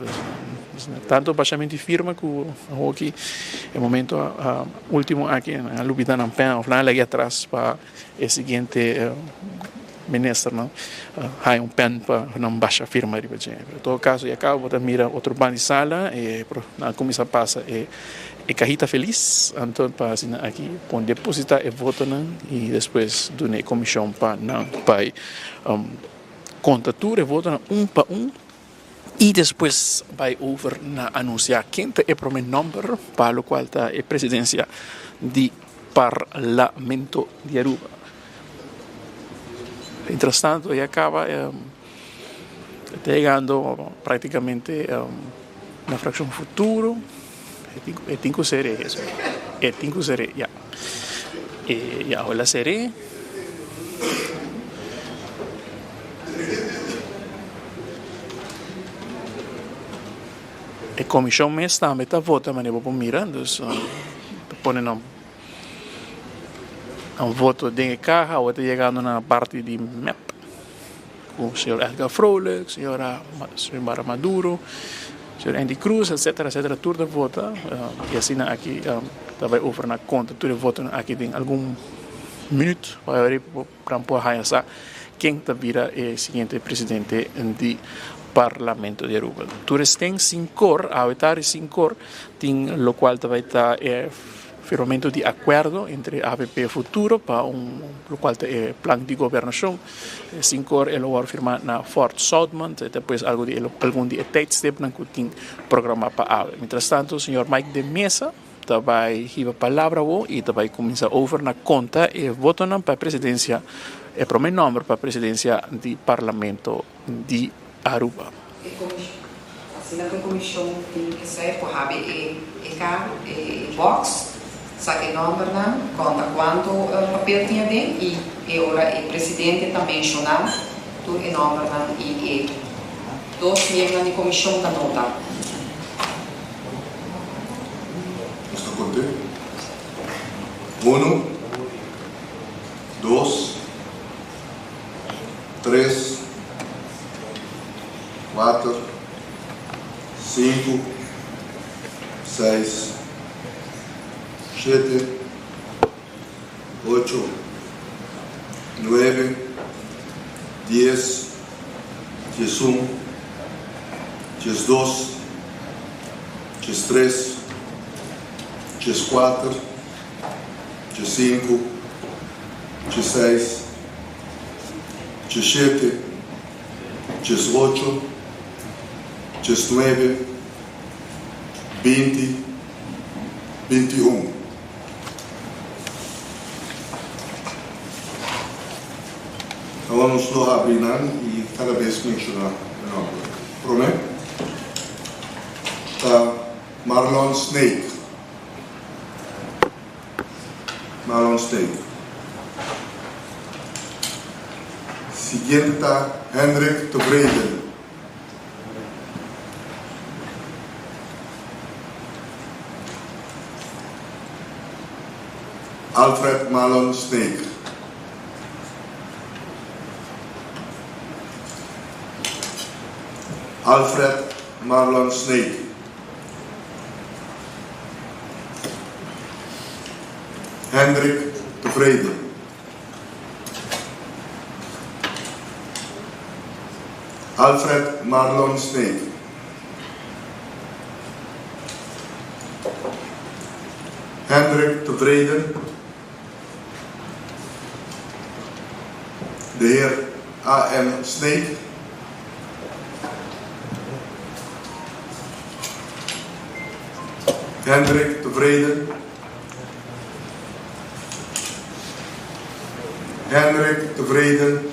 tanto bashamento di firma cu awoki e momento ultimo aki nan a lubida nan pen of nan a legi atras pa e siguiente ministernan haya un pen pa nan basha firma riba dje pero en todo caso ya caba bo ta mira otro banda di sala e nan a cuminsa pasa e E cajita feliz anto pa asina aki pon deposita e votonan y despues duna e comision pa nan bay conta tur e votonan un pa un y despues bay over na anuncia ken ta e prome nomber pa locual ta e presidencia di Parlamento di Aruba. Mientras tanto ya caba ta yegando practicamente na fraccion Futuro. E tin ku ser'é eso. E tin ku ser'é, ya. E ya awor el a ser'é. E komishon mes tambe ta vota manera bo por mira, dus ta pone nan nan voto den e kaha. Awor ta yegando na parti di mep ku señor Edgar Vrolijk, señora Xiomara Maduro, señor Endy Croes, etcetera, etcetera, tur ta vota y asina aki ta bay over na conta tur e votonan aki den algun minuut pa nan por haya sa ken ta bira e siguiente presidente di Parlamento di Aruba. Tur esten sin cor, awe tardi sin cor, tin locual ta bay ta e Firmamento di akuerdo entre avp Futuro pa un lokual ta e plan di gobernashon. Sinkor e lo wòrdu firmá na Fort Zoutman. Ta pues algu di algun di e tijdstipnan ku tin programá pa awe. Mientrastanto señor Mike de Meza ta bai hiba palabra awor i ta bai kuminsá over na konta e votonan pa e presidensia, e promé nòmber pa presidensia di Parlamento di Aruba. E comision, asina cu e comision tin esey por habi e e ca e box, saca e nombernan, conta cuanto papel tin aden y e ora e presidente ta menciona tur e nombernan y e dos miembronan di comision ta nota. Nos ta conte. Uno, dos. Tres, kuater, sinku, seis, shete, ocho, nuebe, dies, diesun, diesdos, diestres, dieskuater, diesinku, dieseis, 17, 18, 19, 20, 21. Awor nos lo habri nan y cada bes menciona e nomber. Prome ta Marlon Snake. Marlon Snake. Siguiente ta Hendrik Tevreden. Alfred Marlon Snake. Alfred Marlon Snake. Hendrik Tevreden. Alfred Marlon Snake. Hendrik Tevreden. De heer A.M. Snake. Hendrik Tevreden. Hendrik Tevreden.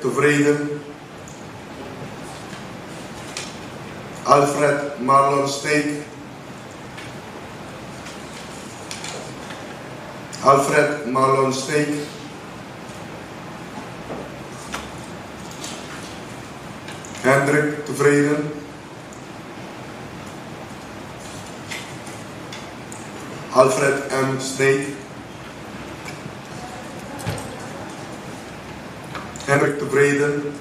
Tevreden. Alfred Marlon Sneek. Alfred Marlon Sneek. Hendrik Tevreden. Alfred M. Sneek. Hendrik Tevreden.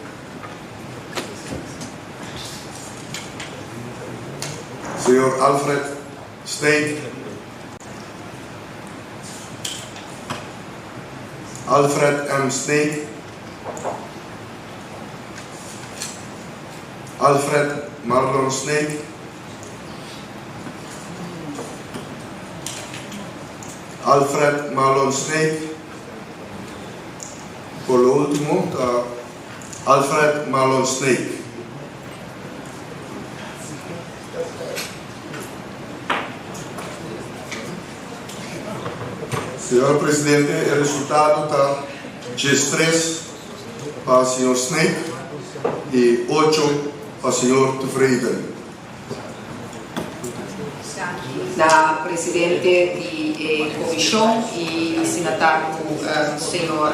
Señor Alfred Sneek. Alfred M. Sneek. Alfred Marlon Sneek. Alfred Marlon Sneek. Por lo último ta Alfred Marlon Sneek. Señor Presidente, e resultado ta diestres pa señor Sneek y ocho pa señor Tevreden. Na presidente di e comision y asina ta cu señor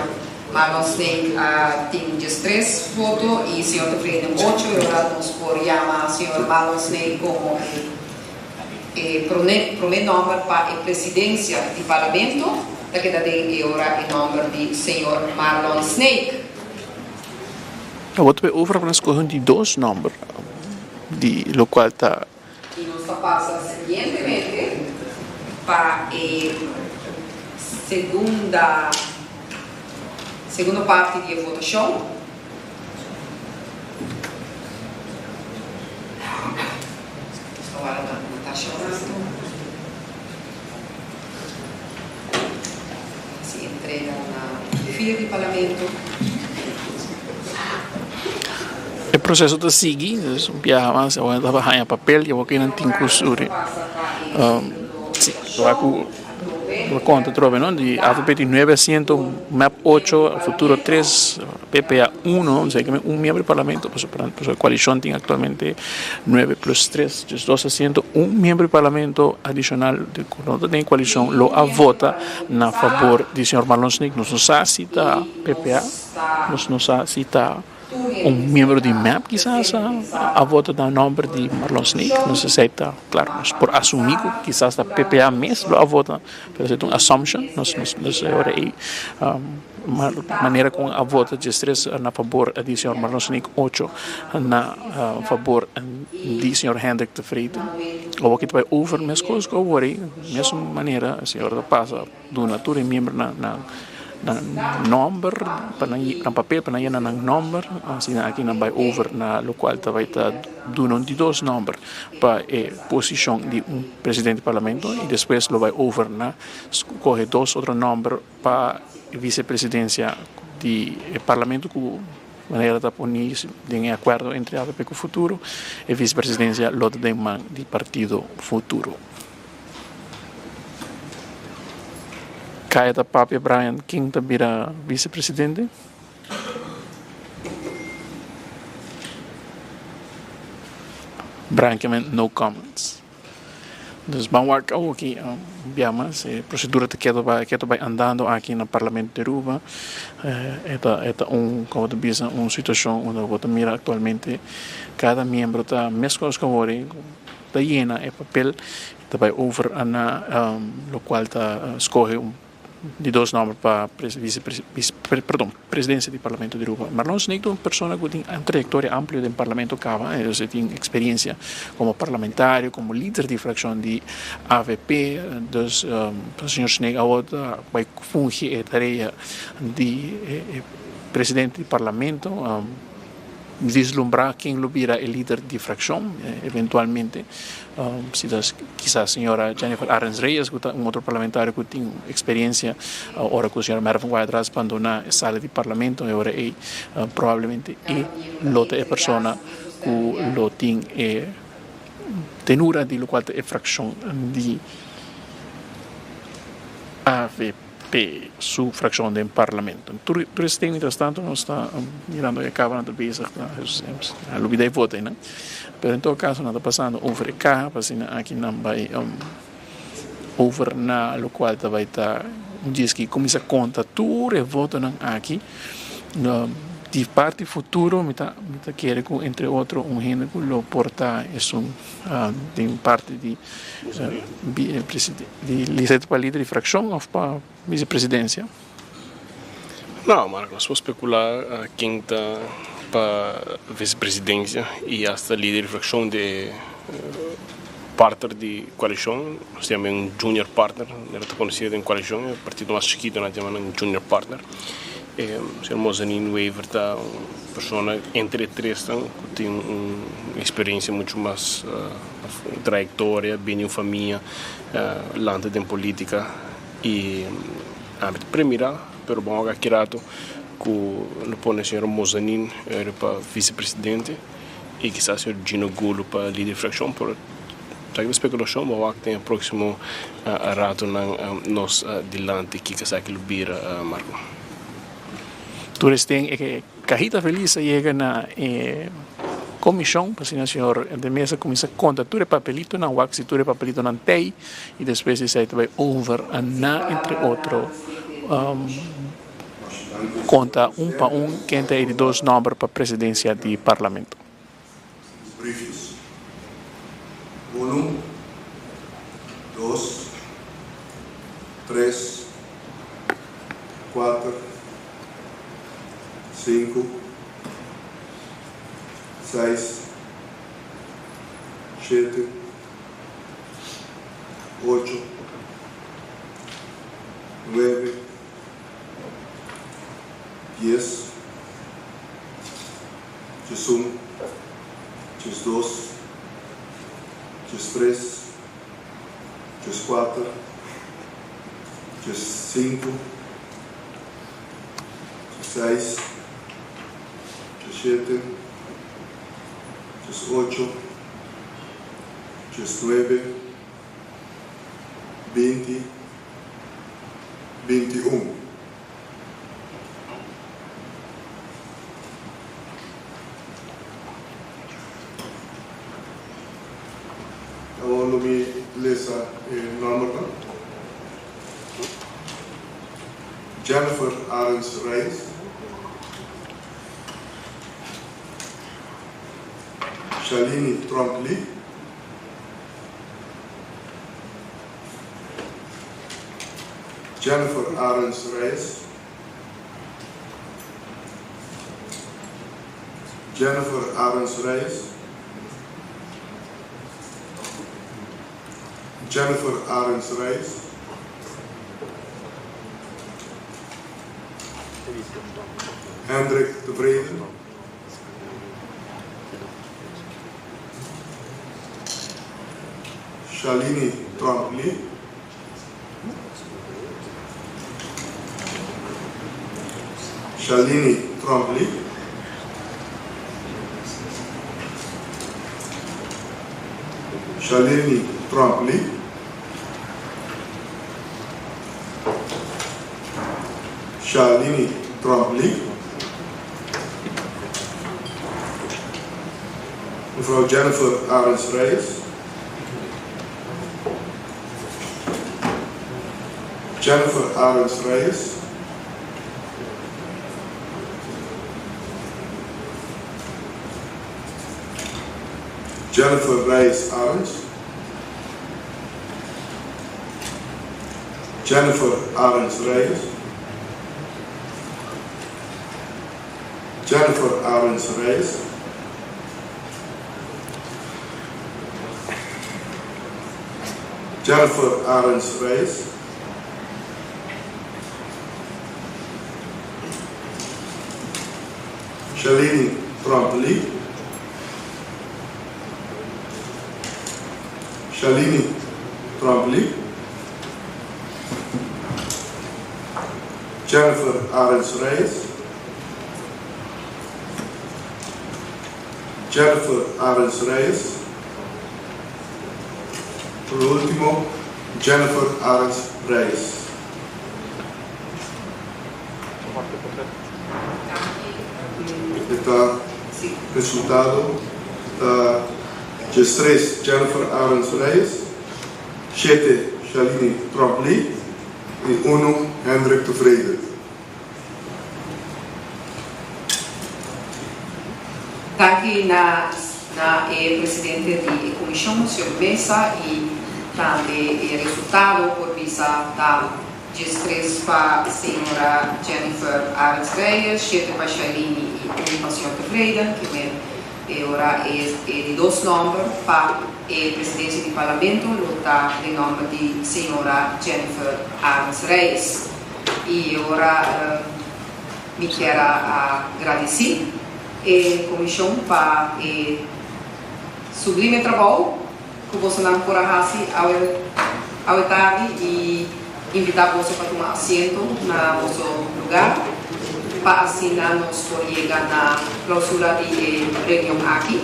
Marlon Sneek a tin diestres voto y señor Tevreden ocho y ora nos por yama señor Marlon Sneek como e prome nomber pa e presidencia di Parlamento ta keda den e ora e nomber di señor Marlon Sneek. Awor ta bay over pa nan scoge un di dos nomber di locual ta. Y nos ta pasa siguientemente pa e segunda segundo parti di e votacion. Nos ta warda na Natasha un rato. Haci entrega na griffier di Parlamento. E proceso ta sigui, dus un biaha mas awor nan ta haña papel y awor ke nan tin cu suri. Si, wak cu lo conta atrobe no di avp tin nuebe asiento, mep ocho, futuro tres, PPA uno, osea ke un miembro di parlamento pasobra e coalicion tin actualmente nuebe plus tres, diesdos asiento, un miembro di parlamento adicional cu no ta den e coalicion lo a vota na fabor di señor Marlon Sneek. Nos no sa si ta PPA, nos no sa si ta un miembro di mep kisas a vota na nomber di Marlon Sneek, nos esey ta claro, nos por asumi cu kisas ta PPA mes lo a vota, pero esey ta un assumption, nos nos e ora ey manera con a vota diestres na fabor di señor Marlon Sneek, ocho na fabor di señor Hendrik Tevreden. Awor ki ta bay over mescos cu awor ey, mesun manera señor ta pasa. Duna tur e miembronan nan nan nomber pa nan nan papel pa nan yena nan nomber asina aki nan bai over na lokual ta bai ta duna un di dos nomber pa e posishon di un presidente di parlamento i despues lo bai over na skohe dos otro nomber pa vise presidensia di e parlamento ku manera ta poni den e akuerdo entre avp ku futuro e vise presidensia lo ta den man di partido futuro. Kaya ta papia Brian King ta bira vice presidente. Brian King no comments. Dus ban wak awoki un bia mas e procedura ta keto bai keto bai andando aki na Parlamento di Aruba. E ta e ta un como ta bisa un situacion unda bo ta mira actualmente cada miembro ta mescos cu awor Ta yena e papel ta bai over na locual ta scoge un di dos nomber pa perdon presidencia di Parlamento di Aruba. Marlon Sneek ta un persona cu tin un trayectoria amplio den Parlamento caba, e tin experiencia como parlamentario, como lider di fraccion di avp, dus señor Sneek awor ta bai fungi e tarea di presidente di Parlamento. Vislumbrá ken lo bira e lider di frakshon eventualmente. Si ta kisas señora Jennifer Arends Reyes ku ta un otro parlamentario ku tin eksperensia ora ku señora Mervin Wyatt-Ras bandoná e sala di parlamento e ora ei probablemente e lo ta e persona ku lo tin e tenura di lokual ta e frakshon di avp. p'e su fraccion den Parlamento. Tur tur esei mientras tanto nos ta mirando e caba nan ta bezig ta a lubida e voto einan pero en todo caso nan ta pasando over e caha pa asina aki nan bai over na locual ta bai ta un dies ki cuminsa conta tur e votonan aki. Di parti futuro mi ta mi ta kere cu entre otro un hende cu lo por ta esun den parti di di lider pa lider di fraccion of pa vicepresidencia. No, Marco, nos por specula ken ta pa vicepresidencia y hasta lider di fraccion di e partner di coalicion, nos ta yama un junior partner, nan ta conoci den coalicion, e partido mas chikito nan ta yama nan junior partner. E señor Mozanin Wever ta un persona entre e tresnan cu tin un experiencia mucho mas trayectoria, bini di un famia lanta den politica y ami ta premira pero bon wak aki rato cu lo pone señor Mozanin pa vicepresidente y kisas señor Gino Gulo pa lider di fraccion pero ta aki ta speculacion bo wak den e proximo ratonan nos dilanti kiko esaki lo bira Marco. Tur esten e cajita feliz a yega na e comision pa asina señor de Meza cuminsa conta tur e papelitonan wak si tur e papelitonan tey y despues di esey ta bay over na entre otro Konta un pa un ken ta e di dos nòmber pa presidensia di Parlamento. Briefjes. Unu, dos, tres, kuater, sinku, seis, shete, ocho, nuebe, dies, diesun, diesdos, diestres, dieskuater, diesinku, diesseis, diesshete, diesocho, diesnuebe, 20, 21. Awor lo mi lesa e nòmbernan, Jennifer Arends Reyes, Shalini Tromp Lee, Jennifer Arends Reyes, Jennifer Arends Reyes, Jennifer Arends Reyes, Hendrik Tevreden, Shalini Tromp Lee, Shalini Tromp Lee, Shalini Tromp Lee, Shalini Tromp Lee. Mevrouw Jennifer Arends Reyes. Jennifer Arends Reyes. Jennifer Reyes Arends. Jennifer Arends Reyes. Jennifer Arends Reyes. Jennifer Arends Reyes. Shalini Tromp Lee. Shalini Tromp Lee. Jennifer Arends Reyes. Jennifer Arends Reyes. Por ultimo, Jennifer Arends Reyes. E ta resultado ta 13 Jennifer Arends Reyes, shete Shalini Tromp Lee y uno Hendrik Tevreden. Danki na na e presidente di e comision, señor Mesa, y tambe e resultado por bisa ta 13 pa señora Jennifer Arends Reyes, shete pa Shailene y un pa señor Tevreden, ke men e ora e e di dos nomber pa e presidencia di Parlamento lo ta den nomber di señora Jennifer Arends Reyes. Y ora mi kier a gradici e comision pa e sublime trabou cu bosonan por a haci awe awe tardi y invita boso pa tuma asiento na boso lugar pa asina nos por yega na clausura di e reunion aki.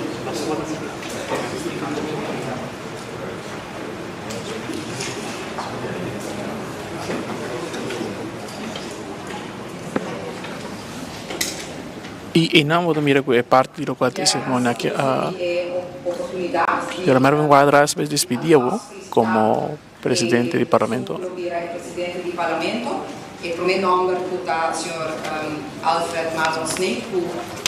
Y eynan bo ta mira cu e parti di locual ta e ceremonia aki a Señora Mervin Wyatt-Ras a despidi abo como presidente di Parlamento. E prome nomber cu ta señor Alfred Marlon Sneek cu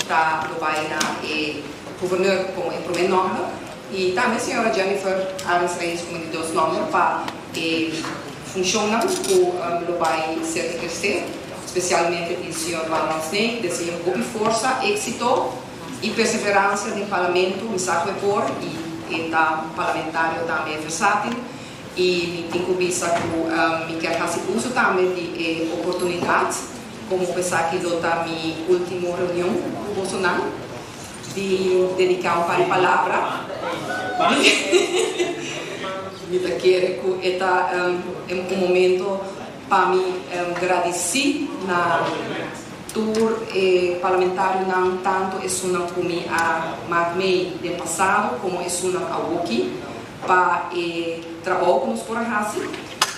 ta lo bay na e gouverneur como e prome nomber. Y tambe señora Jennifer Arends Reyes como di dos nomber pa e funcionnan cu lo bay ser eherce, specialmente di señor Marlon Sneek. Deseo hopi forsa, exito y perseverancia den Parlamento. Mi sa cu e por y e ta un parlamentario tambe versatil y mi tin cu bisa cu mi kier haci uso tambe di e oportunidad como cu esaki lo ta mi ultimo reunion cu bosonan. Di dedica un par di palabra. Mi ta kere cu e ta un momento pa mi gradici na tur e parlamentarionan, tanto esunnan cu mi a maak mee den pasado como esunnan awoki, pa e trabou cu nos por a haci.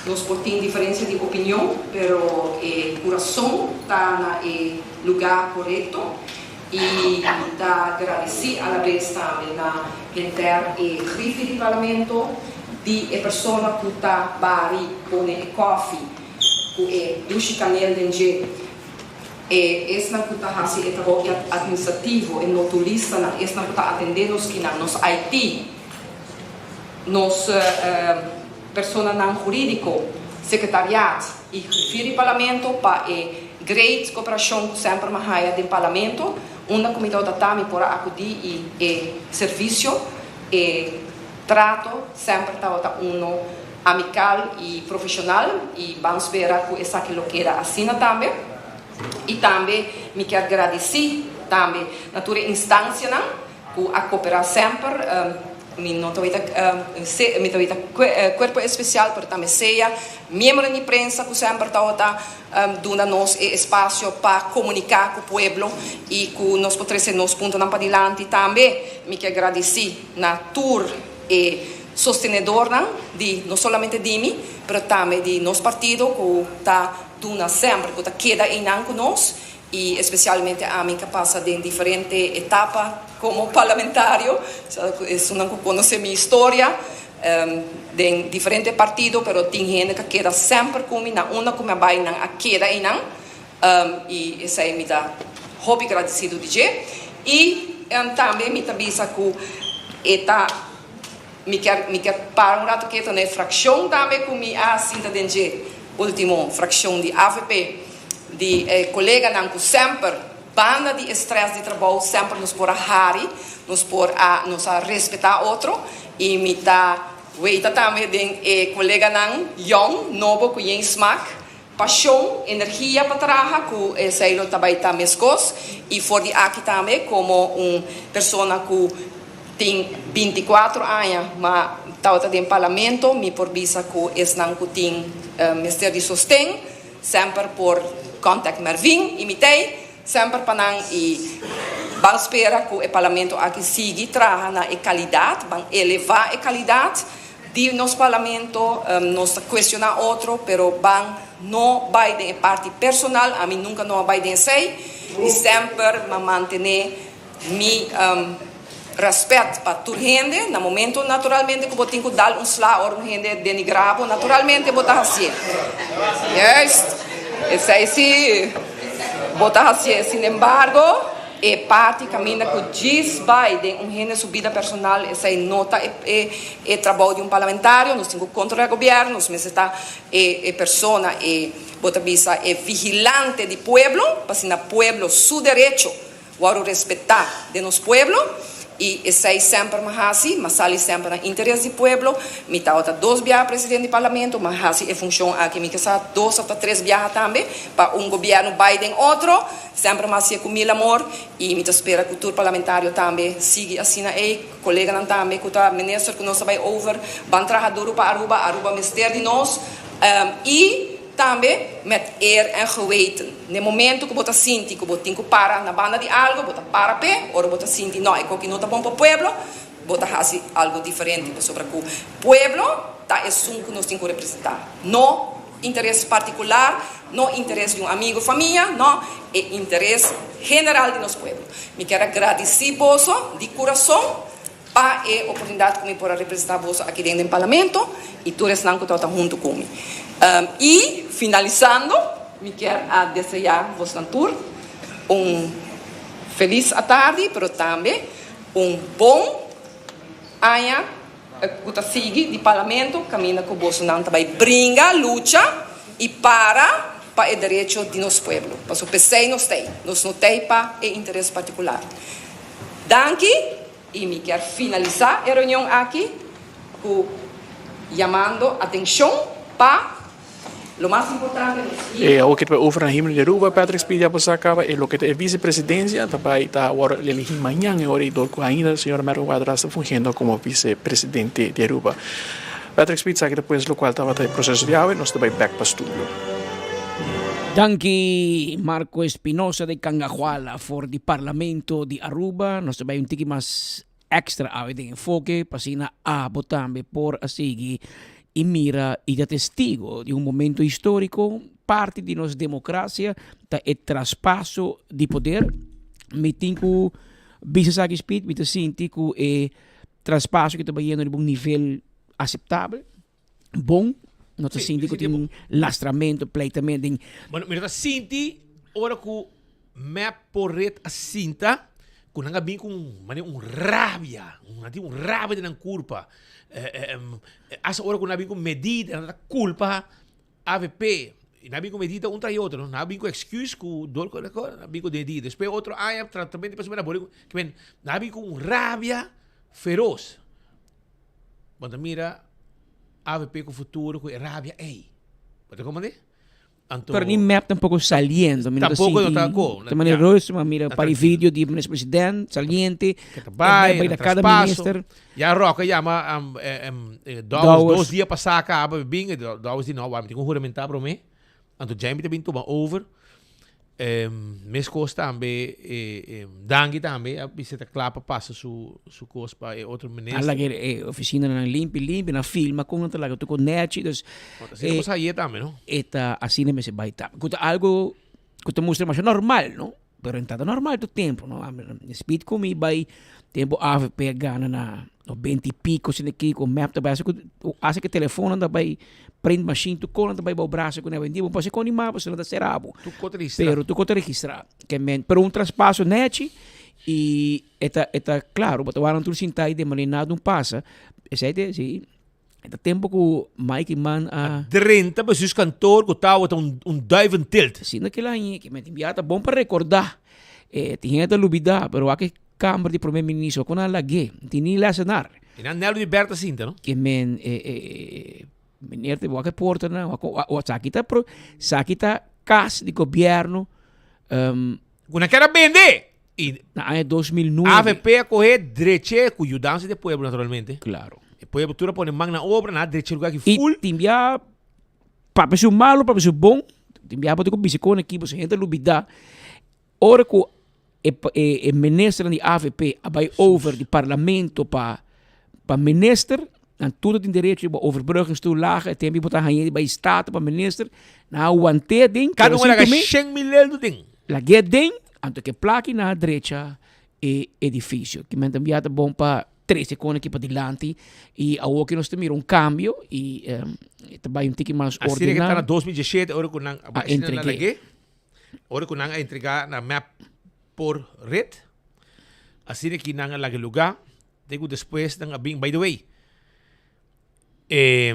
Nos por tin diferencia di opinion, pero e curason ta na e lugar corecto. I ta gradisí alabes tambe na henter e griffie di Parlamento, di e persona ku ta bari pone e kòfi ku e dushi kanel den dje, e esnan ku ta hasi e trabou administrativo, e notulistanan, esnan ku ta atendé nos kinan, nos IT, nos personanan hurídiko, sekretariat i griffier di Parlamento pa e great koperashon ku semper mi a haya den Parlamento, unda ku mi tabata ta mi por a akudí i e servisio, e trato semper tabata uno amikal i profeshonal i ban spera ku esaki lo keda asina tambe. I tambe mi kier gradisí tambe na tur e instansianan ku a koperá semper, mi no ta wita mi ta wita kuerpo espesial pero tambe sea miembronan di prensa ku semper tabata duna nos e espasio pa komuniká ku pueblo i ku nos por trese nos puntonan padilanti. Tambe mi ke gradisí na tur e sostenedornan di no solamente di mi pero tambe di nos partido ku ta duna semper ku ta keda einan ku nos. Y especialmente ami ca pasa den diferente etapa como parlamentario, esunnan cu conoce mi historia den diferente partido, pero tin hende ca keda semper cu mi, na unda cu mi a bay nan a keda eynan y esey mi ta hopi gradecido di dje. Y tambe mi ta bisa cu e ta, mi kier mi kier para un rato keto na e fraccion tambe cu mi a sinta den dje, ultimo fraccion di avp. Di e koleganan ku semper banda di e strès di trabou semper nos por a hari, nos por a nos a respetá otro i mi ta weita tambe den e koleganan yòn, nobo ku yen smak, pashon, energia pa traha ku esei lo ta bai ta meskos i for di aki tambe komo un persona ku tin 24 aña ma tabata den parlamento mi por bisa ku esnan ku tin mester di sosten. Semper por contact Mervin y mi tey semper pa nan y ban spera cu e parlamento aki sigui traha na e calidad, ban eleva e calidad. Di nos parlamento nos ta cuestiona otro pero ban no bay den e parti personal, ami nunca no a bay den esey y semper m'a mantene mi respet pa tur hende. Na momento naturalmente cu bo tin cu dal un sla ora un hende denigra bo naturalmente bo ta hacié. Juist, esey si bo ta hacié. Sinembargo. E parti kaminda ku djis bai den un hende su bida personal esei no ta e e trabou di un parlamentario, nos tin ku kontrolá gobièrnu, nos mester ta e e persona e bo ta bisa e vigilante di pueblo pa asina pueblo su derecho wòrdu respetá den nos pueblo i esei semper mi a hasi, mi a sali semper na interes di pueblo, mi tabata dos biaha presidente di parlamento, mi a hasi e funshon aki mi ke sa dos òf ta tres biaha tambe pa un gobièrnu bai den otro. Semper mi a hacié cu mil amor y mi ta spera cu tur parlamentario tambe sigui asina ey, coleganan tambe cu ta minister cu nos ta bay over, ban traha duro pa Aruba, Aruba mester di nos y tambe met eer en geweten. Na e momento cu bo ta sinti cu bo tin cu para na banda di algo, bo ta para p'e, ora bo ta sinti no e coki no ta bon pa pueblo, bo ta haci algo diferente pasobra cu pueblo ta esun cu nos tin cu representa, no Interes particular, no interes di un amigo, famia, no, e interes general di nos pueblo. Mi kier a gradici boso di curason pa e oportunidad cu mi por a representa boso aki den den Parlamento y tur esnan cu tabata hunto cu mi. Y finalisando, mi kier a desea bosnan tur un feliz atardi, pero tambe un bon aña. Ku ta sigui di Parlamento kaminda ku bosonan ta bai bringa, lucha i para pa e derecho di nos pueblo. Pasobra p'esei nos t'ei. Nos no t'ei pa e interes partikular. Danki i mi kier finalisá e reunion aki ku yamando atenshon pa. Lo mas importante nos E awor ke ta bai over na Himno di Aruba, Patrick Speed ya por sa caba e loke ta e vicepresidencia ta bai ta worde eligi mañan e ora y dor cu ainda señora Mervin Wyatt-Ras ta fungiendo como vicepresidente di Aruba. Patrick Speed sa ki ta pues locual tabata e proceso di awe, nos ta bai bek pa studio. Danki Marco Espinosa de Cangahuala for di Parlamento di Aruba. Nos ta bai un tiki mas extra awe den enfoke pa asina abo tambe por a sigui i mira i ta testigo di un momento historico, parti di nos democracia ta e traspaso di poder. Mi tin cu bisa esaki Speed, mi ta sinti cu e traspaso ki ta bayendo riba un nivel aceptabel, bon, no ta sinti cu tin lastramento, pleitamento den. Bueno, mi no ta sinti ora cu Mep por ret a sinta cu nan a bin cu un manera un rabia, nan tin un rabia den nan curpa. Hasta ora cu nan a bin cu medida, nan ta culpa avp. Nan a bin cu medida un tras di otro, nan a bin cu excuse cu dor cu nan a bin cu medida. Despues otro aña tratamiento di persona nan a bin cu un rabia feroz. Bo ta mira avp cu futuro cu e rabia ey. Bo ta comprende? Anto. Pero ni mep tampoco saliendo. Mi no ta Tampoco no sinti. ta co. Ta manera Ja. Roos, ma mira Na pa di tranquilo. video di minister president saliente. Que ta E bai, mep bai na na cada traspaso. minister. Ya Roque yama um, eh, em, eh, Dowers Dowers. dos dia pasá caba bin, e Dowers di no, wa mi tin cu huramentá promé. Anto Jaime ta bin tuma over. Mescos tambe Dangui tambe a bisa ta cla pa pasa su su cos pa e otro minister. A laga e oficinanan limpi limpi, nan filma con nan ta laga tur con nechi, dus. Asina por sa ayer tambe no? E ta asina mester bay ta. Cu ta algo cu ta mustra masha normal no, pero e ta normal tur tempo no. Speed cu mi bay tempo avp a gana na nobenta y pico asina aki cu mep ta bay asa cu asa cu telefoonnan ta bay print machine tur konan ta bai bou brasa ku nan awendia bo pasa kon di mapa si no ta sera bo Tur ko ta registra. pero tur ko ta registra ke men pero un traspaso nechi y e ta e ta klaro bo ta wak nan tur sinta y den manera nada no pasa esei ta si e ta tempo ku Mike Eman a Drenta bestuurskantoor ku tabata un un duiventilt. Si na kila aña ke men tin bia ta bon pa rekorda e tin hende ta lubida pero wak e Kamber di prome ministro ku nan lag'é, no tin ni lesenar. I nan Nello di Berta sinta, no? Ke men e e e meneer te wak e portanan, wak wak saki ta pro saki ta kas di gobièrnu. Ku nan kier a bende! I Na aña 2009. Avp a kohe dreche ku yudansa di e pueblo naturalmente. Klaro. E pueblo tur a pone man na obra, nan a dreche lugar aki I ful. tin bia papia su malo, papia su bon, tin bia bo tin ku bisa kon aki pasobra hende ta lubida. Ora ku e e ministernan di avp a bai over di parlamento pa pa minister. Nan tur tin derecho riba overbruggingstoelage, e tempo bo ta haña riba staten pa minister, nan a want'é den, Kada pero un a laga sin tum'é. 100.000 eldo den. Lag'é den, anto ke plaki nan a drecha e edifisio. Ki men también ta bon pa trese kon aki padilanti i awor ki nos ta mira un kambio i ta bai un tiki mas Asina ke ta ordená. na 2017 ora ku nan A asina nan entreg'é. lag'é, ora ku nan a entregá na mep por ret, asina ki nan a laga e lugá, te ku despues nan a bin, by the way, e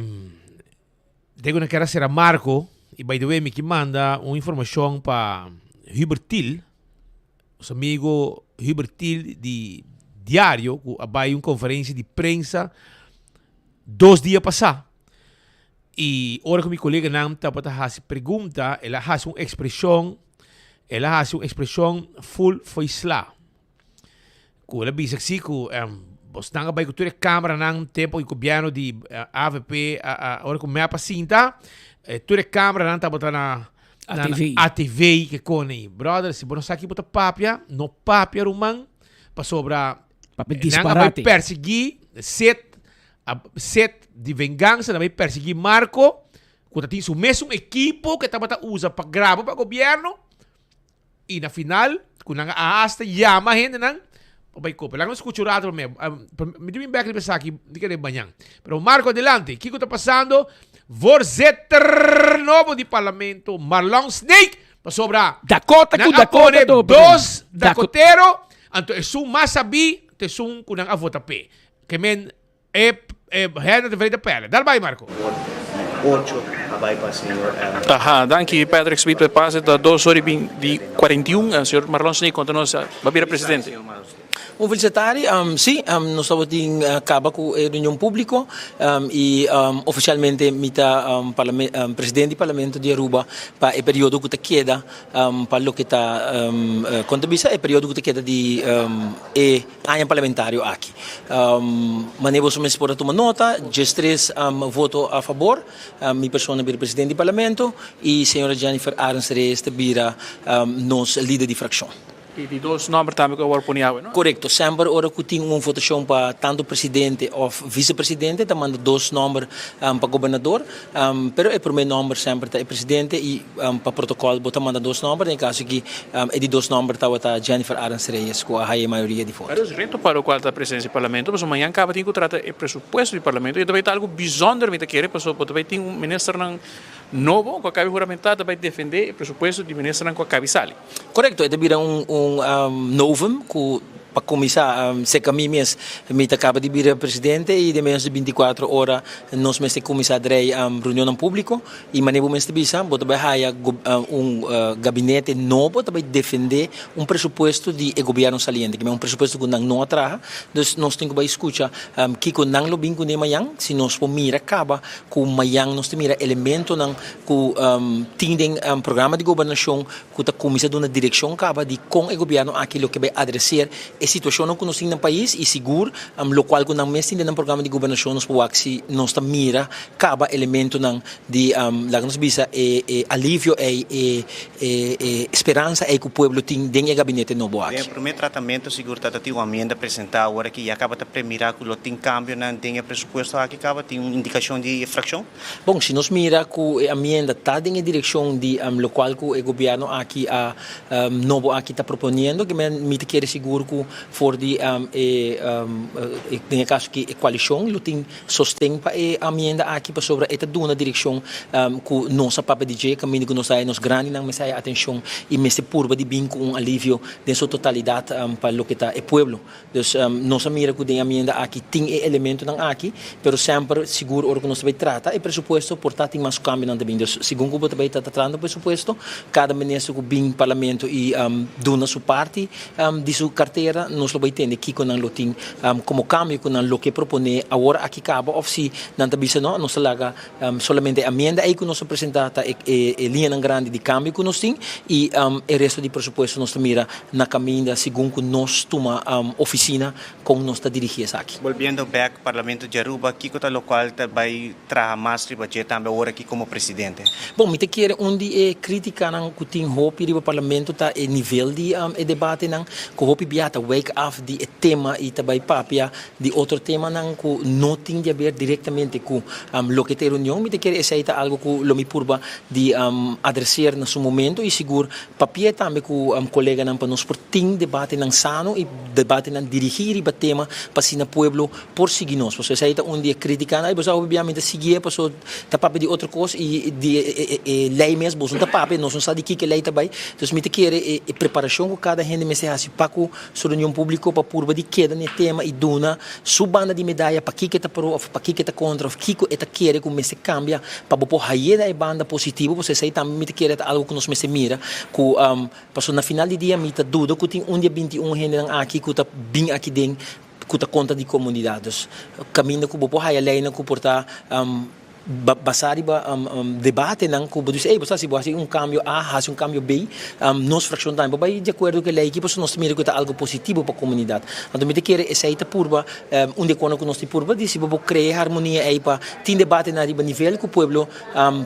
te ku nan kier a sera Marco, i by the way mi ki manda un informashon pa Hubert Thiel, nos amigo Hubert Thiel di Diario ku a bai un konferensia di prensa dos dia pasá. I ora ku mi koleganan tabata hasi pregunta, el a hasi un ekspreshon, el a hasi un ekspreshon ful fo'i sla. Ku el a bisa si ku bosnan a bai ku tur e kameranan tempu di gobièrnu di avp a ora ku mep a sinta, tur e kameranan tabata na ATV. ATV ke kone. Brother, si bo no sa ki bo ta papia, no papia ruman, pasobra Papia nan a bai disparate. persiguí set, a set di vengansa, nan a bai persiguí Marco, ku ta tin su mesun ekipo ke tabata usa pa graba pa gobièrnu, I na final, ku nan a hasta yama hendenan pa bai kope. Laga nos skucha un rato promé. Mi tin bin bek riba esaki di kere mañan. Pero Marco adelante, kiko ta pasando? Voorzitter nobo di parlamento Marlon Sneek pasobra Dakota nan ku a Dakota pone to dos Dako- dakotero, anto esun mas sabí ta esun ku nan a vota p'e. Ke men E e hende ta vrede perde. Dal bai Marco. Ocho a bai pa señor Adams. Aha, danki Patrick Smith pa e pase. Ta dos ora i di 41. Señor Marlon Sneek konta nos ba bira presidente. Un felicitari, si, nos tabatin caba cu e reunion publico y oficialmente mi ta presidente di Parlamento di Aruba pa e periodo cu ta keda pa loke ta, con ta bisa, e periodo cu ta keda di e Aña parlamentario aki. Manera boso mes por a tuma nota, djestres voto a fabor, mi persona bira presidente di parlamento y señora Jennifer Arends Reyes ta bira nos lider di fraccion. Y di dos nomber tambe cu a worde poni awe, no? Corecto. Semper ora cu tin un votacion pa tanto presidente of vicepresidente ta manda dos nomber pa gobernador, pero e prome nomber semper ta e presidente y Pa protocol bo ta manda dos nomber, den e caso aki e di dos nomber tabata Jennifer Arends Reyes cu a haya e mayoria di voto. Varios reto pa locual ta presidencia di Parlamento, pasobra mañan caba tin cu trata e presupuesto di Parlamento y ta bay ta algo bijzonder mi ta kere pasobra bo ta bay tin un ministernan nobo cu a cabi huramenta ta bay defende e presupuesto di ministernan cu a cabi sali. Corecto, e ta bira un un novum cu Pa kuminsá, serka mi mes, mi ta kaba di bira presidente i den menos di bintikuatro ora nos mester kuminsá drei reunionnan públiko. I manera bo mester bisa, bo ta bai haya un gabinete nobo ta bai defendé un presupuesto di e gobièrnu saliente, un presupuesto ku nan no a traha. Dus nos tin ku bai skucha kiko nan lo bin kuné mañan, si nos por mira kaba ku mañan nos ta mira elementonan ku tin den programa di gobernashon ku ta kuminsá duna direkshon kaba di kon e gobièrnu aki lo ke bai adreser e situashonnan ku nos tin na pais i sigur lokual ku nan mes tin den nan programa di gobernashon nos por wak si nos ta mira kaba elementonan di laga nos bisa e e alivio ei e e e speransa ei ku pueblo tin den e gabinete nobo aki. Den e promé tratamentu sigur ta tin un amienda presentá awor aki ya kaba ta premirá ku lo tin kambionan den e presupuesto aki kaba tin un indikashon di e frakshon? Bon, si nos mira ku e amienda ta den e direkshon di lokual ku e gobièrnu aki a nobo aki ta proponiendo, ke men mi ta kere sigur ku for di e den e kaso aki e koalishon lo tin sosten pa e amienda aki pasobra e ta duna direkshon ku nos a papia di dje kaminda ku nos ta haya nos grandinan mester haya atenshon i mester purba di bin ku un alivio den su totalidat pa loke ta e pueblo. Dus nos a mira ku den e amienda aki tin e elementonan aki, pero semper sigur ora ku nos ta bai trata e presupuesto por ta tin mas kambionan ta bin. Dus segun ku bo ta bai ta tratando presupuesto, kada minister ku bin parlamento i duna su parti di su kartera, nos lo bai tende kiko nan lo tin komo kambio ku nan lo ke proponé awor aki kaba òf si nan ta bisa no, nos ta laga Solamente e amienda ei ku nos a presentá ta e e liñanan grandi di kambio ku nos tin i e resto di presupuesto nos ta mira na kaminda segun ku nos tuma ofisina kon nos ta dirigí esaki. Bolbiendo bek Parlamento di Aruba, kiko ta lokual ta bai traha mas riba dje tambe awor aki komo presidente? Bon, mi ta kere un di e kritikanan ku tin hopi riba Parlamento ta e nivel di e debatenan ku hopi bia ta. wijk af di e tema y ta bay papia di otro temanan cu no tin di haber directamente cu loke ta e reunion. Mi ta kere esey ta algo cu lo mi purba di adreser na su momento y sigur papia tambe cu coleganan pa nos por tin debatenan sano y debatenan dirigi riba tema pa asina pueblo por sigui nos. Pasobra esey ta un di e criticanan, ay bo sa hopi bia mi ta siguié pasobra ta papia di otro cos y di e ley mes boso no ta papia, nos no sa di kiko e ley ta bay. Entonces mi ta kere e preparacion cu cada hende mester haci pa cu su reunion publico pa purba di keda na e tema y duna su banda di medaya pakiko e ta pro of pakiko e ta contra of kiko e ta kere cu mester cambia pa bo por haye na e banda positivo, pasobra esey tambe mi ta kere ta algo cu nos mester mira cu pasobra na final di dia mi ta duda cu tin un di e 21 hendenan aki cu ta bin aki den cu ta contra di comunidad. Dus caminda cu bo por haya leynan cu por ta basa riba debatenan cu bo dice, ey bo sa si bo haci un cambio A, haci un cambio B, nos fraccion tambe por bay di acuerdo cu e ley aki pasobra nos ta mira cu e ta algo positivo pa comunidad. Anto mi ta kere esey ta purba un di e cosnan cu nos tin purba di si bo por crea e harmonia ey pa tin debatenan riba nivel cu pueblo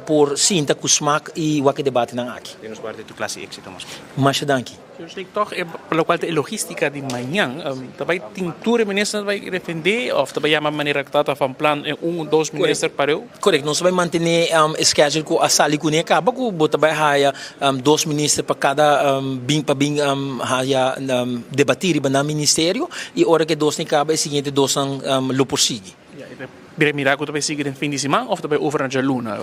por sinta cu smaak y wak e debatenan aki. Den nos parti tur clase exito mas. Masha danki. Señor Sneek, tòg e pa lokual ta e logístika di mañan, ta bai tin tur e ministernan ta bai defendé òf ta bai yama manera ku tabata van plan e un o dos minister pareu? Korekto, nos ta bai mantené e schedule ku a sali kuné kaba ku bo ta bai haya dos minister pa kada bin pa bin haya debatí riba nan ministerio i ora ku e dosnan kaba e siguiente dosnan lo por sigui. Ya, i ta bira mira ku ta bai sigui den fin di siman òf ta bai over na djaluna?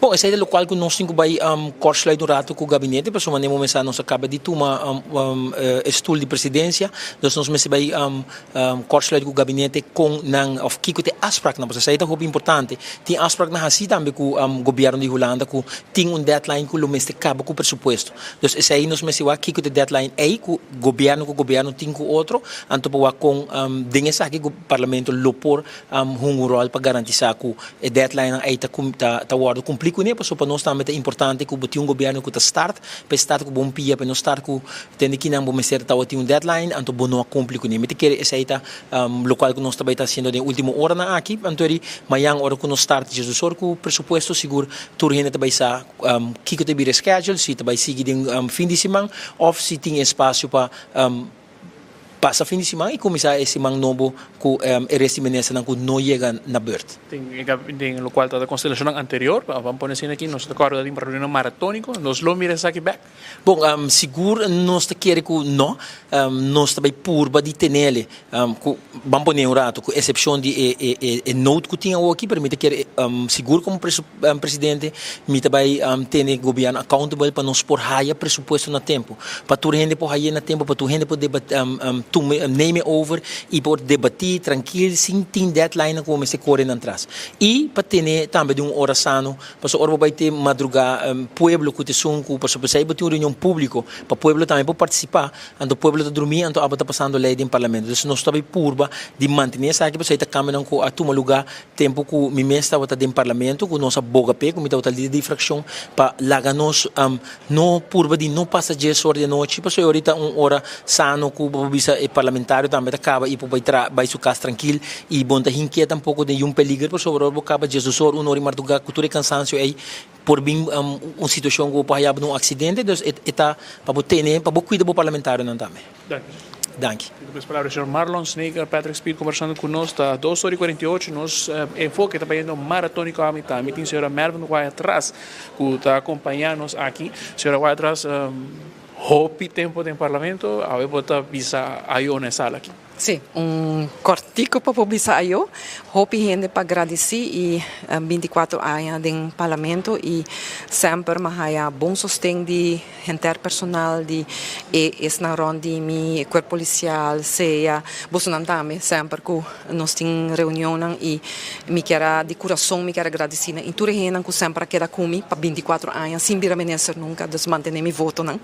Bon, esei ta lokual ku nos tin ku bai kortsluit un ratu ku gabinete, pasobra na e momento sa nos a kaba di tuma e stul di presidensia, dus nos mester bai kortsluit ku gabinete kon nan òf kiko ta e afspraknan, pasobra esei ta hopi importante. Tin afspraknan hasi tambe ku gobièrnu di Hulanda ku tin un deadline ku lo mester kaba ku presupuesto. Dus esei nos mester wak kiko ta e deadline ei ku gobièrnu ku gobièrnu tin ku otro, anto pa wak kon den esaki parlamento lo por hunga un ròl pa garantisá ku e deadlinenan ei ta ta wòrdu kumplí kuné, pasobra pa nos tambe ta importante ku bo tin un gobièrnu ku ta start, pa e start ku bon pia, pa e no start ku tende kinan bo mester tabatin un deadline anto bo no a kumpli kuné. Mi ta kere esei ta lokual ku nos ta bai ta hasiendo den último oranan aki, anto eri mañan ora ku nos start djesdus or ku presupuesto sigur tur hende ta bai sa kiko ta bira e schedule, si ta bai sigui den fin di siman òf si tin espasio pa Pasa fin di siman y cuminsa e siman nobo cu e rest di ministernan cu no yega na beurt. Den locual ta constelacionnan anterior, ban pone asina aki, nos ta corda tin reunionnan maratónico, nos lo mira esaki bek? Bon, sigur nos ta kere cu no, nos ta bay purba di tenele, cu ban pone un rato, cu excepcion di e nood cu tin awoki, pero mi ta kere sigur como presidente mi ta bay tene gobierno accountable pa nos por haya presupuesto na tempo. Pa tur hende por haye na tempo, pa tur hende por tuma neem e over y por debati trankil sin tin deadlinenan ku bo mester kore nan tras. Y pa tene tambe di un ora sano, pasobra ora bo bai te madruga pueblo ku ta esun ku, pasobra p'esei bo tin un reunion publico pa pueblo tambe por participa, anto pueblo ta drumi anto abo ta pasando ley den parlamento. Entonces nos ta bai purba di mantene esaki pasobra e ta kambionan ku a tuma luga Tempu ku mi mes tabata den parlamento ku nos a boga p'e ku mi tabata lider di frakshon pa laga nos no purba di no pasa djes ora di anochi pasobra e ora ta un ora sano ku bo por bisa e parlamentario tambe ta kaba i por bai tra bai su kas trankil i bo no ta hinkié tampoko den yun peliger pasobra ora bo kaba djesdos ora un ora di marduga ku tur e kansansio ei por bin un situashon ku bo por haya bo den un aksidente dus e ta pa bo tene pa bo kuida bo parlamentarionan tambe. Danki. Di mes palabra señor Marlon Sneker, Patrick Speed conversando cu nos ta dos ora y 48 nos enfoke ta bayendo maratónico a mitad. Mi tin señora Mervin Guay atras cu ta acompaña nos aki. Señora Guay atras hopi tempo den parlamento awe bo ta bisa ayo na e sala aki. Sí, un cortico pa por bisa ayo. Hopi hende pa gradici y 24 aña den parlamento y semper mi a haya bon sosten di Henter personal di e esnan rond di mi, e cuerpo policial, sea, bosonan tambe, semper cu nos tin reunionnan y mi kier a, di curason mi kier a gradici nan y tur e hendenan cu semper a keda cu mi pa binticuatro aña sin bira minister nunca, dus mantene mi votonan.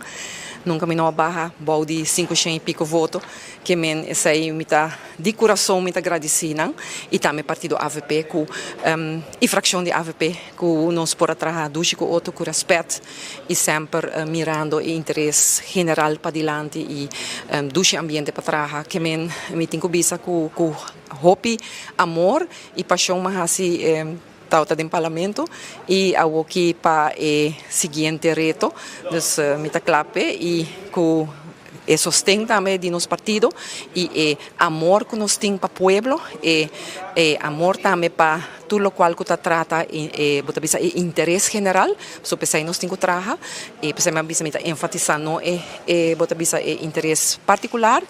Nunca mi no a baha bou di cinco shen y pico voto, ke men esey mi ta, di curason mi ta gradici nan y tambe partido avp cu y fraccion di avp cu nos por a traha dushi cu otro cu respet. y semper mirando e interes general padilanti y dushi ambiente pa traha. Ke men mi tin ku bisa ku ku hopi amor y pasion mi a hasi tawata den parlamento y awoki pa e siguiente reto. Dus mi ta kla p'e y ku. E sosten tambe di nos partido y e amor cu nos tin pa pueblo, e e amor tambe pa tur locual cu ta trata e bo ta bisa e interes general, so p'esey nos tin cu traha y p'esey mi a bisa mi ta enfatisa no e e bo ta bisa e interes particular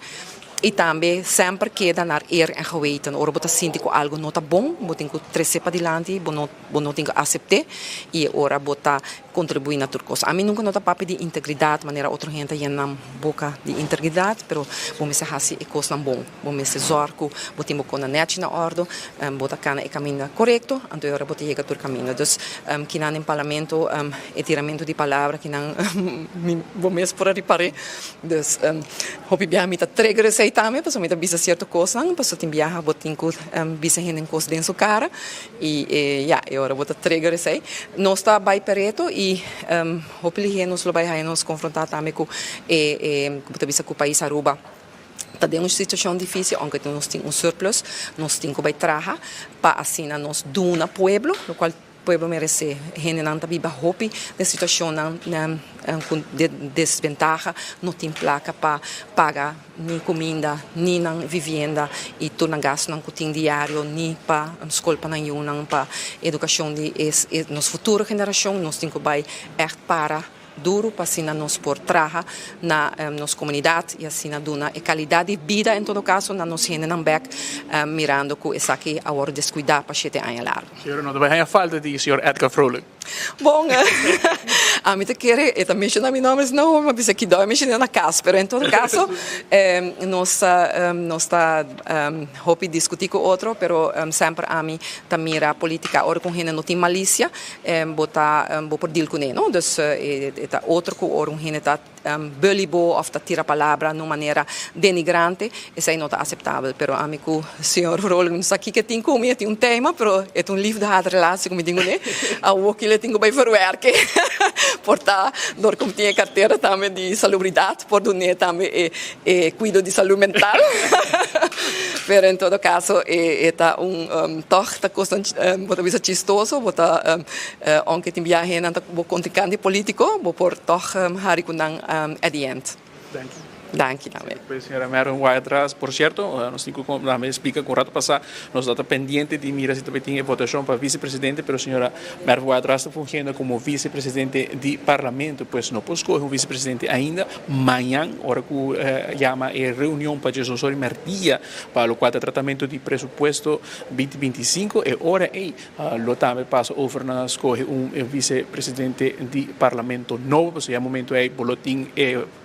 y tambe semper keda naar eer en geweten. Ora bo ta sinti cu algo no ta bon, bo tin cu trece padilanti, bo no bo no tin cu acepte y e ora bo ta Contribuí na tur cos. Ami nunca no ta papia di integridad manera otro hende ta yena nan boca di integridad, pero bo mester haci e cosnan bon. Bo mester zorg cu bo tin bo cona nechi na ordo, bo ta cana e caminda corecto, anto e ora bo ta yega tur caminda. Dus kinan den parlamento e tiramento di palabra kinan mi bo mes por a ripar'é. Dus hopi biaha mi ta trigger esey tambe pasobra mi ta bisa cierto cosnan, pasobra tin biaha bo tin cu bisa hende un cos den su cara. Y e ya, e ora bo ta trigger esey. Nos ta bay pe reto y hopi lihe nos lo bay haya nos confronta tambe cu e e bo ta bisa cu pais Aruba ta den un situacion dificil aunke nos tin un surplus, nos tin cu bay traha pa asina nos duna pueblo locual pueblo merece. Hendenan ta biba hopi den situacionnan cu desventaha, no tin placa pa paga. ni kuminda, ni nan vivienda i tur nan gastunan ku tin diario, ni pa skol pa nan yunan, pa edukashon di e nos futuro generashon. Nos tin ku bai ègt para duru pa asina nos por traha na nos komunidat i asina duna e kalidat di bida en todo kaso na nos hendenan bèk, mirando ku esaki a wòrdu deskuidá pa shete aña largu. Señora, no ta bai haña falta di señor Edgar Vrolijk. Bon, ami ta kere e ta menciona mi nomber, si no mi a bisa kidó e menciona na cas, pero en todo caso nos ta nos ta hopi discuti cu otro, pero semper ami ta mira politica ora cu un hende no tin malicia bo ta bo por deal cune, no, dus e ta otro cu ora un hende ta bully bo of ta tira palabra na un manera denigrante, esei no ta aceptabel. Pero ami cu señor Vrolijk no sa kico e tin cu mi, e tin un tema, pero e ta un liefde-haat relatie cu mi tin cune. Awo kila e tin cu bay verwerke. Por ta dor cu mi tin e cartera tambe di salubridad, por dun'e tambe e e cuido di salud mental. Pero en todo caso e ta un tog ta cosnan bo ta bisa chistoso, bo ta Aunke tin biaha hendenan ta bo kontrinkante politiko, bo por tòg hari ku nan at the end. Danki. Danki tambe. Pues señora Mervin Wyatt-Ras, por cierto, nos tin cu tambe splica cu un rato pasa nos ta pendiente di mira si ta tin e votacion pa vicepresidente, pero señora Mervin Wyatt-Ras ta fungiendo como vicepresidente di Parlamento, pues no por scoge un vicepresidente ainda. Mañan, ora cu yama e reunion pa djesdos ora y merdia, pa locual ta tratamento di presupuesto binti 25, e ora ey Lo tambe pasa over na scoge un vice presidente di parlamento nobo, pasobra ya momento ey bo lo tin e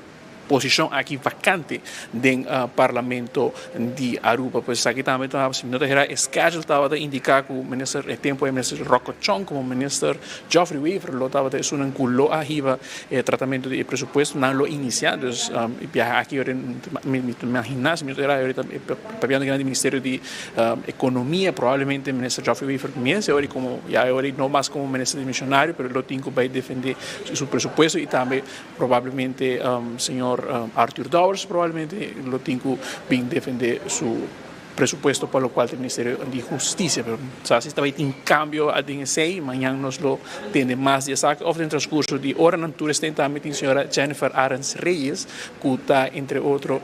posicion aki vacante den parlamento di Aruba. Pues esaki tambe ta, si mi no ta hera, e schedule tabata indica cu minister, e tempo ey minister Rocco Chong como minister Geoffrey Wever lo tabata esunnan cu lo a hiba e tratamento di e presupuesto, nan lo inicia, dus e biaha aki mi ta imagina, si mi no ta hera, ahorita papiando di ministerio di Economia, probablemente minister Geoffrey Wever mes e ora como ya e ora no mas como minister dimisionario pero lo tin cu bay defende su presupuesto y tambe probablemente señor Arthur Dowers probablemente lo tin cu bin defende su presupuesto pa locual ta e ministerio di husticia. Pero sa si ta bay tin cambio den esey mañan nos lo tende mas di esaki of den transcurso di oranan tur esten tambe tin señora Jennifer Arends Reyes cu ta entre otro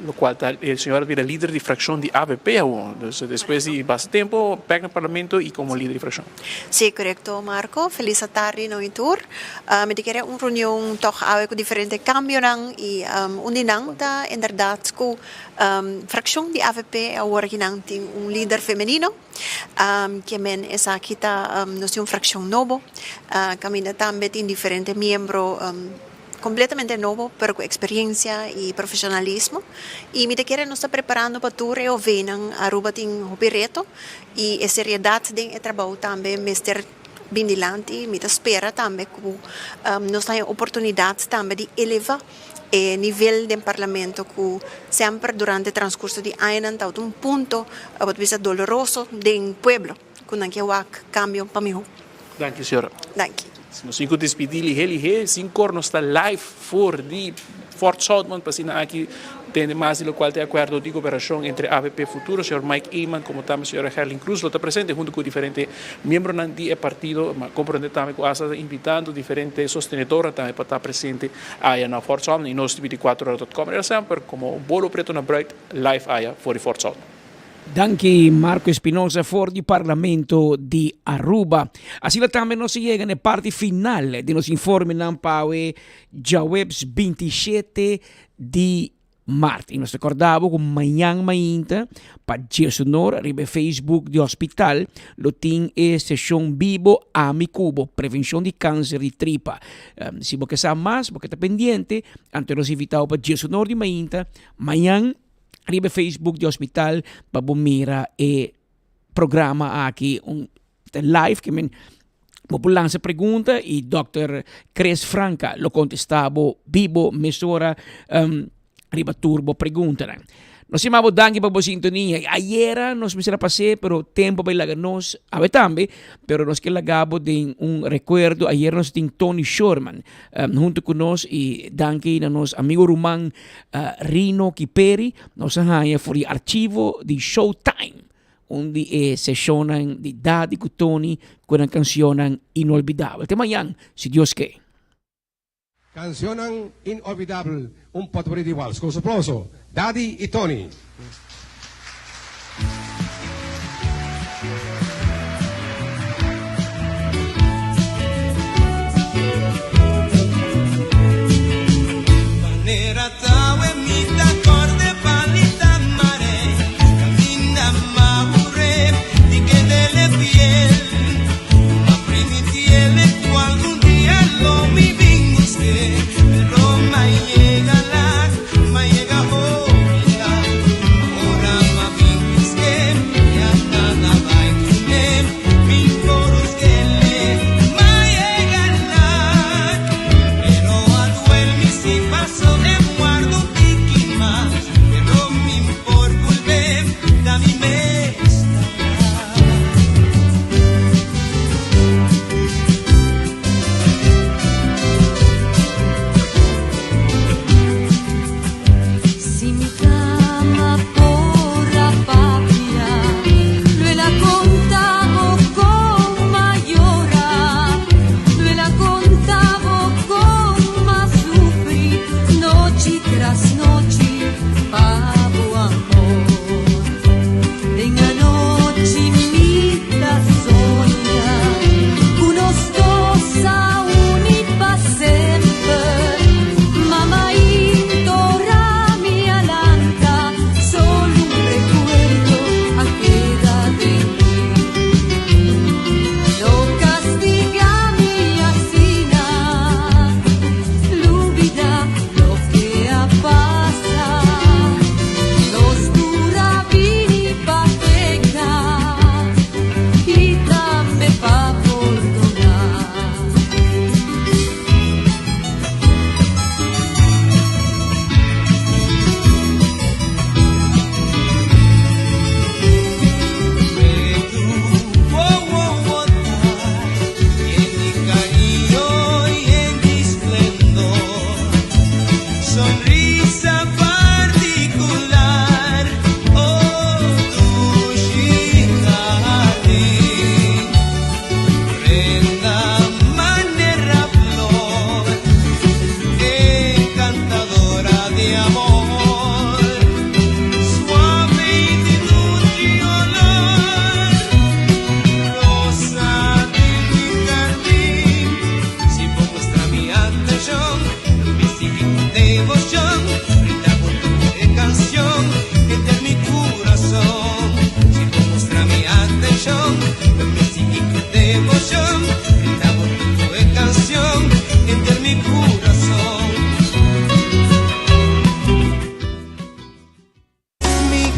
Locual ta e señor a bira lider di fraccion di avp awor. Dus despues di basta tempo bek na parlamento y como lider di fraccion. Sí, corecto Marco. Feliz atardi no y tur. Mi ta kere un reunion toch awe cu diferente cambionan y un di nan ta inderdaad cu fraccion di avp awor aki nan tin un lider femenino. Ke men esaki ta nos tin un fraccion nobo caminda tambe tin diferente miembro. Completamente nobo, pero cu experiencia y profesionalismo. Y mi ta kere nos ta preparando pa tur e OVnan. Aruba tin hopi reto y e seriedad den e trabou tambe mester bin dilanti. Mi ta spera tambe cu nos ta haña oportunidad tambe di eleva e nivel den Parlamento cu semper durante transcurso di añanan tabata un punto, bo ta bisa, doloroso den pueblo cu nan ke wak cambio pa miho. Danki señora. Danki. Si nos tin ku dispidí lihé lihé, sin kor nos ta live for di Fort Zoutman pa asina aki Tende mas di locual ta e acuerdo di cooperacion entre avp Futuro, señor Mike Eman como tambe señora Gerlin Cruz lo ta presente hunto cu diferente miembronan di e partido. Ma comprende tambe cu hasta ta invitando diferente sostenedornan tambe pa ta presente aya na Fort Sumner y nos di binticuatrohora.com era semper como bolo preto na bruid live aya for di Fort Sumner. Danki Marco Espinosa for di Parlamento di Aruba. Asina tambe nos a yega na e parti final di nos informenan pa awe djaweps 27 di mart. Y nos ta corda bo cu mañan mainta pa diesunor riba e Facebook di hospital lo tin e sesion bibo Ami cu Bo, prevencion di cancer di tripa. Si bo ke sa mas, bo ke ta pendiente, anto nos invita bo pa diesunor di mainta mañan riba e Facebook di hospital pa bo mira e programa aki un live ke men bo por lansa pregunta y Dòkter Chris Franca lo kontestá bo bibo mesora riba tur bo preguntanan. Nos yama bo danki pa bo sintonia. Ayera nos mester a pas'é pero tempo a bai laga nos, awe tambe, pero nos ke laga bo den un rekuerdo. Ayera nos tin Tony Shorman hunto ku nos y danki na nos amigo ruman Rino Kiperi nos a haña for di archivo di Showtime, un di e seshonnan di Daddy ku Tony ku nan kanshonnan inolvidabel. Te mañan, si Dios ke. Cancionnan inolvidabel, un potpourri di wals. Con su aplauso, Daddy y Tony.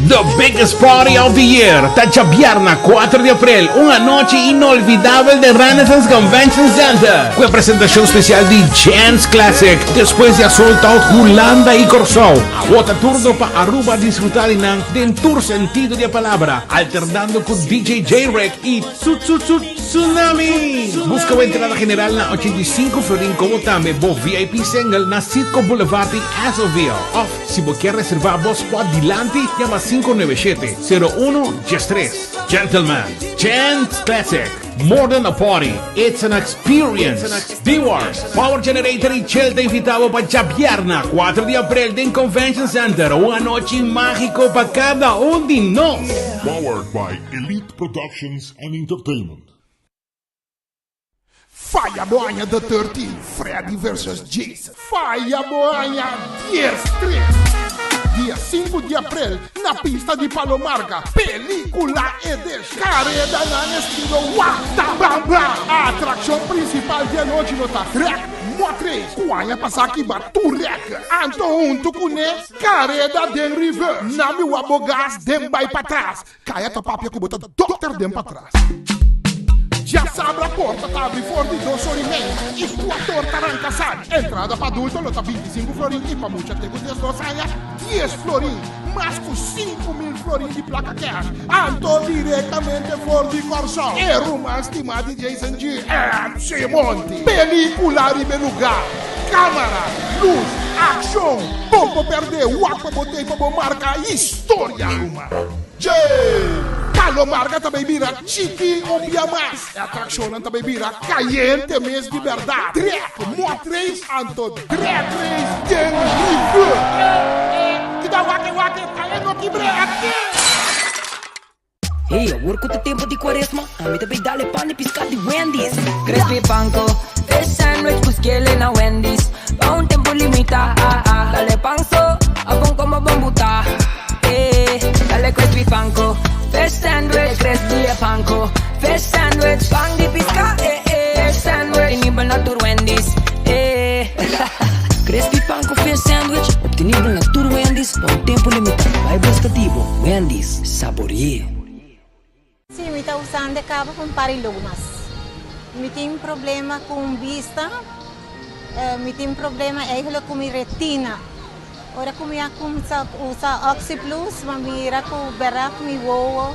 The biggest party of the year ta djabièrna 4 di aprel, un anochi inolvidabel den Renaissance Convention Center ku e presentashon spesial di Jens Classic despues di a sold out Hulanda i Kòrsou. Awor ta turno pa Aruba disfrutá di nan den tur sentido di e palabra, alternando ku DJ J-Rek i Tsu Tsu Tsu Tsunami! Buska bo entrada general na 85 florin komo tambe bo VIP single na Citgo Boulevard di Azoville òf Si bo kier reserva bo spot dilanti, yama 597 01 13. Gentlemen, Gents Classic, more than a party, it's an experience. D-Wars, Power Generator y Shell ta invita bo pa djabièrna 4 di aprel den Convention Center, un anochi mágiko pa kada un di nos. Powered by Elite Productions and Entertainment. Faya bo aña The 13, Freddy versus Jason. Faya bo aña Dies Tres. Dia sinku di aprel na pista di Palo Marga, Pelicula Edesh. Karedanan estilo Wata Bam Bam. Atrakshon prinsipal di anochi lo ta Trek Mot Race ku aña pasá kiba tur rèkè. Anto huntu kuné kareda den reverse. Na mi wak bo gas den bai patras. Kaya ta papia ku bo ta dòkter den patras. Djasabra porta ta abri for di dos or i mei i kuator ta ranka sali. Entrada pa adulto lo ta 25 florin i pa mucha te ku 12 aña 10 florin. Mas ku 5000 florin di plaka kèsh. Anto direktamente for di Kòrsou e ruman stimá di Jason G. MC Monty. Pelíkula riba e lugá. Kámara, lus, akshon, bon bo pèrdè, wak pa bo tei pa bo marka historia ruman. Dje! Palo Marga ta bay bira chiki un bia mas. E atraccionnan ta bay bira cayente mes di berdad. Drek mot race anto drag race den rivier. Kita wak e wak e ta e no kibre ate! Hey, awor ku ta tempu di kuaresma, ami ta bay dal e pan di piská di Wendy's. Crispy panko, fish sandwich ku skele na Wendy's. Pa un tempu limitá, dal e pan so, abon komo bon butá. Eh, dal e crispy panko, fish sandwich, crispy e panko, fish sandwich, pan di piská, eh eh, fish sandwich, obtenibel na tur Wendy's, eh. Crispy panko fish sandwich, obtenibel na tur Wendy's pa un tempu limitá. Bai buska di bo, Wendy's, sabore'é. Sí, mi ta usando e caba pa un par di lumas. Mi tin problema cu bista, mi tin problema eigenlijk cu mi retina. Ora cu mi a cuminsa usa Oxyplus, mi a mira cu berdad mi wowo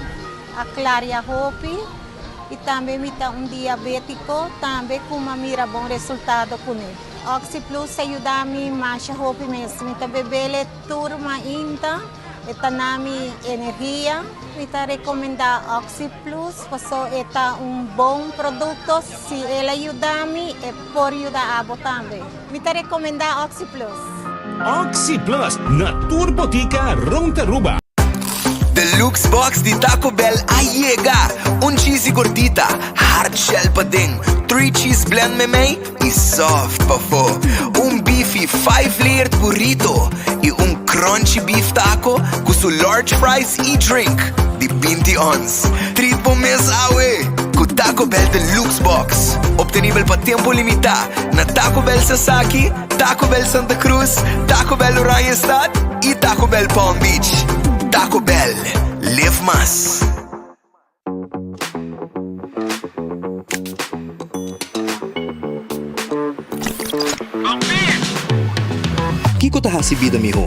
a claria hopi y tambe mi ta un diabetico tambe cu mi a mira bon resultado cune. Oxyplus a yuda mi masha hopi mes. Mi ta bebele tur mainta. E ta na mi energia. Mi ta recomenda Oxyplus paso e ta un bon producto. Si el a yuda mi, e por yuda abo tambe. Mi ta recomenda Oxyplus. Oxyplus na tur botica rond Aruba. Deluxe box di Taco Bell a yega! Un cheesy gordita, hard shell paden, three cheese blend memey y soft pafó, un beefy five layered burrito y un crunchy beef taco cu su large fries y drink di binti ons. Treat bo mes awe cu Taco Bell Deluxe Box, obtenibel pa tempo limita na Taco Bell Sasaki, Taco Bell Santa Cruz, Taco Bell Oranjestad y Taco Bell Palm Beach. Taco Bell, live mas. Kiko ta hasi bida mihó?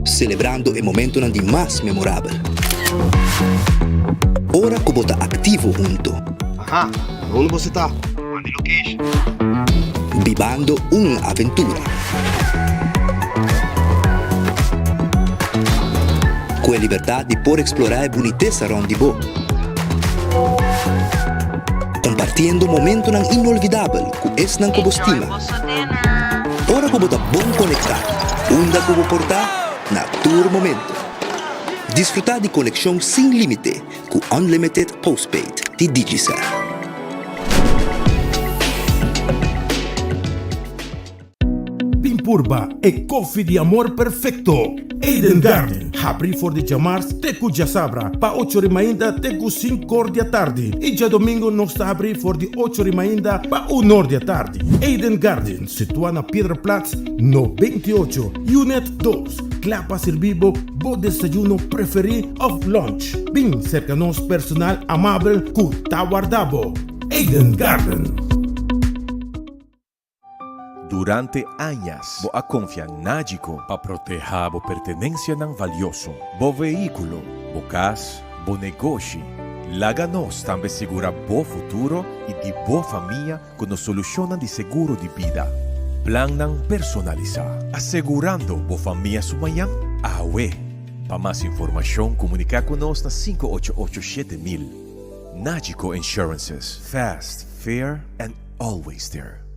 Selebrando e momentonan di mas memorabel. Ora ku bo ta aktivo hunto. Aha, na unda boso ta? Manda e location. Bibando un aventura. Ku e libertat di por eksplorá e bunitesa rònt di bo. Kompartiendo momentonan inolvidabel ku esnan ku bo stima. Ora ku bo ta bon konektá, unda ku bo por ta, na tur momento. Disfrutá di konekshon sin límite ku Unlimited Postpaid di Digicel. purba e koffie di amor perfekto. Eden Garden, habri for di djamars te ku djasabra pa ocho ri mainta te ku sinkor di atardi i djadomingo nos ta habri for di ocho ri mainta pa unor di atardi. Eden Garden, situá na Piedraplaats no 28, Unit dos, kla pa sirbi bo bo desayuno preferí òf lunch. Bin serka nos personal amabel ku ta warda bo. Eden Garden. Durante añas bo a konfia Nagico pa protehá bo pertenensianan valioso, bo vehíkulo, bo kas, bo negoshi. Laga nos tambe sigurá bo futuro i di bo famia ku nos solushonnan di seguro di bida. Plannan personalisá, asegurando bo famia su mañan awe. Pa mas informashon komuniká ku nos na 588 7000. Nagico Insurances, fast, fair and always there.